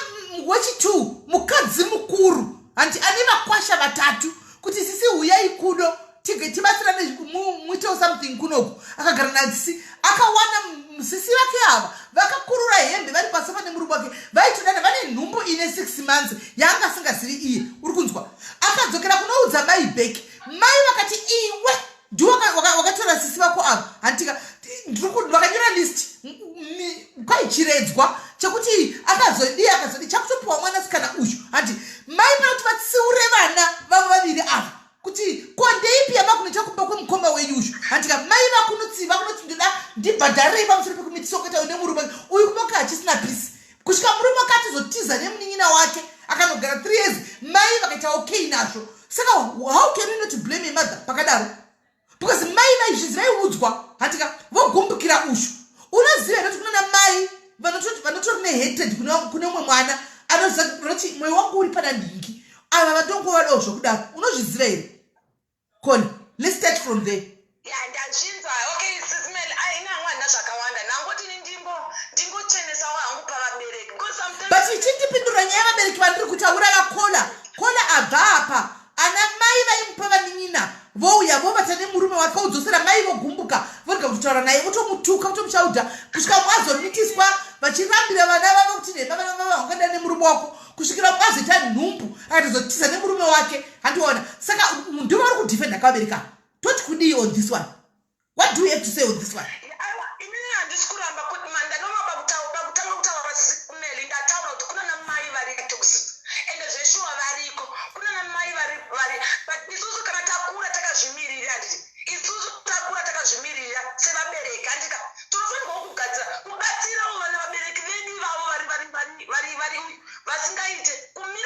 wechi2, mukadzi mukuru, handi ane vakwasha vatatu, kuti sisi huyai kuno tibatsirane, muitewo something kunoku. Akagara nasisi, akawana sisi vake ava vakakurura hembe vari pasofa nemurume wake, vaitodana, vane nhumbu ine 6 months yaanga asingazivi iye. Uri kunzwa? Akadzokera kunoudza mai back, mai vakati iwe ndiwe wakatora sisi vako ava, handika? Vakanyora list kwaichiredzwa chekuti akazodii, akazodii, chakutopiwa mwanasikana uyu. Handi mai pana kuti vatsiure vana vavo vaviri ava kuti ko ndeipi yamakunoita kumba kwemukoma wenyu uyu, handika? Mai vakunotsi vakunoti ndoda ndibhadharei pamusoro pekumitisa kuita une murume uyu, kumba kwake hachisina peace, kusvika murume wake atizotiza nemunin'ina wake akanogara 3 years. Mai vakaita okay nazvo. Saka how can we not blame a mother pakadaro? Because mai vaizvizi vaiudzwa, handika? Vogumbukira ushu. Unoziva here kuti kunana mai vanotori nehatred kune umwe mwana, anoti mwoyo wangu uri pana ndingi, ava vatongovadawo zvokudaro? Unozviziva here, Coni? Let's start from there. Ya, ndazvinzwa. Okay, Sis Mel, inangu handina zvakawanda, nangoti ini ndingochenesawo hangu pavabereki because sometimes But ichindipindura nyaya yavabereki vandiri kutaura, vakola kola abva apa, ana mai vaimupa vanin'ina vouya vovata nemurume wake, odzosera, mai vogumbuka, vorega kutotaura naye, votomutuka, votomushaudha, kusvika mwazomitiswa vachirambira vana vavo kuti nhema, vana vavo vakada nemurume wako, kusvikira mwazoita nhumbu, akatozotiza nemurume wake, handiona? Saka ndivo vari kudefenda kavabereki ava. Toti kudii on this one? What do we have to say on this one? Aiwa, inini handisi kuramba kuti ndanoma pakutanga kutaura, Sis Meli, ndataura kuti kuna namai vari toxic, ende zveshuwa variko. Kuna namai vari, but isusu kana takura takazvimirira, handiti? Isusu takura takazvimirira sevabereki, handika? Tinofanirwawo kugadzira, kubatsirawo vana, vabereki vedu ivavo vari vasingaite kumira.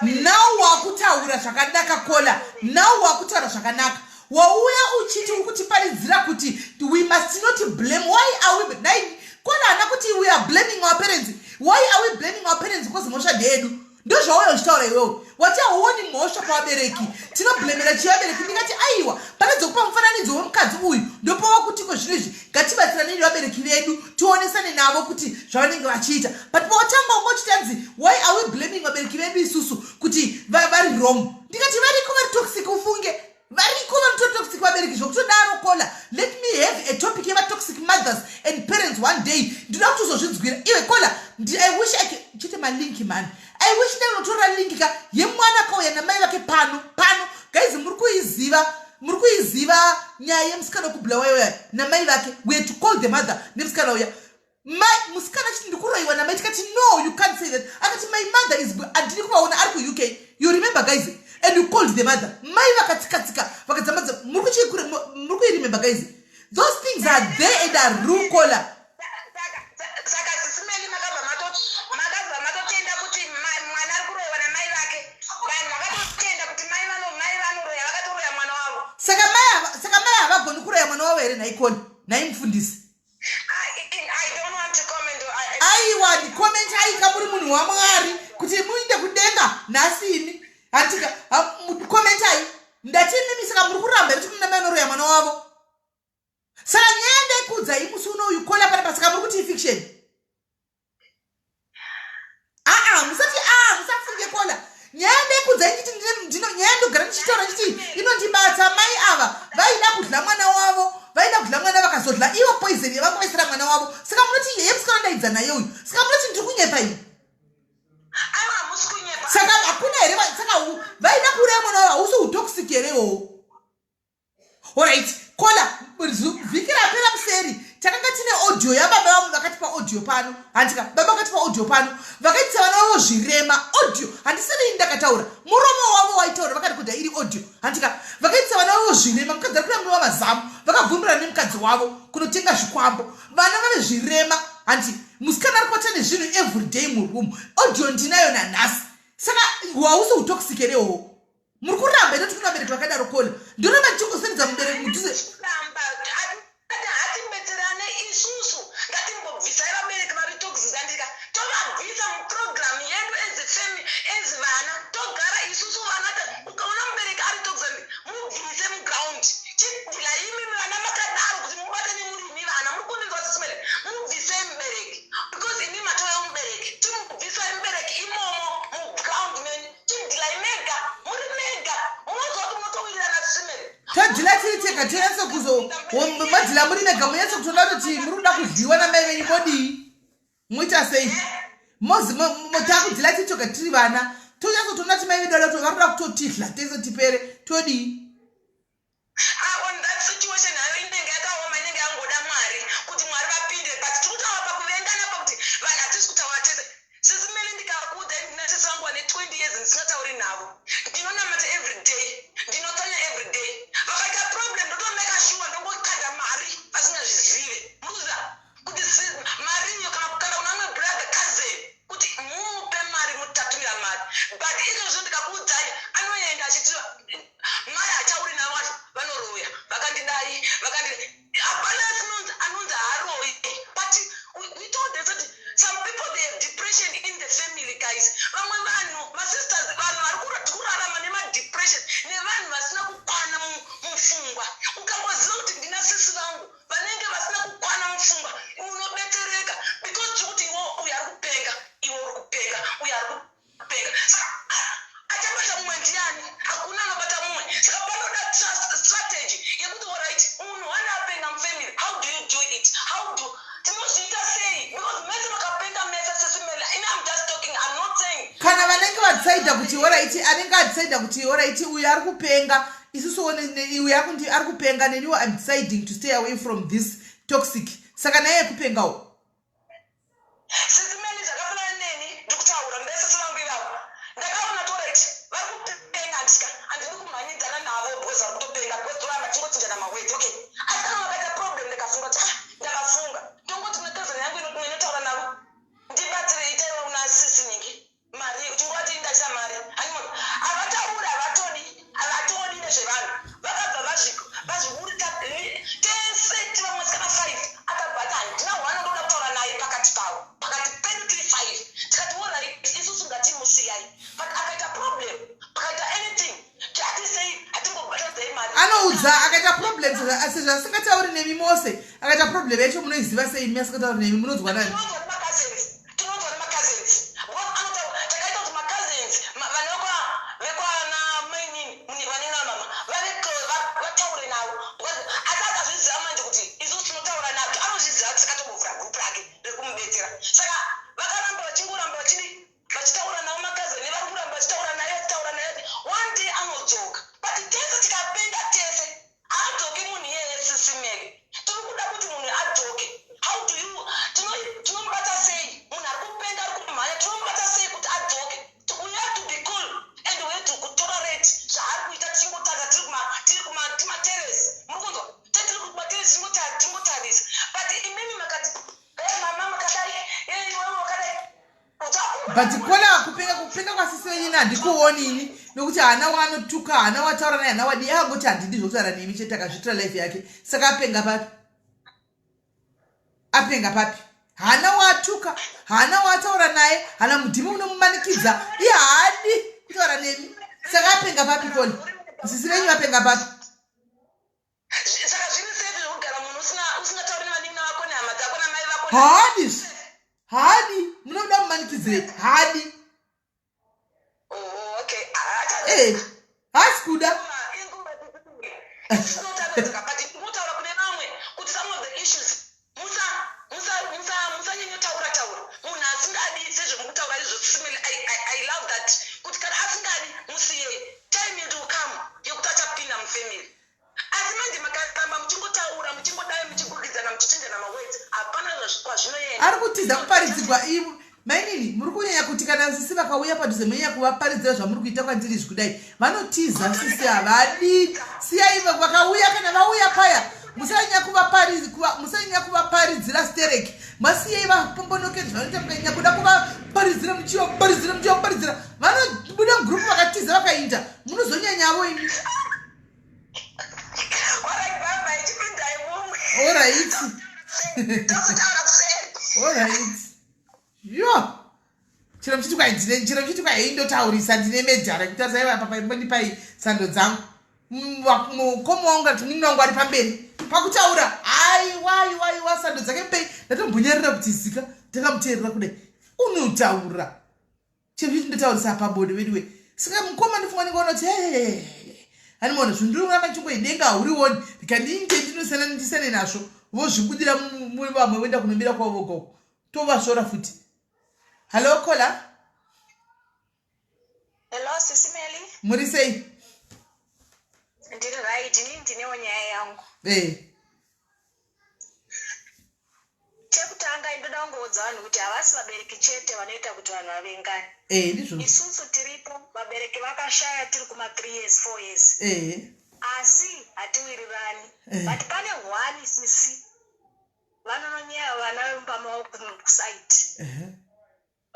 Now wakutaura zvakanaka, Kola. Now wakutaura zvakanaka. Wauya uchiti uri kutiparidzira kuti we must not blame. Why are we nai, Kola? Hana kuti we are blaming our parents. Why are we blaming our parents? Because mhosva ndeyedu. Ndozvauya uchitaura iwewo. Wati hauoni mhosva pavabereki, tinoblamera chivabereki. Ndingati aiwa, pane dzokupa mufananidzo wemukadzi uyu, ndopawa kutiko zvino izvi ngatibatsiranei nevabereki vedu, tionesane navo kuti zvavanenge vachiita. But pawatanga ungochitanzi, why are we blaming vabereki vedu isusu kuti vari wrong? Ndikati variko vari toxic, ufunge variko vanototoxic vabereki zvokutodaro. Kola, let me have a topic yevatoxic mothers and parents one day. Ndinoda kuti uzozvinzwira iwe, Kola. I wish chete malink, man. I wish ndai link ka yemwana akauya namai vake pano pano. Guys, muri kuiziva, muri kuiziva nyaya yemusikana wekuBulawayo namai vake. We had to call the mother nemusikana uya. Mai musikana achiti ndikuroyiwa namai. Tikati no, you can't say that. Akati my mother is, handini kuvaona, ari kuUK. You remember, guys? And you called the mother, mai vakatsikatsika vakadzambadza. Muri kuiremember, guys? Those things are there and are real, Kola. Saka Sis Melly, makabva matotenda kuti mwana ari kuroyiwa namai vake. Vanhu vakatotenda kuti mai vanoroya, vakatoroya mwana wavo. Saka mai havagoni kuroya mwana wavo here nhaikoni, nhai mufundisi? Aiwa, ndicomment aika. Muri munhu waMwari, kuti muinde kudenga nhasi imi hatika commentai. Ndati imimi, saka muri kuramba here kuti muna mai anoroya mwana wavo? Saka nyaya ndaikuudzai musi unoyu, Kola, panapa. Saka muri kuti ifiction? Aa, musati a, musafunge, Kola. Nyaya ndaikuudzai nditi ndino nyaya ndogara ndichitaura ndichiti inondibata. Mai ava vaida kudla mwana wavo, vaida kudla mwana, vakazodla ivo poison yavangovaisira mwana wavo. Saka munoti yeye musikana ndaidza naye uyu, saka munoti ndiri kunyepa ini? Saka hakuna here? Saka vaida kuuraya mwana wavo, hausi utoxic here iwowo? Alright, Kola, vhiki rapera museri takanga tine audio yababa vamwe vakatipa audio pano, handika? Baba vakatipa audio pano, vakaitisa vana vavo zvirema. Audio handisiri ini ndakataura, muromo wavo waitaura, vakarekodha iri audio, handika? Vakaitisa vana vavo zvirema. Mukadzi ari kurambiwa mazamu, vakabvumirana nemukadzi wavo kunotenga zvikwambo, vana vave zvirema, handi? Musikana ari kubata nezvinhu everyday muroom. Audio ndinayo nanhasi. Saka hausi utoxic here iwowo? Muri kuramba inoti kuna vabereki vakadaro, Kola? Ndoramba ndichingosendedza mubereki mudhuze. Hatibetserane isusu. Ngatimbobvisai vabereki vari toxic, andika? Tovabvisa muprogram yedu as family, as vana. Togara isusu vana. Ukaona mubereki ari toxic, mubvise muground. Chidila imimi vana makadaro kuti mubatane murimi vana. Muri kundinzwa, Sis Melly? Mubvisei mubereki, because imi matova mubereki. Chimubvisai mubereki imomo muground menyu. Chidilai mega, muri mega, munoziva kuti munotowirirana, Sis Melly. Tadhila tiri tega, tinyatse kuzo madhila muri mega, munyatse kutoda kuti muri kuda kudyiwa namai venyu. Modii, muita sei? Mozi takudhila tiri toga, tiri vana, tonyatsotoona kuti mai vedu vari kuda kutotidla tese tipere. Todii? Ah, on that situation hayo inenge yakaoma, inenge yangoda Mwari, kuti Mwari vapinde. But tiri kutaura pakuvengana, pakuti vanhu hatisi kutaura tese. Sis Melly, ndikakuudza, ndina sisi vangu vane 20 years ndisingatauri navo. Ndinonamata every day, ndinotsanya every day. Vakaita problem, ndotomeka sure ndongokanda mari vasingazvizive. Mukuziva kuti mari iyo kana kukanda kuna mwe brother, cousin, kuti mupe mari, mutatumira mari. But izvozvo ndikakuudzai, anoenda achiti mai hachauri navo, ati vanoroya, vakandidai, vakandi hapana anonzi haaroyi. But we told them that some people, they have depression in the family, guys. Vamwe vanhu, masisters, vanhu vari kurarama nemadepression, nevanhu vasina kukwana mupfungwa. Ukangoziva kuti ndina sisi vangu vanenge vasina kukwana mupfungwa, unobetsereka, because tiri kuti iwo uyu ari kupenga, iwe uri kupenga, uyu ari kupenga. Saka achabata mumwe ndiani? Hakuna anobata mumwe. Saka panoda strategy yekuti, alright, munhu wane apenga mufamily, how do you do it? How do tinozviita sei? Because mese makapenga mese, Sis Melly. Ini I'm just talking, I'm not saying. Kana vanenge vadecida kuti alright, anenge adecida kuti alright, uyu ari kupenga, isusu uyu akundi ari kupenga, neniwo I'm deciding to stay away from this toxic. Saka naye kupengawo. Sis Melly, zvakafanana neni, ndikutaura mbesisi vangu ivavo. Ndakaona to right, vari kupenga, handika handidi kumhanyidzana navo because vari kutopenga, because toramba tingochinjana mawords, okay? Asi kana vakaita problem, ndikafunga kuti, ah, ndakafunga, ndongoti kuna cousin yangu inotaura navo, ndibatsire, itaiwa kuna sisi ningi mari, uchingowati ndachita mari hani. But akaita problem, pakaita anything, hatisei hatingobatanidzai mari. Anoudza akaita problem sezvo asingatauri nemi mose. Akaita problem yacho munoiziva sei imi asingatauri nemi munonzwa nani? Tinonzwa nemacousins, tinonzwa nemacousins. Because anotaura takaita kuti macousins vana vekwana mainini vanina mama vave vataure navo because asi akazviziva manje kuti isusu tinotaura navo anozviziva kuti takatombovhura group rake rekumubetsera. Saka vakaramba vachingoramba vachidi vachitaura navo makazeni vari kuramba vachitaura naye vachitaura naye one day anodzoka but tese tikapenga tese haadzoki munhu iyeye. Sisi Mary, tiri kuda kuti munhu adzoke. How do you tinomubata sei munhu ari kupenga, ari kumhanya? Tinomubata sei kuti adzoke? We have to be cool and we have to kutolerate zvaari kuita tichingotarisa tiri kumateresi. Muri kunzwa? Tiri kumateresi tichingotarisa, but imimi makati, hey, mama makadai, hey, iwewe wakadai. But kona kupenga, kupenga kwasisi venyini handikuoni ini, nokuti haana waanotuka, haana wataura naye, haana wadii. Akangoti handidi zvokutaura nemi chete, akazviitira life yake. Saka apenga papi? Apenga papi? Haana waatuka, haana waataura naye, haana mudhimi unomumanikidza. Iye haadi kutaura nemi, saka apenga papi? Koni sisi venyu vapenga papi? Saka zviri safe zvekugara munhu usingatauri nevanin'ina vako nehama dzako namai vako? Haadi, haadi. Munoda mumanikidzirei? Haadi. Oh, okay. Eh, haasi kuda. But ndinotaura kune vamwe kuti some of the issues musanyanyotaura taura. Munhu asingadi sezvemukutaura izvo, simile, I love that, kuti kana asingadi musiyei. Time it will come yekuti achapinda mufamily. Asi manje makaramba muchingotaura, muchingodai, muchigugidzana, muchichinjana mawords, hapana kwazvinoenda. Ari kutiza kuparidzirwa. Mainini, muri kunyanya kuti kana sisi vakauya padhuze munyanya kuvaparidzira zvamuri kuita kwandiri izvi kudai. Vanotiza sisi, havadi. Siyai vakauya. Kana vauya paya, musanyanya kuvaparidzira stereki. Masiyei vapombonokeri zvavanoita. Mukanyanya kuda kuvaparidzira, muchivaparidzira, muchivaparidzira, vanobuda mugroup vakatiza vakainda. Munozonyanyavo imi. Alright, bye bye, chipindai mumwe. Alright. Tozotaura kuseri. Alright. Yo, chero muchiti kwai ndine, chero muchiti kwai hei ndotaurisa, ndine medhara yekutarisa iva papa imbondipai sando dzangu. Mukoma wangu ati munin'ina wangu ari pamberi pakutaura. Aiwa, aiwa, aiwa, sando dzake mupei. Ndatombonyarira kuti zika ndakamuteerera kudai unotaura. Chero chiti ndotaurisa pabode veduwe. Saka mukoma ndifunga ndingoona kuti hanimona zvinhu ndiri kuramba ndichingoidenga haurioni rikandinde ndinosana ndisane nazvo vozvibudira vamwe voenda kunomira kwavo voga uko tovasvora futi. Hallo caller. Hello, Sisi Meli. Muri sei? Ndiri right, inini ndinewo nyaya yangu. Chekutanga ndoda kungoudza vanhu kuti havasi vabereki chete vanoita kuti vanhu vavengane. Ndizvo. Isusu tiripo, vabereki vakashaya tiri kuma 3 years, 4 years. Asi hatiwirirani. But pane one sisi vanononyeya vana vemumba mavo kusite.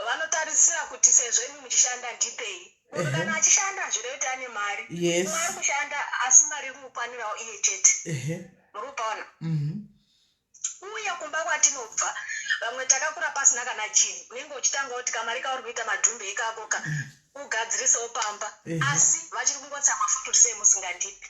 Vanotarisira kuti sezvo imi muchishanda ndipei. Munhu kana achishanda hazvirevi kuti ane mari. Umwe ari kushanda asi mari iri kumukwanirawo iye chete. Muri kupaona? Uye kumba kwatinobva vamwe takakura pasina kana chinhu. Unenge uchitanga kuti kamari kauri kuita madhumbe ikako ka ugadzirisewo pamba. Asi vachiri kungotsamwa futi kuti sei musingandipi.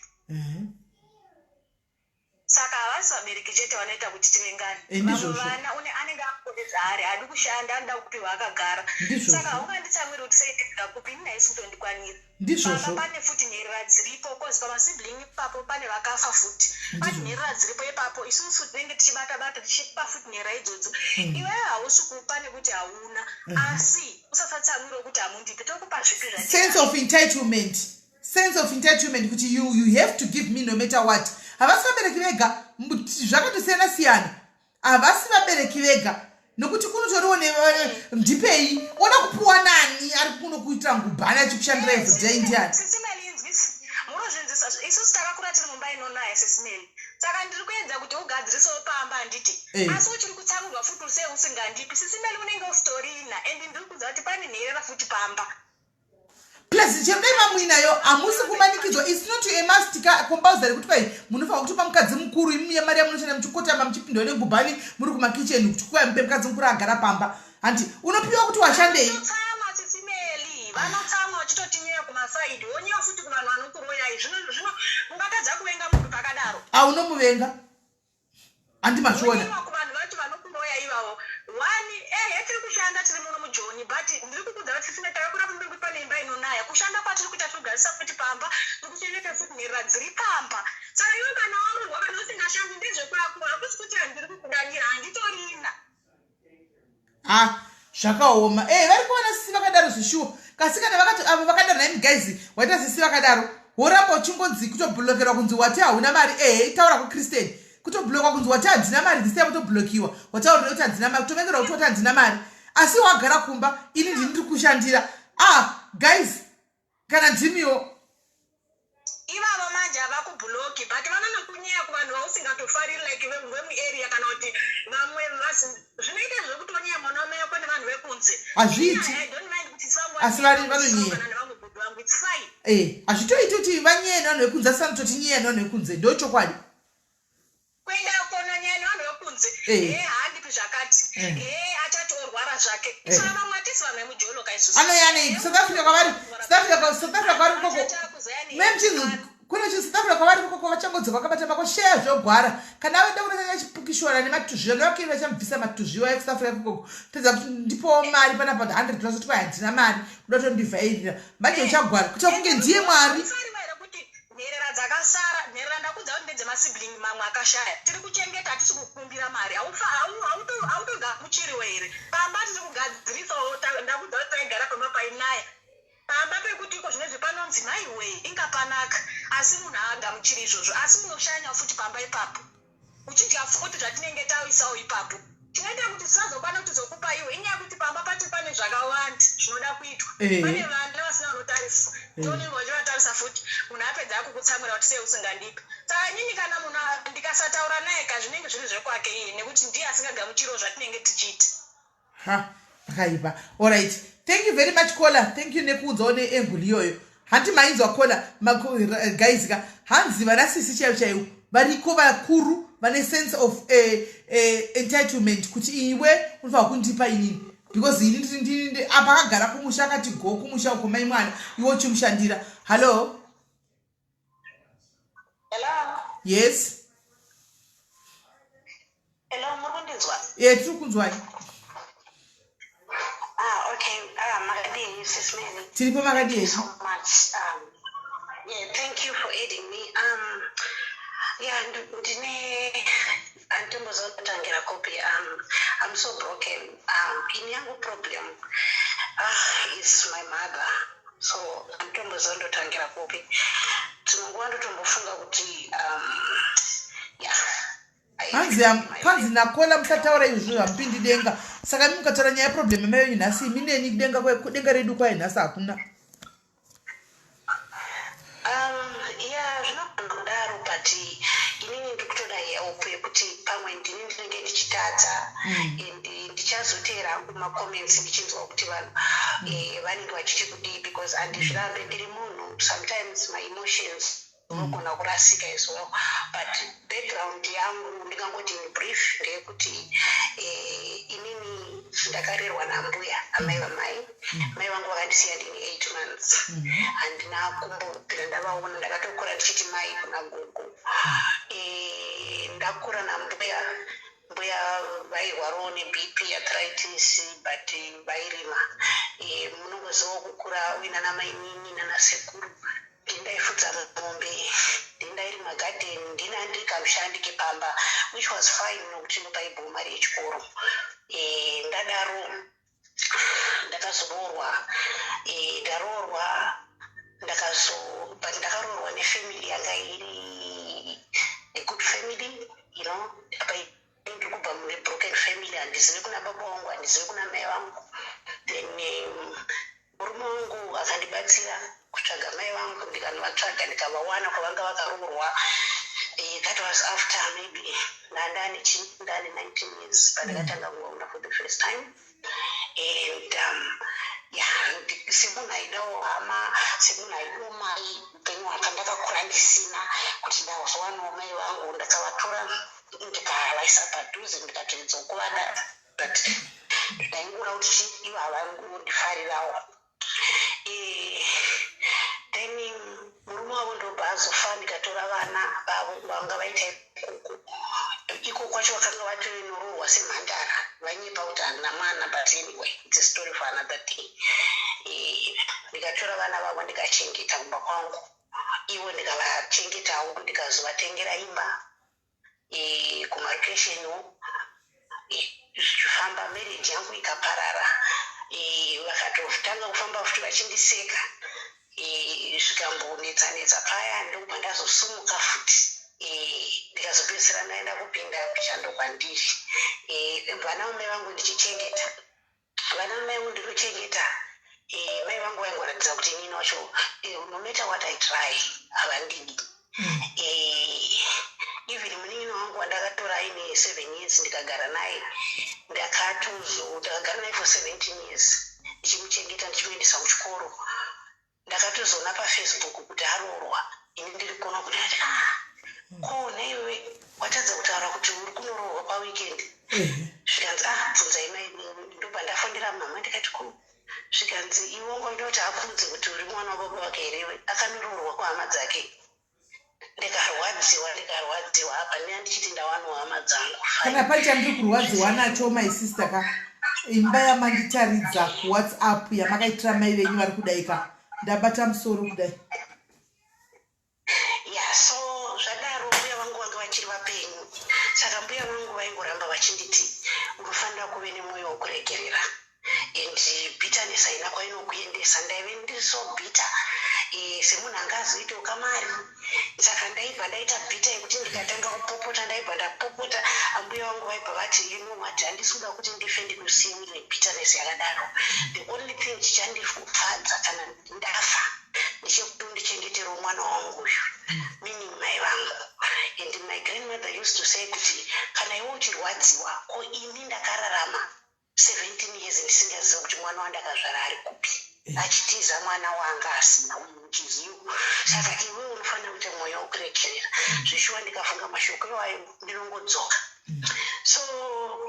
Saka havasi vabereki chete vanoita kuti tivengane. Vamwe Ndizvozvo. vana une anenge akone zvaari, haadi kushanda, anoda kupiwa akagara. Ndizvozvo. Saka haunganditsamwiri kuti sei ndingakupi ini haisi kutondikwanira. Ndizvozvo. Pamba pane futi nherera dziripo cause pamasibling ipapo pane vakafa futi. Pane nherera dziripo ipapo, isusu tinenge tichibata bata tichipa futi nherera idzodzo. Iwewe hausi kupa nekuti hauna, asi usasatsamwire kuti hamundipi, tokupa zvipi zvatinazvo. Sense of entitlement, sense of entitlement kuti you have to give me no matter what. Havasi vabereki vega, zvakatosiyana siyana. Havasi vabereki vega nokuti kunotoriwo ndipei oda kupuwa nani ari kuno kuitira ngubhani achikushandira everyday ndiani? Sisi Meli, munozvinzwisa. Isusu takakura tiri mumba inonaya, Sisi Meli. Saka ndiri kuedza kuti ugadzirisewo pamba, handiti? Asi uchiri kutsamwirwa futi sei usingandipi. Sisi Meli, unenge usitorina and ndiri kuudza kuti pane nherera futi pamba. Plus chero dai mamuinayo hamusi kumanikidzwa. It's not a must ka compulsory kuti kwai munofanira kutopa mukadzi mukuru imuye mari yamunoshanda muchikotama muchipindwa negubhani muri kumakicheni kuti kwai mupe mukadzi mukuru agara pamba. Hanti unopiwa kuti washandei? Vanotsamwa, Sisi Meli, vanotsamwa. uchitotinyeya kumasaidi wonyeya futi kuvanhu vanokuroyai zvino zvino ungatadza kuvenga munhu pakadaro. Aunomuvenga handi mazviona. Kuvanhu vacho vanokuroya ivavo one ehe tiri kushanda tiri muno mujoni but ndiri kukudza kuti sisine takakura kumbe kuti pane imba inonaya kushanda kwatiri kuita tiri kugarisa futi pamba tiri kuchengeta futi nherera dziri pamba saka iwe kana waroorwa kana usingashandi ndezvekwako hakusi kuti handiri kukudanira handitorina. Ha zvakaoma e vari kuona sisi vakadaro zvishuwa kasi kana vakati avo vakadaro naimi guys waita sisi vakadaro woramba uchingonzi kutoblokerwa kunzi wati hauna mari ehe itaura kuchristian kutoblokwa kunzi wati handina mari this time kutoblokiwa wataurira kuti handina mari kutovengerwa kuti wati handina mari asi wagara kumba ini ndini ndiri kushandira ah guys kana ndimiwo ivavo manje havakubhuloki but vanonokunyeya kuvanhu vausingatofariri like vemuarea kana kuti vamwe zvinoita zvekuti wonyeya mwana wamai wako nevanhu vekunze hazviiti asi vari vanonyeya eh, hazvitoiti kuti vanyeye nevanhu vekunze asi vanototi nyeya nevanhu vekunze ndochokwadi Kuenda kononyaya nevanhu vekunze eh. hee haandipi zvakati eh. hee achati orwara zvake eh. saka vamwe hatisi vanhu vemujolo ka isusu anoya nei South Africa kwavari South Africa South Africa kwavari koko memchinzi kune chi South Africa kwavari koko vachangodzoka vakabata mako sheya zvogwara kana vaenda kunotanga chipukishwana nematuzviwa nevakiri vachamubvisa matuzviwa ekuSouth Africa koko pedza kuti ndipowo mari panapa 100 dollars kuti kwai handina mari kuda kutondivhairira manje uchagwara kuita kunge ndiye mwari Nherera dzakasara, nherera ndakudza kuti ndedzemasibling mamwe akashaya. Tiri kuchengeta hatisi kukumbira mari. Haufa hauto hautogamuchiriwo here? Pamba tiri kugadzirisawo ndakudza kuti taigara pamba painaya. Pamba pekuti iko zvinezvi panonzi maiwee inga panaka asi munhu haagamuchiri izvozvo asi unoshanyawo futi pamba ipapo. Uchidya futi zvatinenge taisawo ipapo. Chinoita kuti tisazokwana kuzokupa iwe inyaya yekuti pamba pacho pane zvakawanda zvinoda kuitwa. Eh. Pane vana vasina vanotarisa. Tonenge vachivatarisa futi. Munhu apedza akukutsamwira kuti sei usingandipi. Saka inini kana munhu ndikasataura naye ka zvinenge zviri zvekwake iye nekuti ndiye asingagamuchiriwo zvatinenge tichiita. Ha pakaipa. Alright. Thank you very much caller. Thank you nekuudzawo neangle iyoyo. Hanti mainzwa caller guys ka hanzi vana sisi chaivo chaivo variko vakuru vane sense of entitlement kuti iwe unofanira kundipa inini because ini ndini apa akagara kumusha akati go kumusha uko mai mwana iwe uchimushandira. Hello. Hello. Yes. Hello, muri kundinzwa? Eh, tiri kunzwai. Ah, okay. Ah, makadii sis Mary? Tiripo makadii? So much. Yeah, thank you for adding me. Yeah, ndine anditombozotangira kupi. I'm so broken. Ini yangu problem is my mother. So anditombozondotangira kupi. Dzimwe nguva ndotombofunga kuti yeah. Hanzi kwanzi nakola musataura izvo hamupindi denga saka imi mukataura nyaya yeproblem yamai venyu nhasi imi neni denga denga redu kwaye nhasi hakuna. Yeah, zvinogona kudaro but inini ndiri kutoda help yekuti pamwe ndini ndinenge ndichitadza and ndichazoteera hangu macomments ndichinzwa kuti vanhu vanenge vachiti kudii because handizvirambe ndiri munhu sometimes my emotions unogona kurasika as well but background yangu ndingangoti in brief ndeyekuti inini ndakarerwa nambuya amai vamai. Mai vangu vakandisiya ndine 8 months. Handina kumbobvira ndavaona, ndakatokura ndichiti mai kuna gogo. Ndakura nambuya, mbuya vairwarawo neBP, arthritis but vairima. Munongozivawo kukura uina namainini nanasekuru. Ndini ndaifudza mombe, ndini ndairima garden, ndini ndiri kamushandi kepamba which was fine nokuti ndopaibvawo mari yechikoro. Ndadaro ndakazoroorwa, ndaroorwa ndakazo but ndakaroorwa nefamily yanga iri a good family you know apa ndiri kubva mune broken family, handizivi kuna baba vangu, handizivi kuna mai vangu. Then murume wangu akandibatsira kutsvaga mai vangu, ndikanovatsvaga ndikavawana kwavanga vakaroorwa. That was after maybe ndandane chii, ndane 19 years pandakatanga kuvaona for the first time. And yeah, semunhu aidawo hama, semunhu aidawo mai, upenyu hwaka ndakakura ndisina kuti ndazowanawo mai vangu, ndakavatora ndikavaisa padhuze ndikatoedzawo kuvada but ndaingoona kuti chii ivo havangondifarirawo. Vakazofa, ndikatora vana vavo vanga vaita ikoko. Iko kwacho vakanga vatoinorohwa semhandara, vanyepa kuti handina mwana, but anyway, it's a story for another day. Ndikatora vana vavo, ndikachengeta kumba kwangu ivo, ndikavachengetawo, ndikazovatengera imba kumarokesheni. Zvichifamba, marriage yangu ikaparara. Vakatotanga kufamba futi vachindiseka. Zvikambonetsa-netsa paya, ndokubva ndazosumuka futi. Ndikazopedzisira ndaenda kupinda kuchando kwandiri. Vana vamai vangu ndichichengeta, vana vamai vangu ndinochengeta. Mai vangu vaingoratidza kuti inini wacho, no matter what I try, havandidi. Even munin'ina wangu wandakatora aine 7 years, ndikagara naye, ndakatozo ndakagara naye for 17 years ndichimuchengeta, ndichimuendesa kuchikoro. Ndakatozoona paFacebook kuti aroorwa, ini ndiri kuona kuti ati, "Ah, ko naiwe watadza kutaura kuti uri kunoroorwa paweekend?" Zvikanzi, "Ah, bvunzai mai." Ndobva ndafonera mama, ndikati, "Ko?" Zvikanzi, "Iwe ungoida kuti akudze kuti uri mwana wababa wake here? Akanoroorwa kuhama dzake." Ndikarwadziwa, ndikarwadziwa. Apa ndina ndichiti ndawanawo hama dzangu. Kana pane chandiri kurwadziwa nacho, my sister ka, imba yamanditaridza kuWhatsApp yamakaitira mai venyu vari kudai ka, ndabata musoro kudai. Ya, so zvadaro, mbuya vangu vanga vachiri vapenyu, saka mbuya vangu vaingoramba vachinditi, "Unofanira kuve nemwoyo wekuregerera and bitterness haina kwainokuendesa." Ndaive ndiri so bitter, semunhu anga azoitawo kamari, saka ndaibva ndaita bitter yekuti ndikatanga kupopota, ndaibva ndapopota. Ambuya vangu vaibva vati, "You know what, handisi kuda kuti ndife ndikusiye uine bitterness yakadaro. The only thing chichandifadza kana ndafa ndechekuti undichengeterewo mwana wangu uyu," meaning mai vangu. And my grandmother used to say kuti, "Kana iwe uchirwadziwa, ko ini ndakararama 17 years ndisingazivi kuti mwana wandakazvara ari kupi, achitiza mwana wanga asina uyu, which is you. Saka iwe unofanira kuita mwoyo wekuregerera." Zvishuwa, ndikafunga mashoko iwayo ndinongodzoka. So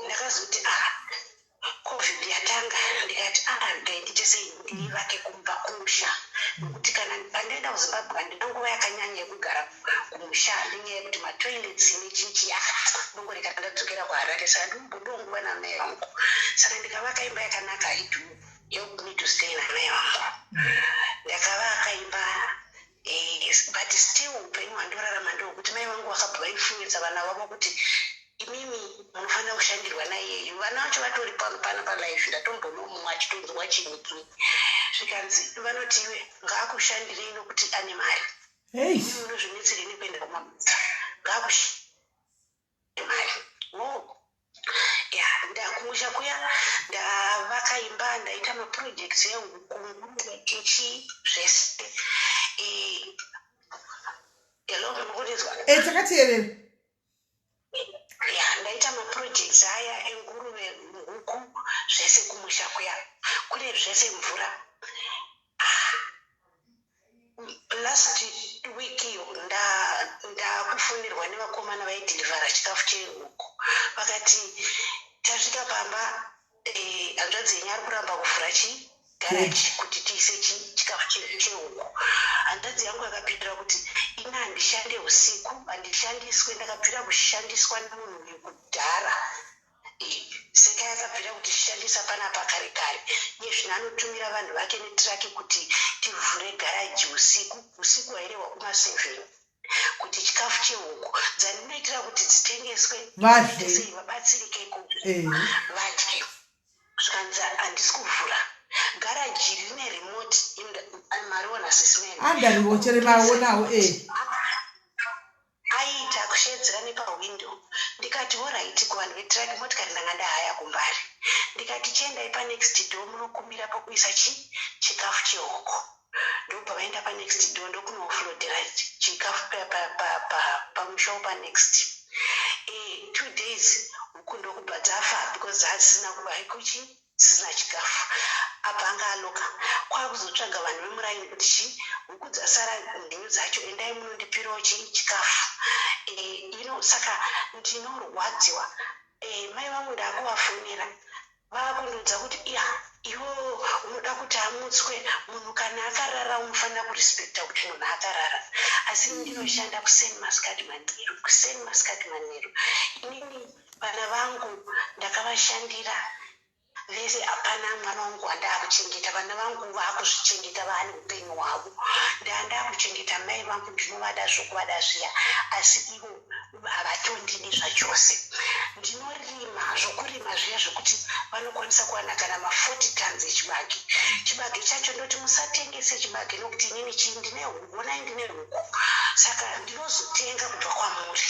ndakazoti, ah, COVID yatanga, ndikati, ah, ndaindite sei, ndivake kumba kumusha, nekuti kana pandaenda kuZimbabwe handina nguva yakanyanya yekugara kumusha nenyaya yekuti matoilets nechichi. Ndongoreka ndadzokera kuHarare, saka ndimbodawo nguva namai vangu. Saka ndikavaka imba yakanaka, it will help me to stay namai vangu. Ndakavaka imba, but still upenyu hwandorarama ndokuti mai vangu vakabva vainfluensa vana vavo kuti, "Imimi munofanira kushandirwa naiyeyu." Vana vacho vatori pano pano palife, ndatombono mumwe achitonzwa chiniki, zvikanzi vanoti, "Iwe ngaakushandirei nokuti ane mari. Imi munozvinetserei nekuenda kumabasa? Ngaakushandire mari." Oh ya, ndakumusha kuya, ndavaka imba, ndaita maprojects ehuku, nguruve, ichi zvese. Hello, munokunzwa? E, takateerera. Ya, ndaita maprojects aya enguruve, huku, zvese kumusha kuya, kune zvese, mvura. Ah, last week iyo ndakufonерwa nevakomana vaidhilivhara chikafu chehuku. Vakati, "Tasvika pamba, hanzvadzi yenyu ari kuramba kuvhura chi garaji kuti tiise chikafu chehuku." Hanzvadzi yangu yakapindura kuti, "Ini handishande usiku, handishandiswe. Ndakabvira kushandiswa nemunhu uyu kudhara. Seka yakabvira kutishandisa panapa kare kare. Iye zvino anotumira vanhu vake netiraki kuti tivhure garaji usiku." Usiku hwairehwa kuma7, kuti chikafu chehuku dzandinoitira kuti dzitengeswe Vadye. sei, vabatsirike vadye. Zvikanzi, "Handisi kuvhura garaji, rine remote." Mariona, Sis Melly? Andariwochere, maonawo e. Aiita kushedzera nepahwindo. Ndikati, "Alright," kuvanhu vetiraki, motikari ndanga ndahaya kumbari. Ndikati, "Chiendai panext door, munokumbira pokuisa chi chikafu chehuku." Ndobva vaenda panext door, ndokunooflodhera chikafu pamusha panext. 2 days huku ndokubva dzafa because dzasina kuchi dzisina chikafu. Apa anga aloka, kwakuzotsvaga vanhu vemuraini kuti, "Chi huku dzasara mhenyu dzacho, endai munondipirawo chi chikafu." Saka ndinorwadziwa. Mai vangu ndakuvafonera. Vakundiudza kuti iya, iwo unoda kuti amutswe. Munhu kana akarara, unofanira kurespecta kuti munhu akarara. Asi ini ndinoshanda kuseni, masikati, manheru, kuseni, masikati, manheru. Inini vana vangu ndakavashandira vese. Hapana mwana wangu wandaakuchengeta. Vana vangu vaakuzvichengeta, vaane upenyu hwavo. Ndandakuchengeta mai vangu, ndinovada zvokuvada zviya, asi ivo havatondidi zvachose. Ndinorima zvokurima zviya zvokuti vanokwanisa kuwana kana ma40 tons echibage. Chibage chacho ndoti musatengese chibage, nokuti inini chii, ndine huku, onai, ndine huku, saka ndinozotenga kubva kwamuri.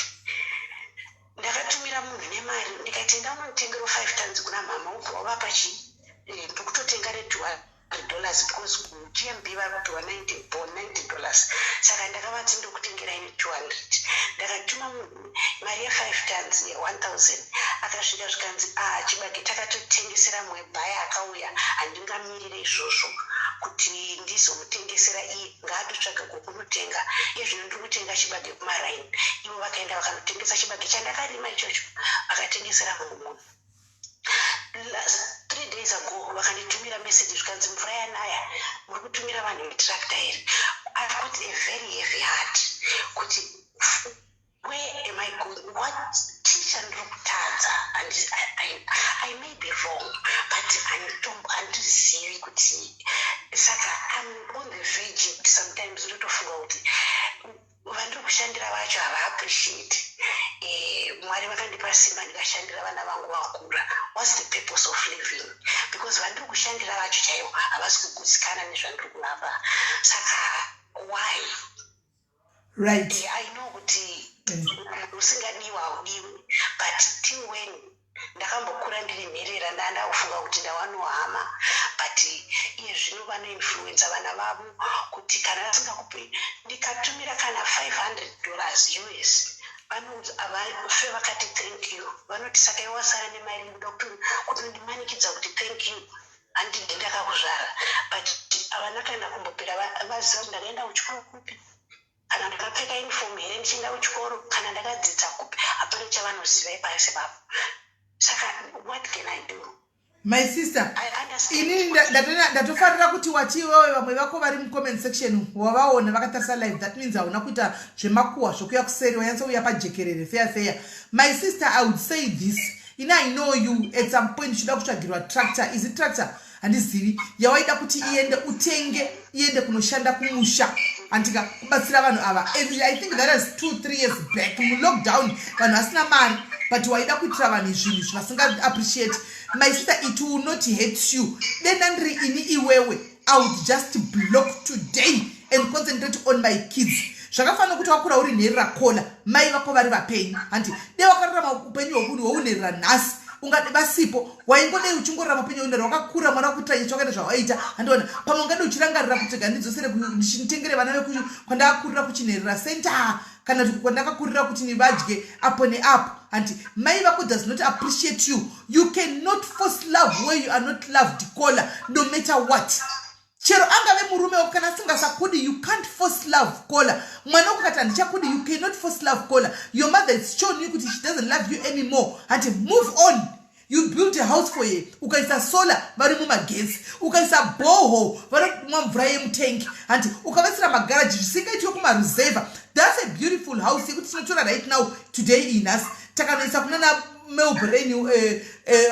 Ndakatumira munhu nemari, ndikati, "Enda unonditengero 5 tons kuna mama, ubva wavapa chii." Ndikutotenga ne$200 because kuGMB vari kupiwa $90, saka ndakavati ndokutengerai ne200. Ndakatuma munhu mari ye5 tons ye1000. Akasvika, zvikanzi, "A, chibage takatotengesera mwebhaya akauya. Handingamirire izvozvo kuti ndizomutengesera iye, ngaatotsvaga kwokunotenga. Iye zvino ndiri kutenga chibage kumaraini." Ivo vakaenda vakanotengesa chibage chandakarima ichocho, vakatengesera mumwe munhu. 3 days ago vakanditumira message, zvikanzi, "Mvura yanaya, muri kutumira vanhu vetractor here?" I've got a very heavy heart kuti where am I going? What chii chandiri kutadza? I may be wrong, but handizivi kuti. Saka I'm on the verge yekuti sometimes ndotofunga kuti vandiri kushandira vacho havaappreciate. Mwari vakandipa simba, ndikashandira vana vangu vakura. What's the purpose of living? Because vandiri kushandira vacho chaivo havasi kugutsikana nezvandiri kuvapa, saka why? I know kuti usingadiwa haudiwi, but till when? Ndakambokura ndiri nherera, ndanda kufunga kuti ndawanawo hama, but iye zvino vanoinfluenza vana vavo kuti kana vasingakupi. Ndikatumira kana $500 US, fe vakati, "Thank you." Vanoti, "Saka iwe wasara nemari, uda kutondimanikidza kuti thank you? Handidi, ndakakuzvara." But havana kana kumbopera vaziva kuti ndakaenda kuchikoro kupi, kana ndakapfeka uniform here ndichienda kuchikoro, kana ndakadzidza kupi. Hapana chavanoziva ipasi papo. Saka what can I do? My sister, inini ndatofarira kuti wati iwewe vamwe vako vari mucomment section wavaona vakatarisa live. That means hauna kuita zvemakuhwa zvokuya kuseri, wanyatsouya pajekerere, feya feya. My sister, I would say this: ini I know you, at some point uchida kutsvagirwa tractor. Is it tractor? Handizivi yawaida kuti iende, utenge, iende kunoshanda kumusha, handika, kubatsira vanhu ava. And I think that is 2, 3 years back mulockdown, vanhu vasina mari, but waida kuitira vanhu zvinhu zvasingaappreciate. My sister, it will not hurt you. Denda ndiri ini iwewe, I would just block today and concentrate on my kids. Zvakafanira kuti wakura uri nherera kola, mai vako vari vapenyu, handi? De wakararama upenyu hwounherera nhasi, ungade vasipo, waingodei uchingorarama upenyu hwounherera. Wakakura, mwana wakuitira ichi, wakaita zvawaita, handiona? Pamwe ungade uchirangarira kuti gandidzosere, nditengere vana vekwandakakurira kuchinherera center, kana kuti kwandakakurira kuti nivadye apo neapo, hanti? Mai vako does not appreciate you. You cannot force love where you are not loved, caller, no matter what. Chero angave murume wako, kana asingasakudi, you can't force love, caller. Mwana wako kati handichakudi, you cannot force love, caller. Your mother is shown you kuti she doesn't love you anymore, hanti? Move on. You built a house for ye, ukaisa solar, vari mumagetsi, ukaisa borehole, vanomwa mvura yemutengi, hanti? Ukavaisira magaraji, zvisingaitiwe kumaruzevha. That's a beautiful house yekuti tinotora right now, today, inhasi takanoisa kunana Melbourne,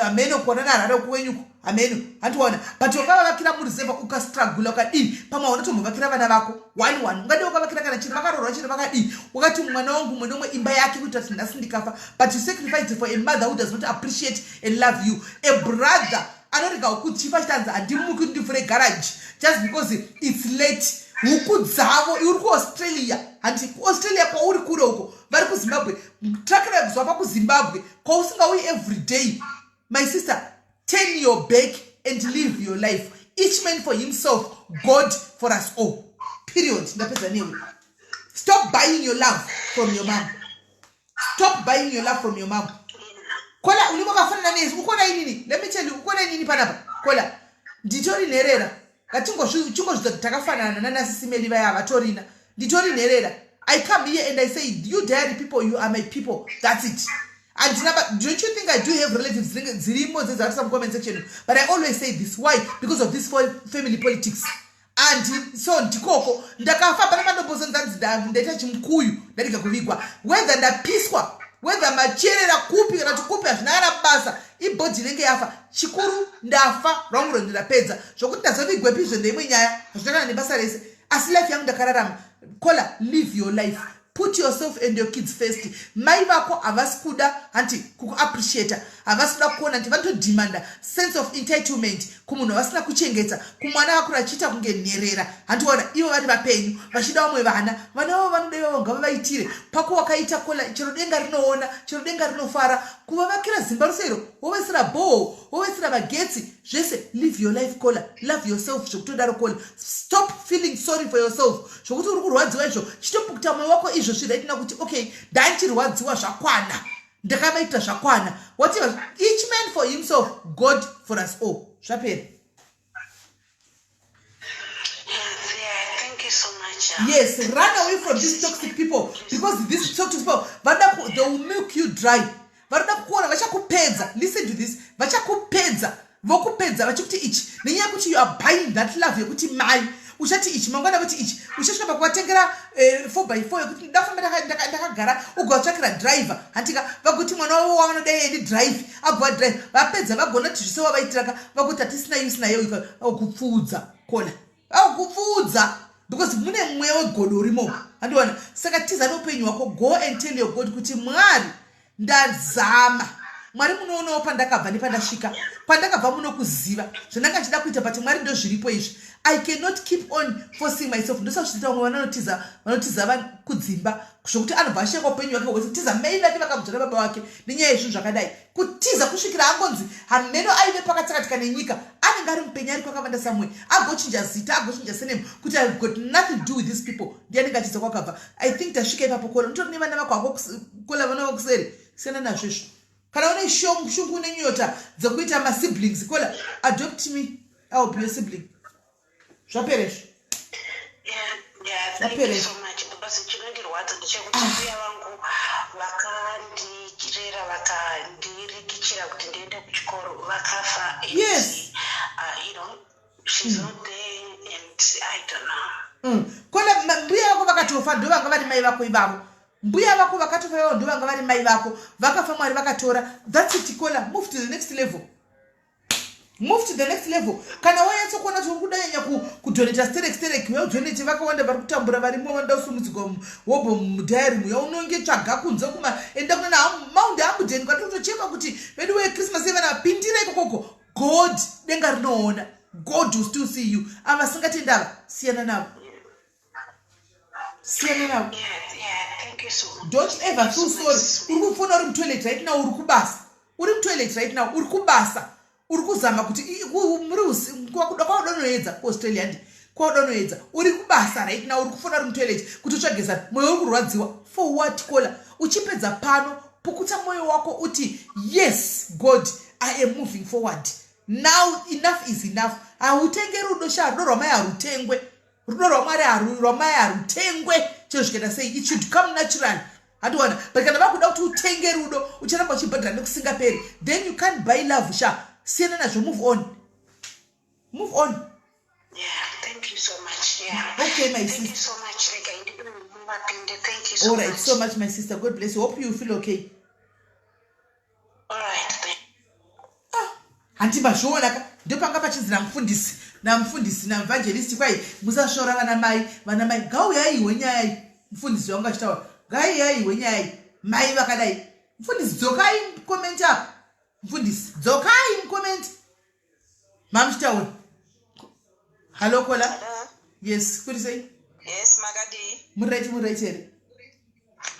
hameno kuonana Harare kwenyuko, hameno, handiwana. But wakavavakira muruzevha, ukastrugula, ukadini, pamwe haunatombovakira vana vako one one. Ungadi wakavakira kana chero vakarorwa, chero vakadini, wakati mwana wangu mumwe nomwe imba yake, kuitira kuti nhasi ndikafa. But you sacrificed for a mother who does not appreciate and love you. A brother anorega kuchifa chitanzi, "Handimuki ndivhure garage just because it's late." Huku dzavo, uri kuAustralia, handi? KuAustralia kwauri kure uko, vari kuZimbabwe. Trakira kuZimbabwe kwausingauyi every day. My sister, turn your back and live your life. Each man for himself, God for us all, period. Ndapedza newe. Stop buying your love from your mom. Stop buying your love from your mom. Kola, unenge wakafanana nesu. Ukona inini, let me tell you, ukona inini panapa, kola, nditori nherera. Ngatingozvidza kuti takafanana nanasisimeli vaya, havatorina. Nditori nherera. I come here and I say, "You diary people, you are my people." That's it. Handina, don't you think I do have relatives dzirimo dzedzarisa mucomment section? But I always say this. Why? Because of this family politics. And so ndikoko ndakafa pana mandombozonzanzi ndaita chimukuyu, ndarega kuvigwa, whether ndapiswa, whether macherera kupi kana kuti kupi, hazvina kana basa. Ibody inenge yafa. Chikuru ndafa, rwangu rwendo ndapedza. Zvokuti ndazovigwepizve ndeimwe nyaya, hazvina kana nebasa rese. Asi life yangu ndakararama. Kola, live your life. Put yourself and your kids first. Mai vako havasi kuda hanti kukuappreciata, havasi kuda kuona nti vanotodemanda sense of entitlement kumunhu vasina kuchengeta, kumwana vakura achiita kunge nherera. Handiona ivo vari vapenyu vachida vamwe vana. Vana vavo vanoda ivavo, ngavavaitire. Pako wakaita, Kola, chero denga rinoona, chero denga rinofara. Kuvavakira zimba rusero, wovesera borehole, wovesera magetsi, zvese. Live your life, Kola. Love yourself zvekutodaro, Kola. Stop feeling sorry for yourself zvokuti uri kurwadziwa izvo. Chitopukuta mwoyo wako izvozvi right now kuti okay, ndanchirwadziwa, zvakwana, ndakavaita zvakwana. Whatever, each man for himself, God for us all. Zvapera. Yeah, thank you so much. Yes, run away from these toxic people, because these toxic people vanoda, they will milk you dry. Vanoda kukuona vachakupedza. Listen to this, vachakupedza, vokupedza vachikuti ichi, nenyaya yekuti you are buying that love yekuti mai uchati ichi, mangwana voti ichi, uchasvika pakuvatengera 4 by 4 yekuti ndafamba ndakagara, ugovatsvakira driver, handika? Vaguti mwana wavo wavanoda iye ndidrive, agova drive. Vapedza, vagona kuti zvise wavaitiraka, vakuti hatisina use nayo. Kupfuudza, Kola, akupfuudza, because mune mweya wegodo urimo, handiwana? Saka tiza neupenyu hwako. Go and tell your God kuti, "Mwari, ndazama. Mwari, munoonawo pandakabva nepandasvika. Pandakabva munokuziva zvandanga ndichida kuita, but Mwari, ndo zviripo izvi. I cannot keep on forcing myself." Ndosazviita vamwe vanotiza, vanotiza kudzimba zvokuti anobva asheka upenyu hwake hwese. Tiza mai vake vakamudzvara baba vake nenyaya yezvinhu zvakadai, kutiza kusvikira angonzi hameno aive pakatsakatika nenyika. Anenge ari mupenyu, ari kwakavanda samwe, agochinja zita, agochinja surname kuti "I've got nothing to do with these people." Ndianenge achidza kwakabva. I think tasvika ipapo, Kola. Unotori nevana vako hako, Kola, vana vakuseri. Siyana nazvo izvo. Kana une shungu nenyota dzekuita masiblings, Kola, adopt me. I will be your sibling. Zvapera izvo. Yeah, thank you so much, because chinondirwadza ndechekuti mbuya vangu vakandirera, vakandirikichira kuti ndiende kuchikoro, vakafa and, she's not there and I don't know. Kona mbuya vako vakatofa, ndo vanga vari mai vako ivavo. Mbuya vako vakatofa ivavo, ndo vanga vari mai vako. Vakafa, Mwari vakatora. That's it, Kola. Move to the next level, move to the next level. Kana wanyatsokuona kuti uri kudanyanya kudonata sterek sterek, udonate. Vakawanda vari kutambura varimo, vanoda kusumudzirwa wobho mudiary muya. Unonge tsvaga kunze kuma, enda kuna Mount Hampden kwatinotochema kuti vedu weChristmas yevana, vapindira ikokoko. God, denga rinoona. God will still see you. Ava singatendi ava, siyana navo, siyana navo. Yeah, thank you so much. Don't ever feel sorry. Uri kufona uri mutoilet right now, uri kubasa, uri mutoilet right now, uri kubasa, uri kuzama kuti muri kwaudonoedza kuAustralia, ndi kwaudonoedza. Uri kubasa right now, uri kufona uri mutoilet kuti utsvageza. Mwoyo uri kurwadziwa for what, Kola? Uchipedza pano, pukuta mwoyo wako uti, "Yes God, I am moving forward now. Enough is enough." Hautenge rudo sha. Rudo rwamai harutengwe. Rudo rwamwari, rwamai harutengwe chero zvikaita sei. It should come natural, handiwana? But kana vakuda kuti utenge rudo, ucharamba uchibhadhara nekusingaperi. Then you can't buy love sha. Siyana nazvo. Move on, move on. Yeah, thank you so much. Yeah. Okay, my Thank sister. you so much. Rega ndipinde. Thank you so All right much. so much, my sister. God bless you. Hope you feel okay. All right. Thank Handi mazviona ka? Ndopanga pachinzi namufundisi, namufundisi, namuevangelist, kwai musasvora vana mai. Vana mai, ngauyaiwe nyaya iyi. Mufundisi wangu achitaura, ngaiyaiwe nyaya iyi. Mai vakadai, mufundisi, dzokai mucomment apa. Mufundisi, dzokai mucomment mamuchitaura. Hallo, Kola. Hello. Yes, kuri sei? Yes, makadii? Muri right, muri right here?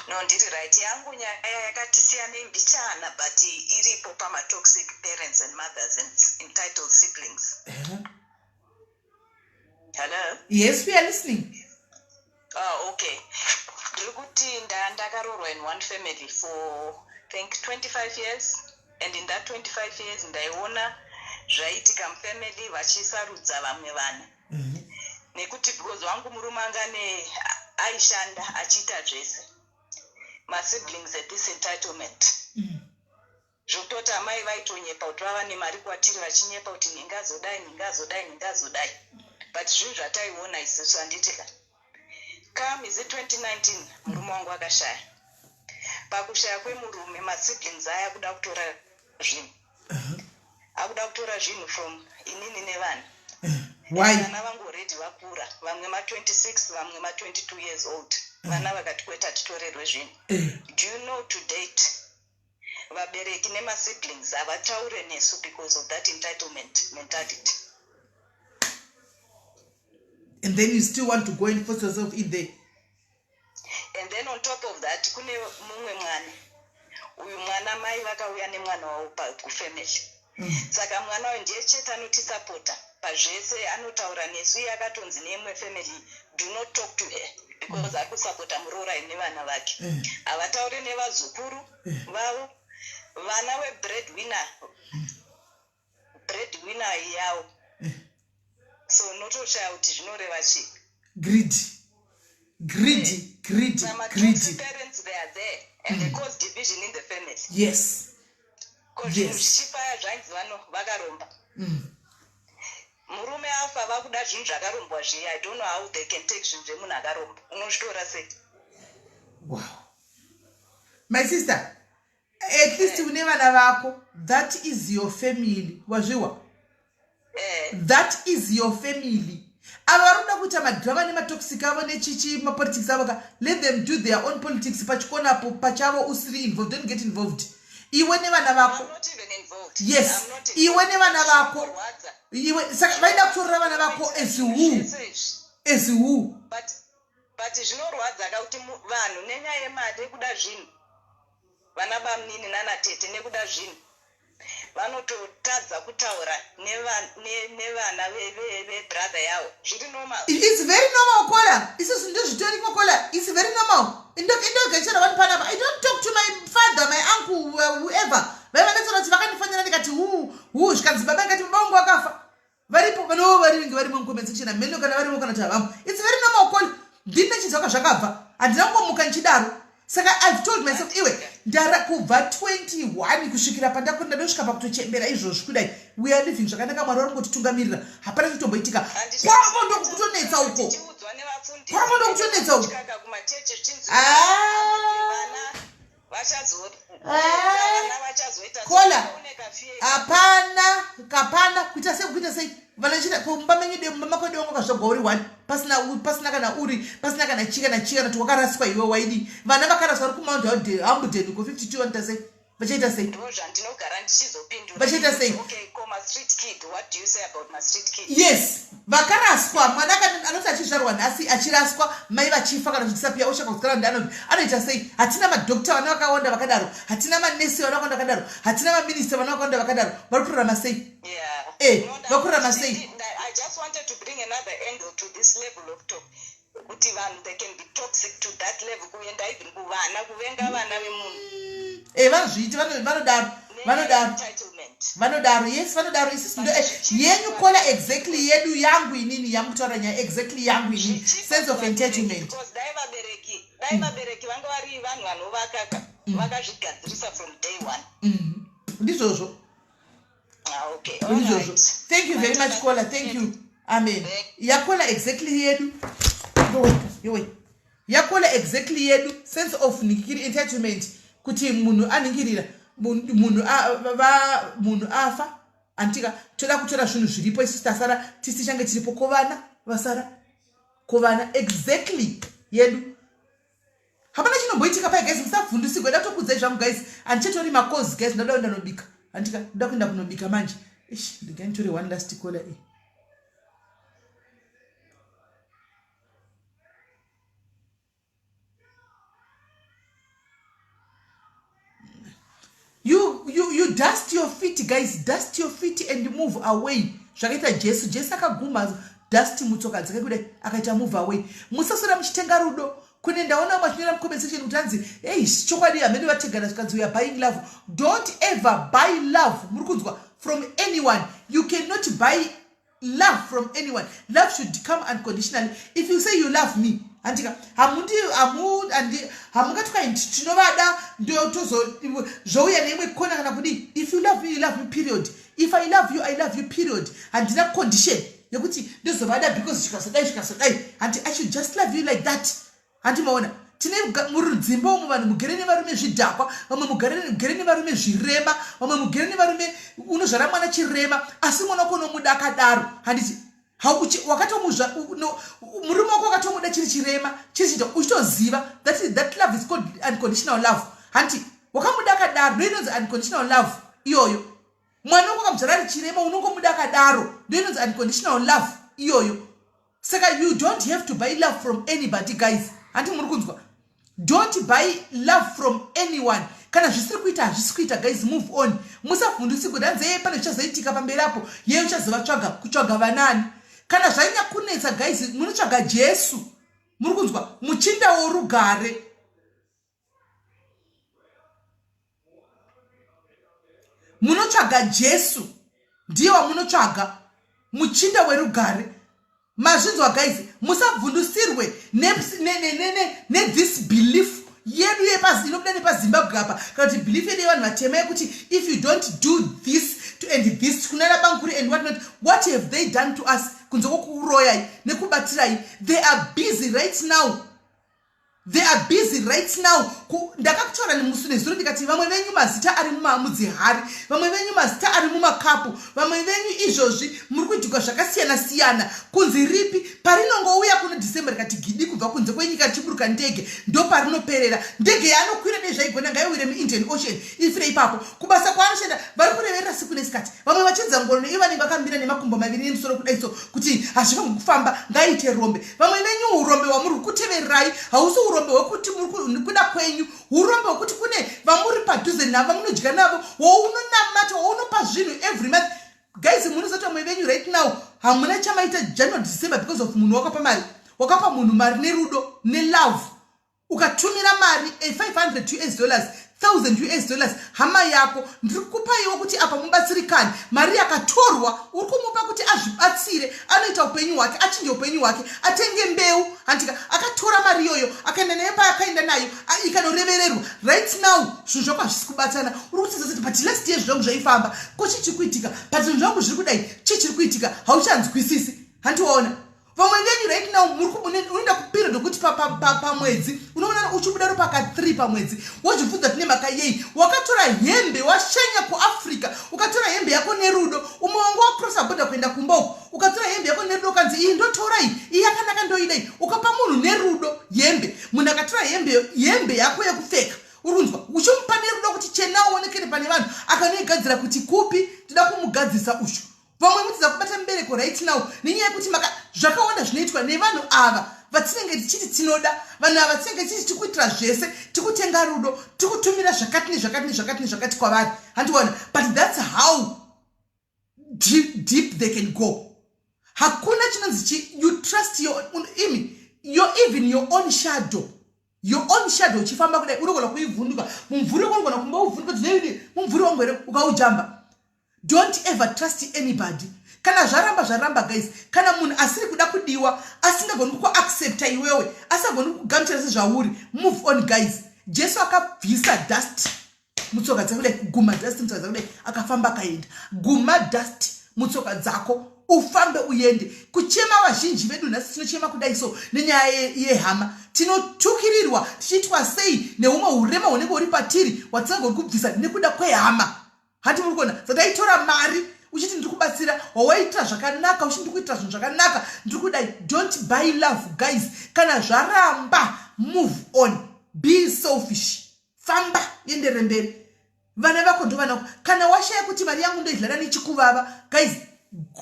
No, ndiri right. Yangu nyaya yakati siyanei mbichana, but iripo pamatoxic parents and mothers and entitled siblings. Hello? Yes, we are listening. Oh, okay. Ndiri kuti ndakaroorwa in one family for, think, 25 years, and in that 25 years ndaiona zvaiitika mufamily, vachisarudza vamwe vana nekuti because wangu murume anga ne aishanda achiita zvese. Masiblings at this entitlement. Zvekutoti amai vaitonyepa kuti vava nemari kwatiri vachinyepa kuti nhingi azodai, nhingi azodai, nhingi azodai. But zvinhu zvataiona isusu handiti ka. Come is it 2019 murume wangu akashaya. Pakushaya kwemurume masiblings aya akuda kutora zvinhu. Akuda kutora zvinhu from inini nevana. Why? Vana vangu already vakura, vamwe ma 26, vamwe ma 22 years old. Vana vakati kwete hatitorerwe zvinhu. Do you know to date vabereki nemasiblings havataure nesu because of that entitlement mentality. And then you still want to go and force yourself in there. And then on top of that kune mumwe mwana uyu mwana mai vakauya nemwana wavo kufamily. Saka mwana uyu ndiye chete anotisapota pazvese anotaura nesu iye akatonzi neimwe family do not talk to her because ari kusapota muroora nevana vake. Havatauri nevazukuru vavo vana webreadwinner breadwinner yavo. So unotoshaya kuti zvinoreva chii. Greed. Greedy, greedy, greedy. Parents, they are there and they cause division in the family. Yes. Zvichipaya zvainzi vano vakaromba. Murume afa vakuda zvinhu zvakarombwa zviya. I don't know how they can take zvinhu zvemunhu akaromba. Unozvitora sei? Wow. My sister, at least une vana vako. That is your family. Wazviwa? That is your family. Ava vari kuda kuita madrama nematoxic avo nechichi mapolitics avo ka, let them do their own politics pachikonapo pachavo usiri involved. Don't get involved. Iwe nevana vako. Yes. Iwe nevana vako. Iwe saka vaida kutorera vana vako as who? As who? But zvinorwadza ka kuti vanhu nenyaya yemari yekuda zvinhu vana bamunini nanatete nekuda zvinhu vanototadza kutaura nevana vebrother yavo zviri normal. It's very normal, Kola. Isusu ndozvitoriko, Kola. It's very normal. Indogechera vanhu panapa. I don't talk to my father, my uncle, whoever. Vaiva ndataura kuti vakandifanira ndikati hu hu zvikanzi baba ndikati baba vangu vakafa. Varipo vanovo varinge varimo mucomment section ameno kana varimo kana kuti havamo. It's very normal, Kola. Ndine chinzwaka zvakabva. Handina kungomuka ndichidaro. Saka I've told myself iwe ndara kubva 21 kusvikira pandakuri ndadosvika pakutochembera izvozvi kudai. We are living zvakanaka, Mwari vari kungotitungamirira. Hapana chitomboitika. Kwavo ndokutonetsa uko. Kwavo ndokutonetsa uko. Ah. Kola, hapana kapana kuita sei kuita sei vanachita kumba menyu mumba mako dongo kazvagwa uri one pasina pasina kana uri pasina kana chi kana chi kana kuti wakaraswa iwe waidi vana vakaraswa vari kuMount Hampden ko 52 vanoita sei vachaita sei Ndozvandinogara ndichizopindura. Vachaita sei? Okay, ko ma-street kid, what do you say about ma-street kid? Yes, vakaraswa mwana anoti achizvarwa nhasi achiraswa mai vachifa kana zvidisapia oshaka kuzikana ndi anoita sei. Hatina madhokta vana vakawanda vakadaro, hatina manesi vana vakawanda vakadaro, hatina maminista vana vakawanda vakadaro. Vari kurarama sei? Vakurarama sei? I just wanted to bring another angle to this level of talk kuti vanhu they can be toxic to that level kuenda even kuvana kuvenga vana vemunhu. Vanozviita, vanodaro, vanodaro. Entitlement. Vanodaro, yes, vanodaro. Isusu ndo yenyu Kola exactly yedu yangu inini yamukutaura nyaya exactly yangu inini sense of entitlement. Because dai vabereki vanga vari vanhu vanovakaka vakazvigadzirisa from day one. Ndizvozvo. Ah, okay. Ndizvozvo. Thank you very much, Kola. Thank you. Amen. Yakola exactly yedu. Yowe, yowe. Yakola exactly yedu sense of ningikiri entitlement kuti munhu aningirira munhu afa antika toda kutora zvinhu zviripo isusu tasara tisi change tiripo kovana vasara kovana exactly yedu. Hapana chinomboitika pai, guys. Musavhundusigwe ndatokudzai zvangu, guys. Handichatori makozi, guys. Ndoda kuenda nobika handika ndoda kuenda kunobika manje. Ish, ndigai nditore one last caller iyi. You dust your feet, guys. Dust your feet and move away zvakaita Jesu. Jesu akaguma dust mutsoka dzake kudai akaita move away. Musaswera muchitenga rudo. Kune ndaona vamwe vachinyora mucomment section kuti hanzi ei chokwadi hamene vategana zvikanzi we are buying love. Don't ever buy love. Muri kunzwa? From anyone. You cannot buy love from anyone. Love should come unconditionally. If you say you love me, Handika hamundi hamu handi hamungati kwai tinovada ndotozo zvouya neimwe kona kana kudii. If you love me, you love me, period. If I love you, I love you, period. Handina condition yekuti ndozovada because zvikazodai zvikazodai. Hanti I should just love you like that. Hanti maona tine murudzimba umu vanhu mugere nevarume zvidhakwa, vamwe mugere nevarume zvirema, vamwe mugere nevarume unozvara mwana chirema, asi mwana wako unomuda akadaro. Handiti wakatomuzva murume wako wakatomuda chiri chirema chiri chidhakwa, uchitoziva that love is called unconditional love. Hanti wakamuda akadaro, ndo inonzi unconditional love iyoyo. Mwana wako wakamuzvara ari chirema, unongomuda akadaro, ndo inonzi unconditional love iyoyo. Saka you don't have to buy love from anybody, guys. Hanti muri kunzwa? Don't buy love from anyone. Kana zvisiri kuita, hazvisi kuita, guys, move on. Musavhundutsi kuti hanzi pane zvichazoitika pamberi apo, yeye uchazovatsvaga. Kutsvaga vanani? Kana zvanyanya kunetsa, guys, munotsvaga Jesu. Muri kunzwa? Muchinda worugare. Munotsvaga Jesu, ndiye wamunotsvaga, muchinda werugare. Mazvinzwa, guys? Musabvundusirwe nethis belief yedu inobuda nepaZimbabwe apa, kana kuti belief yedu yevanhu vatema yekuti if you don't do this to and this kunana bankuri and what not. What have they done to us kunze kwokuuroyai nekubatirai? They are busy right now, they are busy right now. Ndakakutaura nemusi nezuro ndikati vamwe venyu mazita ari mudzihari, vamwe venyu mazita ari mumakapu, vamwe venyu izvozvi muri kuitikwa zvakasiyana siyana. Kunzi ripi parinongouya kuno December rikati gidi kubva kunze kwenyika richiburuka ndege, ndo parinoperera. Ndege yaanokwira nezvaigona ngaiwire muIndian Ocean, ifire ipapo. Kubasa kwaanoshanda vari kureverera siku nesikati, vamwe vachinza ngoro neivo vanenge vakamira nemakumbo maviri nemusoro kudai so kuti hazvifangi kufamba, ngaiite rombe. Vamwe venyu urombe hwamuri kutevererai hausi urombe hwekuti muri kuda kwenyu, urombe hwekuti kune vamuri padhuze navo, vamunodya navo, waunonamata, waunopa zvinhu every month. Guys, munozoti vamwe venyu right now hamuna chamaita January, December because of munhu wakapa mari. Wakapa munhu mari nerudo, nelove, ukatumira mari a500 US dollars, 1000 US dollars, hama yako, ndiri kupaiwo kuti apa mubatsirikani. Mari yakatorwa uri kumupa kuti azvibatsire, anoita upenyu hwake, achinje upenyu hwake, atenge mbeu. Handika akatora mari iyoyo akaenda nayo paakaenda nayo, ikanorevererwa. Right now zvinhu zvako hazvisi kubatana. Uri kutsidza kuti but last year zvangu zvaifamba, ko chii chiri kuitika? But zvinhu zvangu zviri kudai, chii chiri kuitika? Hauchanzwisisi. Handiwaona vamwe venyu right now unoenda kuperiod wekuti pamwedzi unoona uchibuda ropa ka3 pamwedzi, wozvibvunza tine mhaka yei. Wakatora hembe, washanya kuAfrica, ukatora hembe yako nerudo, umwe wangu wacrossa border kuenda kumba uku, ukatora hembe yako nerudo, ukanzi iyi ndotora iyi, iyi yakanaka, ndoidai. Ukapa munhu nerudo hembe, munhu akatora hembe yako yekupfeka, uri kunzwa, uchimupa nerudo kuti chena uonekere pane vanhu, akanoigadzira kuti kupi? Toda kumugadzisa ushu. Vamwe mutidza kubata mubereko right now nenyaya yekuti maka zvakawanda zvinoitwa nevanhu ava vatinenge tichiti tinoda, vanhu ava tinenge tichiti tikuitira zvese, tikutenga rudo, tikutumira zvakati nezvakati nezvakati nezvakati kwavari. Handiona, but that's how deep they can go. Hakuna chinonzi chi you trust your imi your even your own shadow, your own shadow. Uchifamba kudai unogona kuivhunduka, mumvuri wako unogona kumba uvhunduka, dzinoidi mumvuri wangu here ukaujamba. Don't ever trust anybody. Kana zvaramba, zvaramba, guys. Kana munhu asiri kuda kudiwa, asingagoni kukuaccepta iwewe, asingagoni kukugamuchira sezvauri, move on, guys. Jesu akabvisa dust mutsoka dzako kudai, kuguma dust mutsoka dzako kudai, akafamba akaenda. Guma dust mutsoka dzako, ufambe uende. Kuchema vazhinji vedu nhasi tinochema kudai so nenyaya yehama, tinotukirirwa, tichiitwa sei neumwe urema hunenge huri patiri watisingagoni kubvisa nekuda kwehama. Hati muri kuona sataitora mari uchiti ndiri kubatsira, wawaitira zvakanaka, uchiti ndiri kuitira zvinhu zvakanaka, ndiri kudai. Don't buy love, guys. Kana zvaramba, move on, be selfish, famba, enderere mberi. Vana vako ndo vana vako. Kana washaya kuti mari yangu ndoidlana nechikuvava, guys,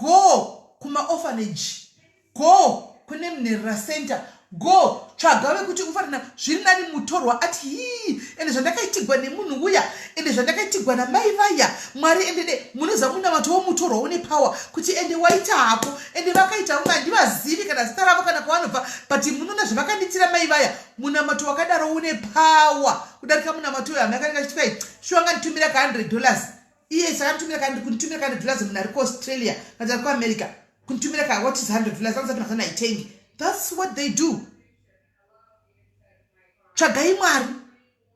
go kumaorphanage, go kune munherera center, go tsvaga vekuti ufanira. Zviri nani mutorwa ati hii, ende zvandakaitigwa nemunhu uya, ende zvandakaitigwa namai vaya, Mwari ende de munoziva munamato womutorwa une power, kuti ende waita hako, ende vakaita vamwe handivazivi kana zita ravo kana kwavanobva, but munoona zvavakanditira mai vaya. Munamato wakadaro une power kudarika munamato uyo hama yakanenge achiti kwai shuwa nganditumira ka $100. Iye saka nditumira ka kunditumira ka $100, munhu ari kuAustralia kana ari kuAmerica, kunditumira ka, what is $100? Anozati mazana haitengi. That's what they do. Tsvagai Mwari.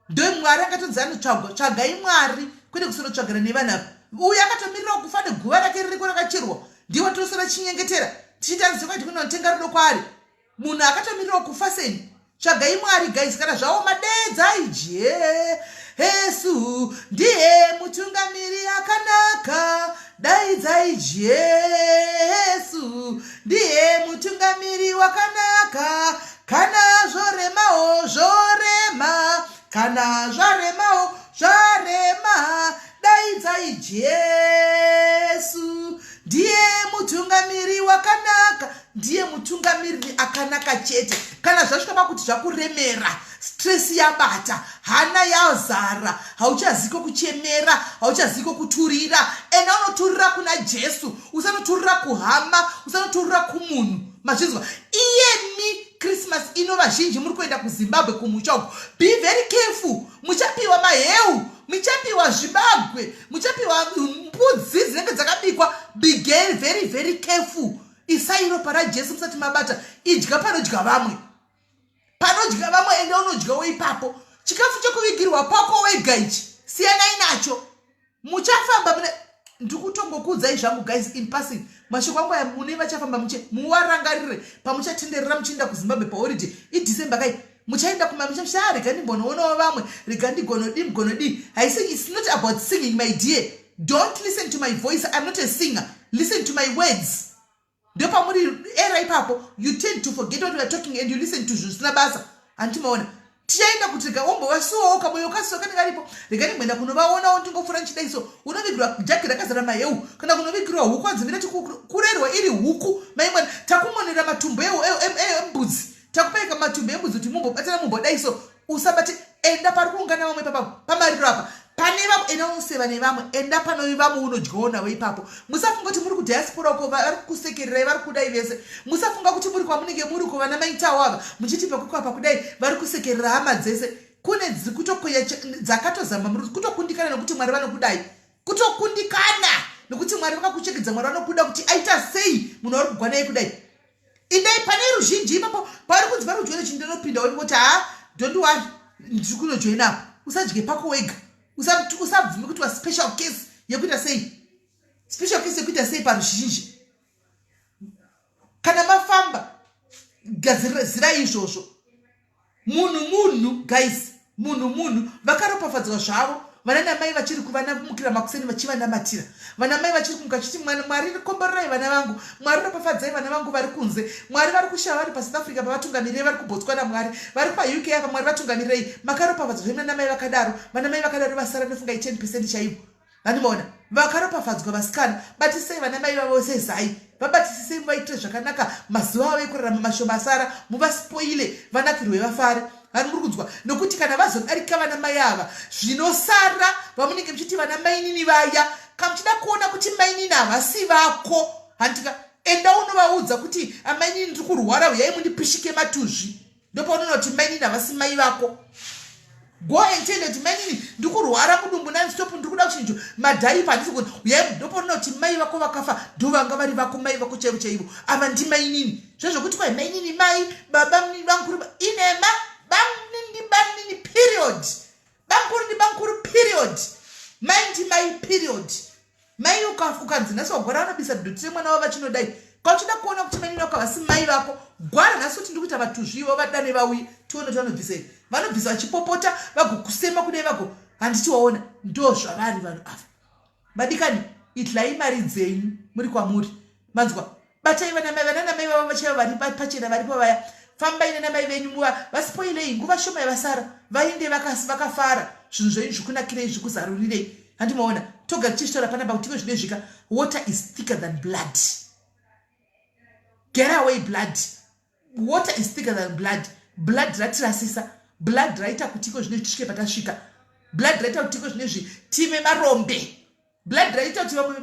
Ndo Mwari akatonzi anotsvagwa. Tsvagai Mwari kwete kusorotsvagana nevanhu ava. Uyu akatomirira kufa neguva rake ririko rakacherwa. Ndiwo tosora chinyengetera tichiita nzokati kunotenga rudo kwaari. Munhu akatomirira kufa seni. Tsvagai Mwari guys, kana zvaoma deedzai Jesu, ndiye mutungamiri akanaka. Daidzai Jesu, ndiye mutungamiri wakanaka. Kana zvoremawo zvorema, kana zvaremawo zvarema, daidzai Jesu, ndiye mutungamiri wakanaka. Ndiye mutungamiriri akanaka chete. Kana zvasvika pakuti zvakuremera, stress yabata, hana yazara, hauchaziko kuchemera, hauchaziko kuturira, enda unoturira kuna Jesu. Usanoturira kuhama, usanoturira kumunhu. Mazvinzwa? Iyemi Christmas ino vazhinji muri kuenda kuZimbabwe kumusha uko, be very careful. Muchapiwa maheu, muchapiwa zvibagwe, muchapiwa mbudzi dzinenge dzakabikwa. Be very very careful. Isai ropa raJesu musati mabata. Idya panodya vamwe, panodya vamwe enda unodyawo ipapo. Chikafu chekuvigirwa pako wega ichi siyanai nacho. Muchafamba mune, ndikutongokuudzai zvangu guys in passing, mashoko angu aya, mune vachafamba muche muwarangarire pamuchatenderera muchienda kuZimbabwe paholiday iDecember kai. Muchaenda kumamisha, rega ndimbonoonawo vamwe, rega ndigonodii mugonodii. Haisi, it's not about singing, my dear. Don't listen to my voice, I'm not a singer. Listen to my words. Ndopamuri era ipapo, you tend to forget what we are talking and you listen to zvisina basa. Handimaona tichaenda kuti rega ombovasuwawo, kamoyo kasuwa kanenge karipo, rega ndimboenda kunovaonawo, ndingopfuura ndichidai. So unovigirwa jagi rakazara maheu, kana kunovigirwa huku, anzi mirati kurerwa iri huku. Maimwana takumonera matumbu embudzi, takupaika matumbu embudzi kuti mumbobatana mumbodai. So usabate. Enda pari kuungana vamwe ipapo pamariro apa pane vamwe, enda unoseva nevamwe, enda pano vamwe unodyawo navo ipapo. Musafunga kuti muri kudiaspora uko vari kukusekererai, vari kudai vese. Musafunga kuti muri kwamunenge muri uko, vana maitawo ava muchiti pakukwapa kudai vari kusekerera hama dzese. Kune dziri kutokoya dzakatozama muri kutokundikana, nekuti Mwari vanokudai. Kutokundikana nekuti Mwari vakakuchekedza, Mwari vanokuda kuti aita sei munhu vari kugwanai kudai. Indai pane ruzhinji ipapo pari kunzi vari kujoina chindinopinda woti ha, don't worry, ndiri kunojoina apo. Usadye pako wega. Usabvume kuti waspecial case yekuita sei, special case yekuita sei paruzhinji. Kana mafamba gadzirai izvozvo. Munhu munhu guys, munhu munhu. Vakaropafadzwa zvavo vana namai vachiri kuvanamukira makuseni vachivanamatira, vana mai vachiri kumuka chiti, "Mwari komborerai vana vangu, Mwari ropafadzai vana vangu vari kunze, Mwari vari kushava vari paSouth Africa pavatungamirei, vari kuBotswana, Mwari vari paUK apa, Mwari vatungamirirei." Makaropafadzwa zvenyu vana mai vakadaro. Vana mai vakadaro vasara nofungai 10% chaivo. Vanomaona vakaropafadzwa vasikana. Batisei vana mai vavo sezai, vabatisisei, muvaitire zvakanaka mazuva avo ekurarama mashoma asara. Muvaspoile, vanakirwe, vafare. Vari muri kunzwa? Nokuti kana vazodarika vana mai ava, zvinosara vamunenge muchiti vana mainini vaya, kana muchida kuona kuti mainini havasi vako, handika, enda unovaudza kuti, "Amainini, ndiri kurwara, uyai mundipishike matuzvi." Ndopaunoona kuti mainini havasi mai vako. Go and tell kuti, "Mainini, ndikurwara mudumbu nonstop, ndiri kuda kuchinjo madiaper, handisi kuona, uyai." Ndopaunoona kuti mai vako vakafa ndovanga vari vako mai vako chaivo chaivo. Ava ndimainini zvezvokuti kwai mainini mai baba vankuru inema. Bamnini ndibamnini, period. Bankuru ndibankuru, period. Mai ndimai, period. Mai ukanzi nhasi wagwara, vanobisa dhoti remwana wavo vachinodai. Kauchida kuona kuti mainini vako havasi mai vako, gwara nhasi kuti ndiri kuita vatuzvi, ivo vadane vauye, tione kuti vanobvisei. Vanobvisa vachipopota, vagokusema kudai, vago handiti waona ndo zvavari vanhu ava. Vadikani, idlai mari dzenyu muri kwamuri. Manzwa? Batai vanamai, vananamai vavo vachaiva vari pachena varipo vaya. Fambai nanamai venyu, muva vaspoilei nguva shoma yavasara, vainde vakafara. Zvinhu zvenyu zvikunakirei, zvikuzarurirei. Handimaona toga tichizvitaura panapa kuti iko zvinezvika, water is thicker than blood. Get away blood. Water is thicker than blood. Blood ratirasisa, blood raita kuti iko zvinezvi tisvike patasvika, blood raita kuti iko zvinezvi tive marombe, blood raita kuti vamwe.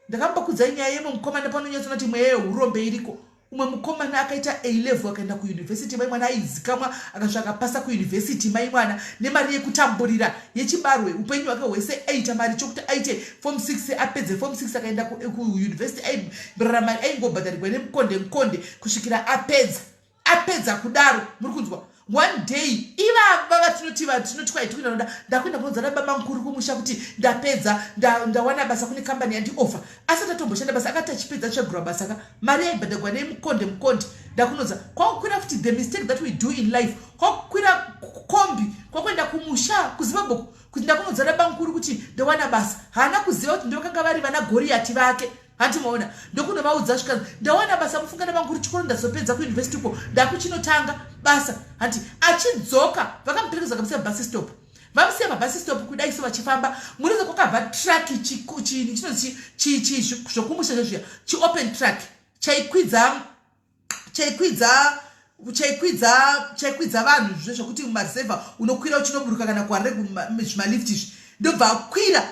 Ndakambokudzai nyaya yemwe mukomana panonyatsona kuti mweya yeurombe iriko. Umwe mukomana akaita A level, akaenda kuyunivhesiti. Mai mwana aizikamwa, akasvika akapasa kuyunivhesiti. Mai mwana nemari yekutamburira yechibarwe upenyu hwake hwese, aita mari chokuti aite form 6, apedze form 6, akaenda kuyunivhesiti. Airarama, aingobhadharigwa nemukonde mukonde kusvikira apedza. Apedza kudaro, muri kunzwa, one day Ivava vatinoti vatinoti kwai tikuenda noda ndakuenda kunoudza nababa mukuru kumusha kuti ndapedza ndawana basa kune kambani yandiofa asati atomboshanda basa akati achipedza tsvagirwa basa ka mari yaibhadhagwa nemukonde mukonde ndakunodza kwakukwira futi the mistake that we do in life kwakukwira kombi kwakuenda kumusha kuzimbabwe kuti ndakunodza nabamukuru kuti ndawana basa haana kuziva kuti ndovakanga vari vana goriyati vake hanti maona ndokunovaudza zvikanzi ndawana basa mufunga nabamukuru chikoro ndazopedza kuuniversity uko ndakuchinotanga basa hanti achidzoka vakamuperekedza kamusiya bus stop vamusiya pabus stop kudai so vachifamba murizo kwakabva truck chini chinonzi zvokumusha zvezviya chiopen truck chaikwidza chaikwidza chaikwidza chaikwidza vanhu zve zvokuti mumarisevha unokwira uchinoburuka kana kuharare zvimalift izvi ndobva akwira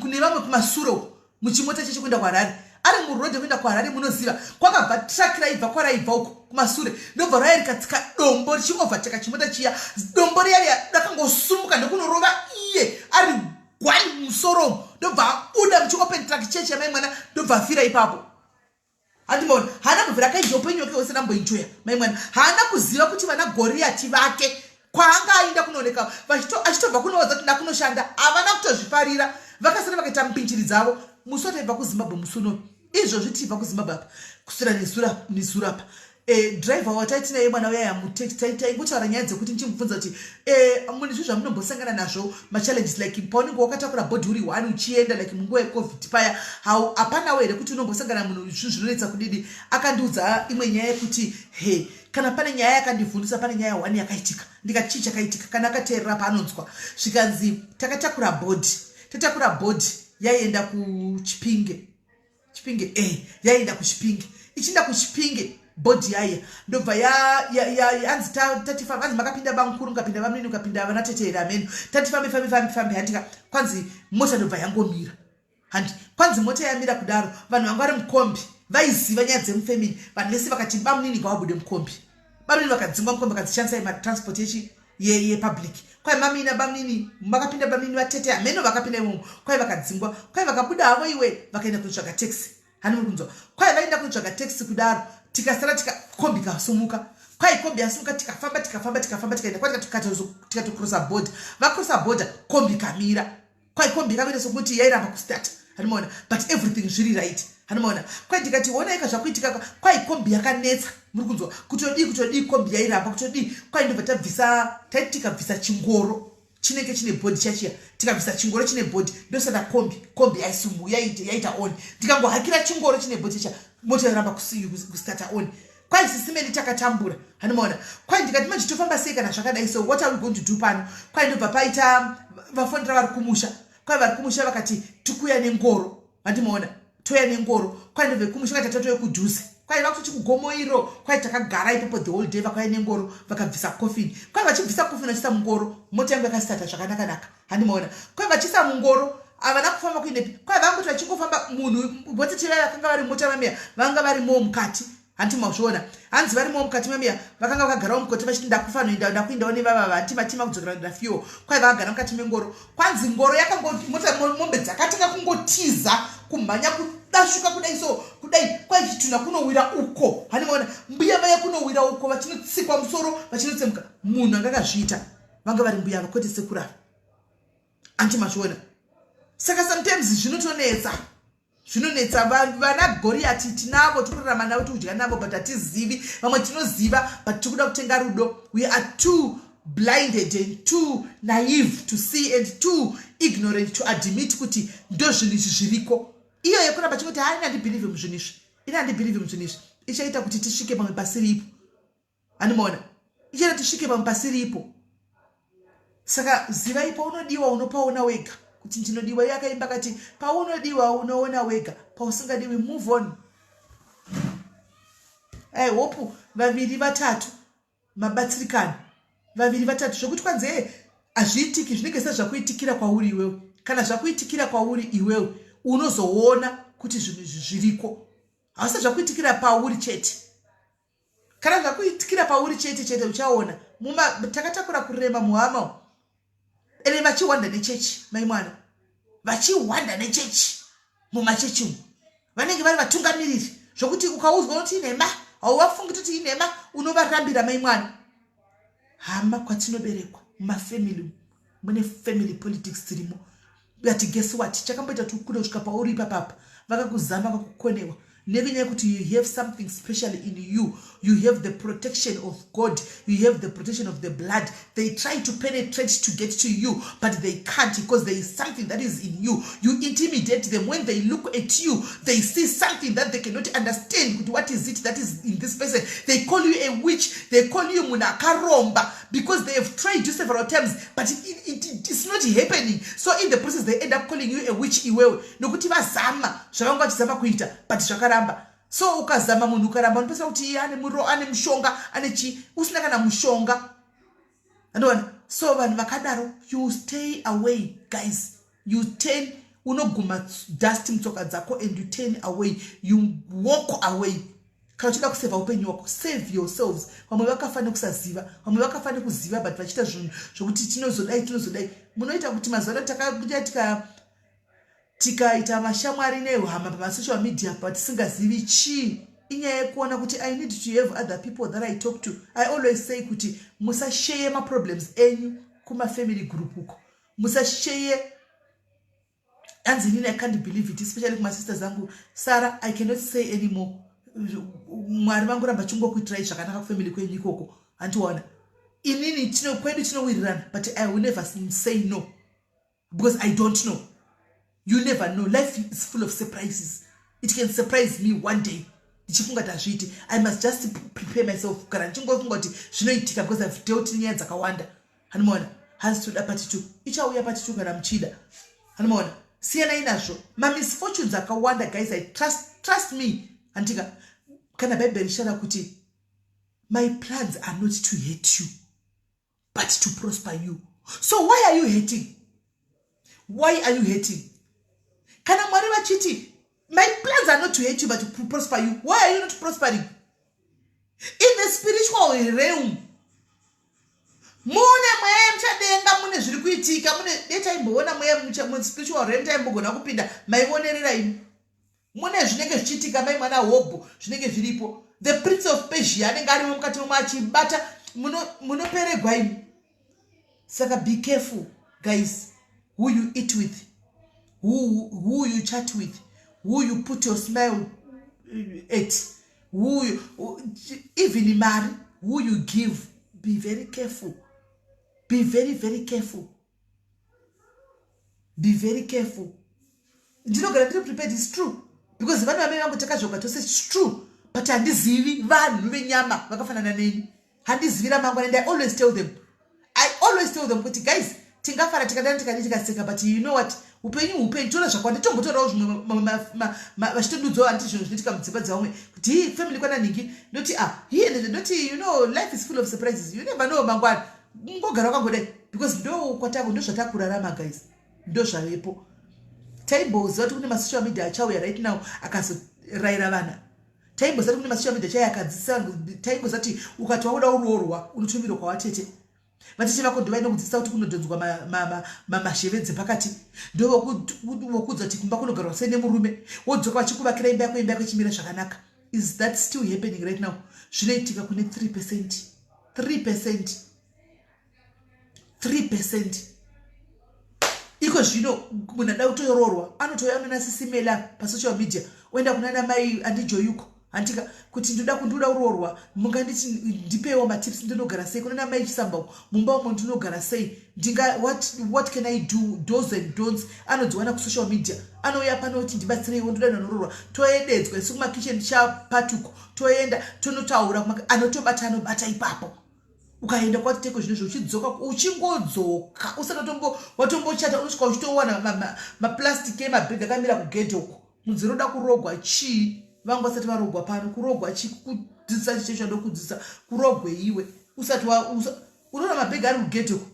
kune vamwe kumasure uko muchimota cheche kuenda kuharare ari muroad kuenda kuharare munoziva kwakabva truck raibva kwaraibva uko kumasure ndobva raya rikatsika dombo richiovertaka chimota chiya dombo riya riya rakangosumuka ndokunorova iye ari gwani musoro ndobva abuda muchiopen truck cheche yamai mwana ndobva afira ipapo Handimaona haana kubvira akaenjoya upenyu hwake hwese namboenjoya mai mwana haana kuziva kuti vana goriyati vake kwaanga aenda kunooneka achitobva kunoodza kuti ndakunoshanda havana kutozvifarira vakasara vakaita mbinjiri dzavo musi wataibva kuzimbabwe musi uno izvozvi tiibva kuzimbabwe apa kuswera nezuro apa e, driver wataiti naye mwana uyaya mutext taingotaura nyaya dzekuti ndichimubvunza kuti e, mune zvinhu zvamunombosangana nazvo machallenges like paunenge wakatakura bhodhi uri one uchienda like munguva yecovid paya how hapanawo here kuti unombosangana munhu zvinhu zvinonetsa kudidi akandiudza imwe nyaya yekuti he kana pane nyaya yakandivhundisa pane nyaya one yakaitika ndikati chii chakaitika kana akateerera paanonzwa zvikanzi takatakura bhodhi tatakura bhodhi yaienda kuchipinge chipinge eh yaienda kuchipinge ichienda kuchipinge bhodhi yaiya ndobva yanzi tatifambe anzi makapinda bamukuru mukapinda bamnini mukapinda vana tete here ameno tati fambe fambe fambe fambe handika kwanzi mota ndobva yangomira handi kwanzi mota yamira kudaro vanhu vanga vari mukombi vaiziva nyaya dzemufamily vanhu vese vakati bamunini ngavabude mukombi bamunini vakadzingwa mukombi vakanzi shandisai matransport yechi yepublic kwai mamina bamnini makapinda bamnini vatete hameno vakapinda imomo kwai vakadzingwa kwai vakabuda havo iwe vakaenda kunotsvaga taxi hani muri kunzwa kwai vaenda kunotsvaga taxi kudaro tikasara tikakombi kasumuka kwai kombi yasumuka tikafamba tikafamba tikafamba tikaenda kwai tikatokrosa border vakrosa border kombi kamira kwai kombi yakakuita sokuti yairamba kustart hanimaona but everything zviri right hanimaona kwai ndikati honaika zvakuitika kwai kombi yakanetsa muri kunzwa kutodii kutodii kombi yairamba kutodii kwai ndobva tabvisa taiti tikabvisa chingoro chinenge chine bhodhi chachiya tikabvisa chingoro chine bhodhi ndosada kombi kombi yaisumu yaita yaita on ndikangohakira chingoro chine bhodhi chachiya mota yoramba kustarta on kwai sisimeni takatambura hanimaona kwai ndikati manje tofamba sei kana zvakadai so what are we going to do pano kwai ndobva paita vafonera vari kumusha kwai vari kumusha vakati tikuya nengoro handimaona toya nengoro kwai ndobva kumusha kaita tatouya kudhuze kwai vakutoti kugomo iro kwai takagara ipopo the whole day vakauya nengoro vakabvisa coffin kwai vachibvisa coffin vachiisa mungoro mota yangu yakasitata zvakanakanaka handimaona kwai vachiisa mungoro havana kufamba kuinepi kwai vangoti vachingofamba munhu votete vaya vakanga vari mota mamiya vanga varimowo mukati hanti mazviona hanzi varimowo mukati mamiya vakanga vakagarawo mukoti vachiti ndakufanoenda ndakuendawo nevava vanti matima kudzokera kuenda fuel kwai vakagara mukati mengoro kwanzi ngoro yakangomota mombe dzakatanga kungotiza kumhanya kudashuka kudai so kudai kwai chitunha kunowira uko hanimaona mbuya vaya kunowira uko vachinotsikwa musoro vachinotsemuka munhu anga akazviita vanga vari mbuya ava kwete sekurava anti mazviona saka sometimes zvinotonetsa zvinonetsa vana goriyati tinavo tikurarama navo tikudya navo but hatizivi vamwe tinoziva but tikuda kutenga rudo we are too blinded and too naive to see and too ignorant to admit kuti ndo zvinhu izvi zviriko iyo yekuramba chingoti haa ini handibhilivhi muzvinhu izvi ini handibhilivhi muzvinhu izvi ichaita kuti tisvike pamwe pasiripo Handimaona ichera tisvike pamwe pasiripo. Saka zivai paunodiwa unopaona wega kuti ndinodiwa. Iye akaimba akati paunodiwa unoona wega, pausingadiwi move on. I hope vaviri vatatu mabatsirikana vaviri vatatu zvekuti kwanzi ee hazviitiki zvinenge sezvakuitikira kwauri iwewe kana zvakuitikira kwauri iwewe unozoona kuti zvinhu izvi zviriko hausi zvakuitikira pauri chete kana zvakuitikira pauri chete chete uchaona muma takatakura kurema muhama ene vachihwanda nechechi mai mwana vachihwanda nechechi mumachechi umu vanenge vari vatungamiriri zvokuti ukaudzwa unoti inhema hauvafungi toti inhema unovarambira mai mwana ha. Hama kwatinoberekwa mumafamily mune family politics dzirimo. But guess what, chakamboita kuti ukude kusvika pauri ipapapa, vakakuzama vakakukonewa nenyaya yekuti you have something special in you. You have the protection of God, you have the protection of the blood. They try to penetrate to get to you, but they can't, because there is something that is in you. You intimidate them. When they look at you, they see something that they cannot understand, kuti what is it that is in this person. They call you a witch, they call you munhu akaromba, because they have tried you several times, but it's not happening. So in the process they end up calling you a witch iwewe, nokuti vazama zvavanga vachizama kuita, but zvakaramba. So ukazama munhu ukaramba, unopesa kuti iye ane muro, ane mushonga, ane chii, usina kana mushonga, andoona. So vanhu vakadaro, you stay away, guys. You turn, unoguma dust mutsoka dzako and you turn away, you walk away. Kana uchida kusevha upenyu hwako, save yourselves. Vamwe vakafa nekusaziva, vamwe vakafa nekuziva, but vachiita zvinhu zvokuti tinozodai, tinozodai. Munoita kuti mazuva ano takaita tikaita mashamwari nehama pamasocial media patisingazivi chii. Inyaya yekuona kuti I need to have other people that I talk to. I always say kuti musasheye maproblems enyu kumafamily group uko, musasheye. Hanzi inini I can't believe it, especially kumasisters angu. Sara, I cannot say anymore. Mwari vangoramba chingokuitirai zvakanaka kufamily kwenyu ikoko. Handiona inini kwedu tinowirirana, but I will never say no because I don't know. You never know, life is full of surprises. It can surprise me one day ndichifunga kuti hazviiti. I must just prepare myself kana ndichingofunga kuti zvinoitika, because I've dealt nenyaya dzakawanda. Hanimaona, hanzi toda part two, ichauya part two kana muchida. Hanimaona, siyanai nazvo mamisfortunes akawanda, guys. I trust me. Handika kana Bhaibheri richitaura kuti my plans are not to hate you but to prosper you. So why are you hating? Why are you hating? Kana Mwari vachiti my plans are not to hate you but to prosper you, why are you not prospering in the spiritual realm? Mune mweya muchadenga, mune zviri kuitika, mune detaimboona mweya muspiritual realm, taimbogona kupinda maionerera imi. Mune zvinenge zvichiitika, mai mwana hobho, zvinenge zviripo. The prince of Persia anenge arimo mukati momwe achibata, munoperegwa imi. Saka be careful, guys, who you eat with, who you chat with, who you put your smile at, who you, even mari, who you give. Be very careful, be very, very careful, be very careful. Ndinogara ndiri prepared. Is true, because vanhu vamai vangu takazvoka tose, its true, but handizivi vanhu venyama vakafanana neni, handizivi ramangwana. And I always tell them, I always tell them kuti guys, tingafara, tikadana, tikadi, tikaseka, but you know what, upenyu upenyu, toona zvakawanda. Tombotorawo zvimwe vachitondudzawo, handiti, zvinhu zvinoitika mudzimba dzavamwe, kuti hi family kwananhingi, ndoti ah hiye, ndoti you know, life is full of surprises. You never know mangwana, ngogara wakangodai, because ndo kwatako, ndo zvatakurarama, guys, ndo zvavepo. Taimboziva kuti kune masocial media achauya right now akazorayira vana? Taimboziva kuti kune masocial media achauya akadzidzisa? Taimboziva kuti ukati wakuda uroorwa, unotumirwa kwavatete? Vatete vako ndo vainokudzidzisa kuti kunodhonzwa mashevedze pakati, ndo vokuudza kuti kumba kunogarwa sei nemurume, wodzoka vachikuvakira imba yako, imba yako ichimira zvakanaka. Is that still happening right now? Zvinoitika kune 3%, 3%, 3%. Iko zvino munhu ada kutooroorwa anotouya unonasisimela pasocial media, oenda kunana mai andijoyuko, handika, kuti ndoda kundoda kuroorwa, munganditi ndipewo matips, ndinogara sei kunana mai Chisamba mumba umo, ndinogara sei, ndinga what can I do, dos and don'ts. Anodziwana kusocial media, anouya pano kuti ndibatsireiwo, ndoda ndanoroorwa. Toededzwa isu kumakitchen chapatuko, toenda tonotaura, anotobata, anobata ipapo. Ukaenda kwatiteko zvinozvo, uchidzoka, uchingodzoka usati watombochata, unosvika uchitowana maplastic emabhegi akamira kugedhe uko, munzi roda kurogwa chii? Vangu vasati varogwa pano, kurogwa chii? Kudzidzisa chiche chandokudzidzisa, kurogwe iwe usati unoona mabhegi ari kugedhe uko.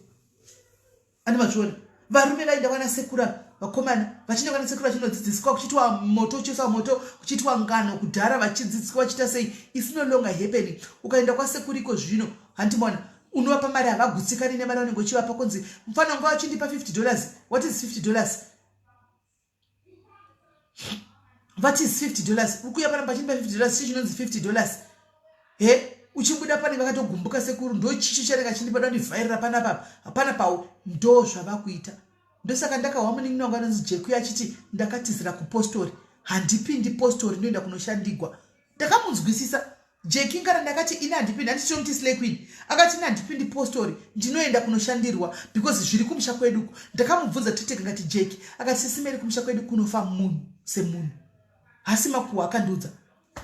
Andi mazviona, varume vaenda kwana sekura, vakomana vachienda kwana sekura, vachinodzidziswa kuchiitwa moto, uchiiswa moto, kuchiitwa ngano kudhara, vachidzidziswa vachiita sei. Is no longer happening. Ukaenda kwasekuriko zvino, handimona, unovapa mari, havagutsikani nemari vanenge uchivapa, kunzi mufana wanga vachindipa $50. What is $50? What is $50? Ukuya panapa vachindipa $50, chii chinonzi $50? He, Uchibuda panenge akatogumbuka sekuru ndochichi chanenge achindipa dandivhairira panapa hapana pawo ndo zvavakuita. Ndosaka ndakahwa munin'ina wangu anonzi Jekuya achiti ndakatizira kupostori handipindi postori ndoenda kunoshandigwa. Ndakamunzwisisa Jeki ngara ndakati ini handipindi handiti tomuti slay queen akati ini handipindi postori ndinoenda kunoshandirwa because zviri kumusha kwedu ndakamubvunza titega ngati Jeki akati sisi Mary kumusha kwedu kunofa munhu semunhu hasi makuhwa akandiudza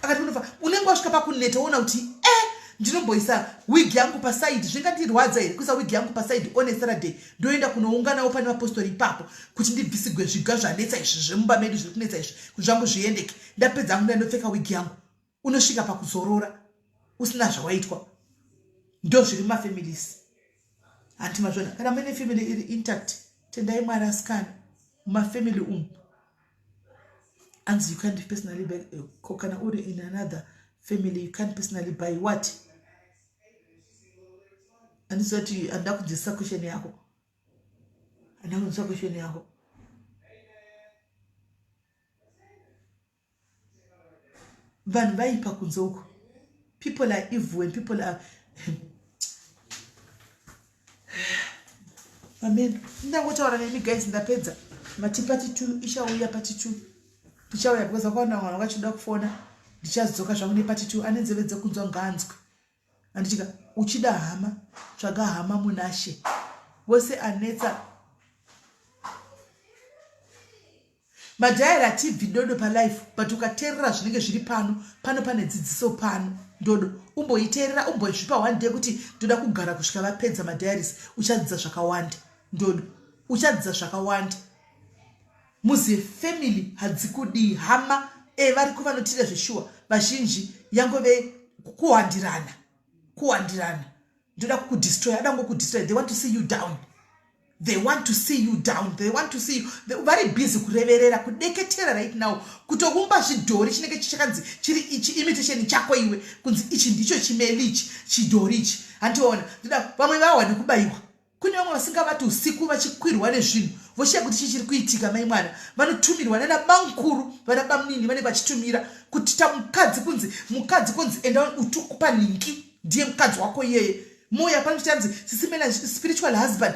akati unofa unenge wasvika pakuneta woona kuti e eh, ndinomboisa wig yangu pasaidi zvingandirwadza here kuisa wig yangu pasaidi on a saturday ndoenda kunounganawo pane vapostori ipapo kuti ndibvisigwe zviga zvanetsa izvi zvemumba medu zviri kunetsa izvi kuti zvangu zviendeke ndapedza hangu ndandopfeka wig yangu unosvika pakuzorora usina zvawaitwa ndo zviri mumafamilies hanti mazvona kana muine family iri intact tendai mwari asikana mumafamily umu anzi you can't personally buy eh, ko kana uri in another family you can't personally buy what andisati handida kunzwisisa question yako handida kunzwisisa question yako vanhu vaipa kunze uko people are evil and people are amen ndangotaura nemi guys ndapedza mati pati t ichauya pati t tichauya because vakaona vanhu vachida kufona ndichadzoka zvangu nepati t ane nzeve dzekunzwa ngaanzwe anditika uchida hama tsvaga hama munashe wese anetsa Madiary hatibvi dodo palife but ukateerera zvinenge zviri pano pano pane dzidziso pano ndodo umboiteerera umbozvipa one day kuti ndoda kugara kusvika vapedza madiaries uchadzidza zvakawanda ndodo uchadzidza zvakawanda muzive family hadzikudii hama e variko vanotida zveshuwa vazhinji yangove kuwandirana kuwandirana ndoda kukudestroy ada kungokudestroy they want to see you down they want to see you down they want to see you they, vari busy kureverera kudeketera right now kutoumba zvidhori chinenge chakanzi chiri ichi imitation chako iwe kunzi ichi ndicho chimeli ichi chidhori ichi handiona ndoda vamwe vawa nekubayiwa kune vamwe vasingavati usiku vachikwirwa nezvinhu voshiya kuti chii chiri kuitika mai mwana vanotumirwa nana bamkuru vana bamnini vanenge vachitumira kuti tamukadzi kunzi mukadzi kunzi enda utukupa nhingi ndiye mukadzi wako iyeye mouya pano tichanzi sisimela spiritual husband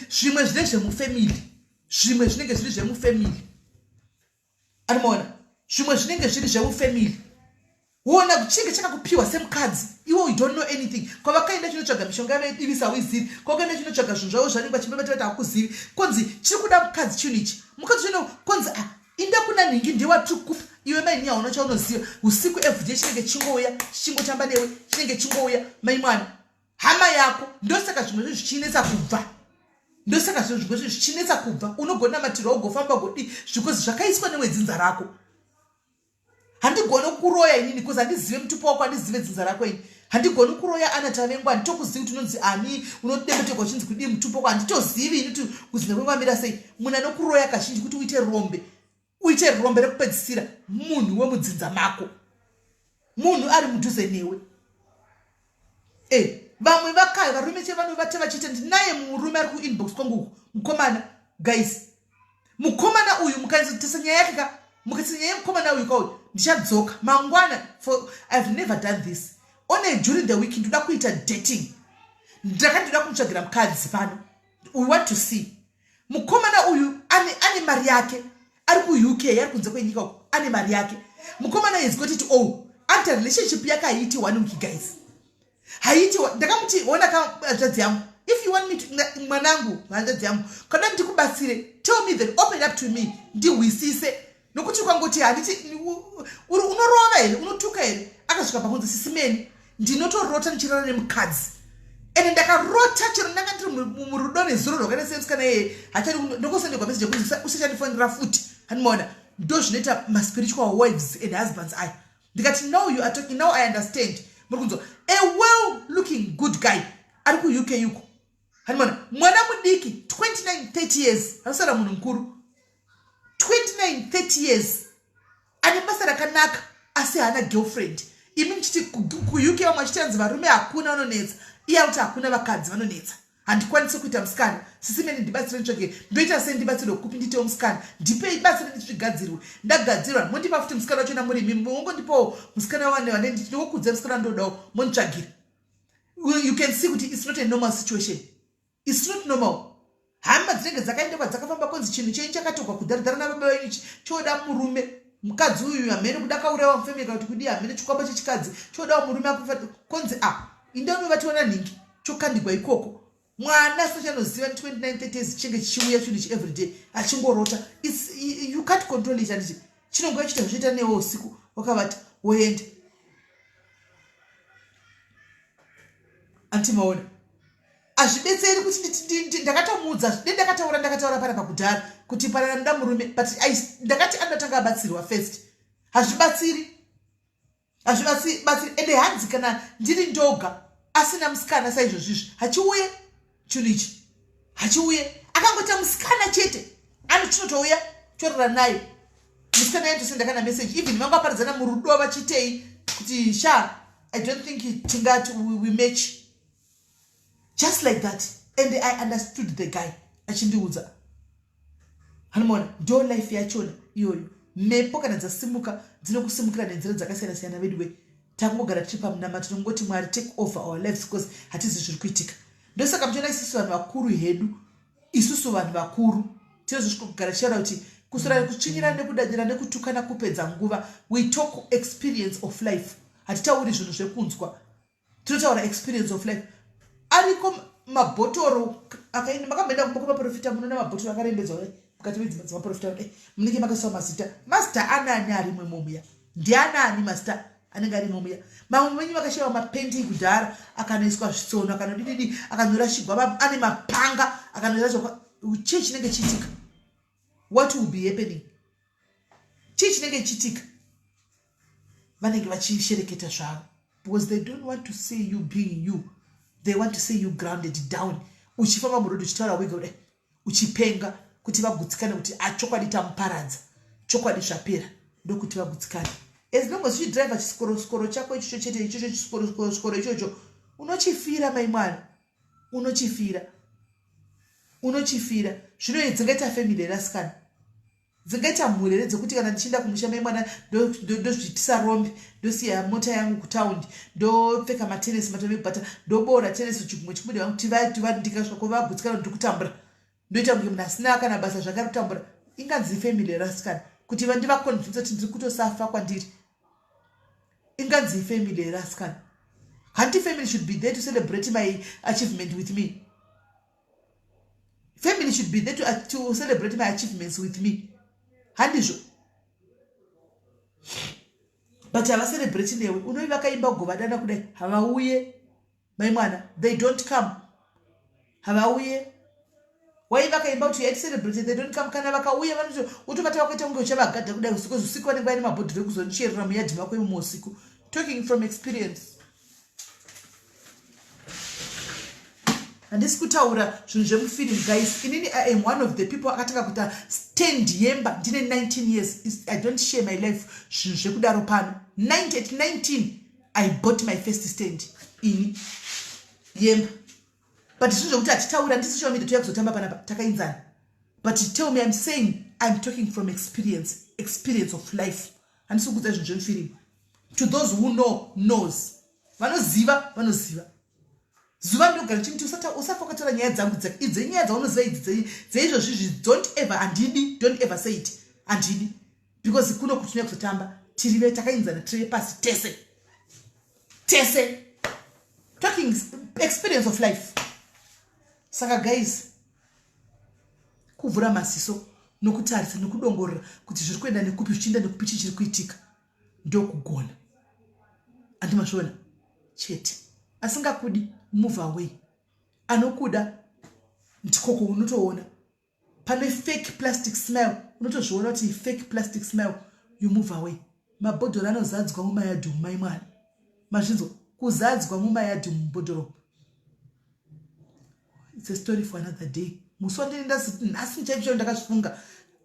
zvimwe zvine zvemufamily zvimwe zvinenge zviri zvemufamily anomaona zvimwe zvinenge zviri zvemufamily woona kuti chinenge chakakupiwa semukadzi iwe you don't know anything kwavakaenda chinotsvaga mishonga yavaidivisa hauizivi kwavakaenda chinotsvaga zvinhu zvavo zvanenge vachibabata vati hakuzivi konzi chiri kuda mukadzi chinhu ichi mukadzi chino konzi ah, inda kuna nhingi ndewatiri kupa iwe mai ni hauna chaunoziva usiku everyday chinenge chingouya chichingotamba newe chinenge chingouya mai mwana hama yako ndosaka zvimwe zvinhu zvichinetsa kubva ndosaka zvinhu zvimwe zvinhu zvichinetsa kubva unogonamatirwa ugofamba ugodi zvikozi zvakaiswa newedzinza rako handigoni kuroya inini bcause handizive mutupo wako handizive dzinza rako ini handigoni kuroya ana tavengwa handitokuzivi kuti unonzi ani unodembetegwa uchinzi kudii mutupo wako handitozivi ini kuti kuzinza kwengu amira sei munhu anokuroya kazhinji kuti uite rombe uite rombe rekupedzisira munhu wemudzinza mako munhu ari mudhuze newe e vamwe vakaya varume che vanovata vachiita ndinaye murume ari kuinbox kwangu uku mukomana guys mukomana uyu mukaitisa nyaya yake ka mukaitisa nyaya yemukomana uyu kauyu ndichadzoka mangwana for ihave never done this one during the week ndoda kuita dating ndaka ndoda kumutsvagira mukadzi pano we want to see mukomana uyu ane, ane mari yake ari kuuk ari kunze kwenyika uko ane mari yake mukomana has got it all after relationship yake haiiti one week guys haiiti ndakamuti ona ka hanzvadzi yangu if you want me to mwanangu hanzvadzi yangu kana ndikubatsire tell me then open up to me ndihwisise nokuti ukangoti handiti uri unorova here unotuka here akasvika pakunzi sisimeni ndinotorota ndichirara nemukadzi ende ndakarota chero ndanga ndiri murudo nezuro rwakaita semusikana iyeye hachadi ndokosendegwa message yekunzi usachandifonera futi handimaona ndo zvinoita maspiritual wives and husbands aya ndikati no you are talking now i understand muri kunzwa a well looking good guy ari kuuk uko handimaona mwana mudiki 29 30 years anosara munhu mukuru 29 30 years ane basa rakanaka asi haana girlfriend imi muchiti kuuk vamwe vachiti anzi varume hakuna vanonetsa iye akuti hakuna vakadzi vanonetsa handikwanisi kuita musikana sisi mene ndibatsire nditsvage ndoita sei ndibatsirwe kupi ndiitewo musikana ndipei batsire ndizvigadzirwe ndagadzirwa mondipa futi musikana wachona muri imi mongondipawo musikana wane vane ndinokudza musikana ndodawo monditsvagira You can see kuti it's not a normal situation, it's not normal. Hama dzinenge dzakaenda kwadzakafamba, konzi chinhu chenyu chakatogwa kudharadhara nababa venyu, choda murume. Mukadzi uyu hamene kuda kaurayiwa mufamily kana kuti kudii, hamene. Chikwamba chechikadzi chodawo murume akufa. Konzi a ah, indanovatiwana nhingi, chokandigwa ikoko. Mwana sachanoziva 29 30 years chinge chichiuya chinhu ichi everyday achingorota. You can't control it, handiti? Chinonguva chita zvichiita newe usiku wakavata, woenda antimaona. Hazvibetseri kuti ndakatomuudza de ndakataura, ndakataura pana pakudhara kuti panana ndoda murume, but ndakati anotanga abatsirwa first. Hazvibatsiri, hazvibatsiri. Ende hanzi kana ndiri ndoga asina musikana saizvozvizvi, hachiuye chinhu ichi, hachiuye. Akangoita musikana chete, anochinotouya, chorora naye musikana. Yaitosenda kana message, even vangu aparadzana murudo vachitei kuti sha, I don't think tingati we match, just like that. And I understood the guy achindiudza. Hanomona, ndo life yachona iyoyo. Mhepo kana dzasimuka dzinokusimukira nenzira dzakasiyana siyana. Veduwe, takungogara tiri pamunamato, tinongoti Mwari, take over our lives, because hatizi zviri kuitika. Ndosaka muchiona isusu vanhu vakuru hedu, isusu vanhu vakuru tinozosvika kugara tichitaura kuti kuswera kutsvinyira nekudadira nekutukana kupedza nguva. We talk experience of life, hatitauri zvinhu zvekunzwa, tinotaura experience of life. Ariko mabhotoro akaenda, makamboenda kumba kwemaprofita, munoona mabhotoro akarembedzwa kudai mukati medzimba dzemaprofita kudai, munenge makaiswa mazita. Mazita anani arimwe momuya? Ndianani mazita anenge arimo muya? Mamwe menyu vakashaiwa mapendi kudhara, akanoiswa zvitsono, akanodididi, akanorashigwa, ane mapanga, akanorashigwa. Chii chinenge chiitika? What will be happening? Chii chinenge chiitika? Vanenge vachishereketa zvavo because they don't want to see you being you. They want to see you grounded down, uchifamba murodhi uchitaura wega kudai, uchipenga, kuti vagutsikane kuti achokwadi tamuparadza, chokwadi zvapera. Ndokuti vagutsikane. As long as uchidriva chisikorosikoro chako ichocho chete, ichocho chisikorosikoro ichocho, unochifira, mai mwana, unochifira, unochifira. Zvino dzingaita family here, asikana? Dzingaita mhuri here dzekuti kana ndichienda kumusha, mai mwana, ndozviitisa rombe, ndosiya mota yangu kutaundi, ndopfeka matenesi matome kubata, ndoboora tenesi chigumwe chikubude vangu, ndikasvika vagutsikana ndiri kutambura, ndoita kunge munhu asina kana basa zvakari kutambura? Inganzi family here, asikana, kuti ndivaconvince kuti ndiri kutosafa kwandiri? Inganzi family here, asikana? Hanti family should be there to celebrate my achievement with me? Family should be there to celebrate my achievements with me, handizvo? But havacelebrate newe. Unoi vakaimba kugovadana kudai, havauye, mai mwana, they don't come, havauye. Wai vakaimba kuti yaticelebrate, they don't come. Kana vakauya, vanoti utovata vakaita kunge uchavagadha kudai usiku. Usiku vanenge vaine mabhodhoro ekuzonicherera muyadhi mako imomo usiku. Talking from experience, handisi kutaura zvinhu zvemufilimu, guys. Inini I am one of the people akatanga kuita stand yemba ndine 19 years. I don't share my life zvinhu zvekudaro pano. At 19 I bought my first stand ini yemba, but zvinhu zvekuti hatitaura ndi social media, toya kuzotamba panapa takainzana. But tell me, I'm saying, I'm talking from experience, experience of life. Handisi kukudza zvinhu zvemufirimu. To those who know knows, vanoziva vanoziva. Zuva ndinogara chimti usafa ukatora nyaya dzangu idzi, nyaya dzaunoziva idzi dzeizvozvizvi. Don't ever, handidi, don't ever say it, handidi, because kuno kutinouya kuzotamba tirive takainzana, tirive pasi tese tese, talking experience of life. Saka guys, kuvhura maziso nokutarisa nokudongorora kuti zviri kuenda nekupi, zvichienda nekupi, chii chiri kuitika, ndokugona. Andimazviona chete. Asingakudi, move away. Anokuda, ndikoko unotoona pane fake plastic smile, unotozviona kuti fake plastic smile, you move away. Mabhodhoro anozadzwa mumayadhi mumai mwana, mazvinzwa? Kuzadzwa mumayadhi mumubhodhoro. It's a story for another day. Musi wandine ndaziti nhasi chaipo chaipo ndakazvifunga.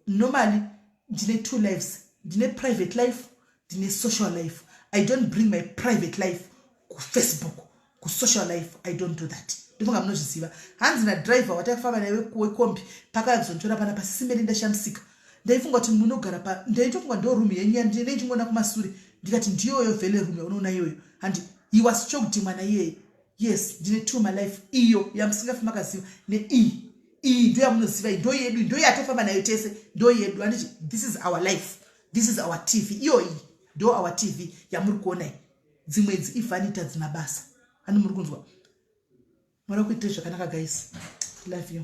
Normally ndine two lives, ndine private life, ndine social life. I don't bring my private life kuFacebook, kusocial life, I don't do that. Ndofunga munozviziva. Hanzi nadriver watakafamba naye wekombi pakauya kuzonditora pana pasisimeni, ndashamisika, ndaifunga kuti munogara pa, ndaitofunga ndo room yenyu yandine ndichingoona kumasure, ndikati ndiyoyo vhele room yaunoona iyoyo. Handi he was shocked mwana iyeye. Yes, ndine two malife, iyo yamusingafi makaziva neiyi. Iyi ndo yamunoziva, iyi ndo yedu, ndo yatofamba nayo tese, ndo yedu, handiti? This is our life, this is our TV. Iyoyi ndo our TV yamuri kuona iyi. Dzimwe idzi ivanity, dzina basa. Hani muri kunzwa? Mwari wakuitire zvakanaka, guys. Love you.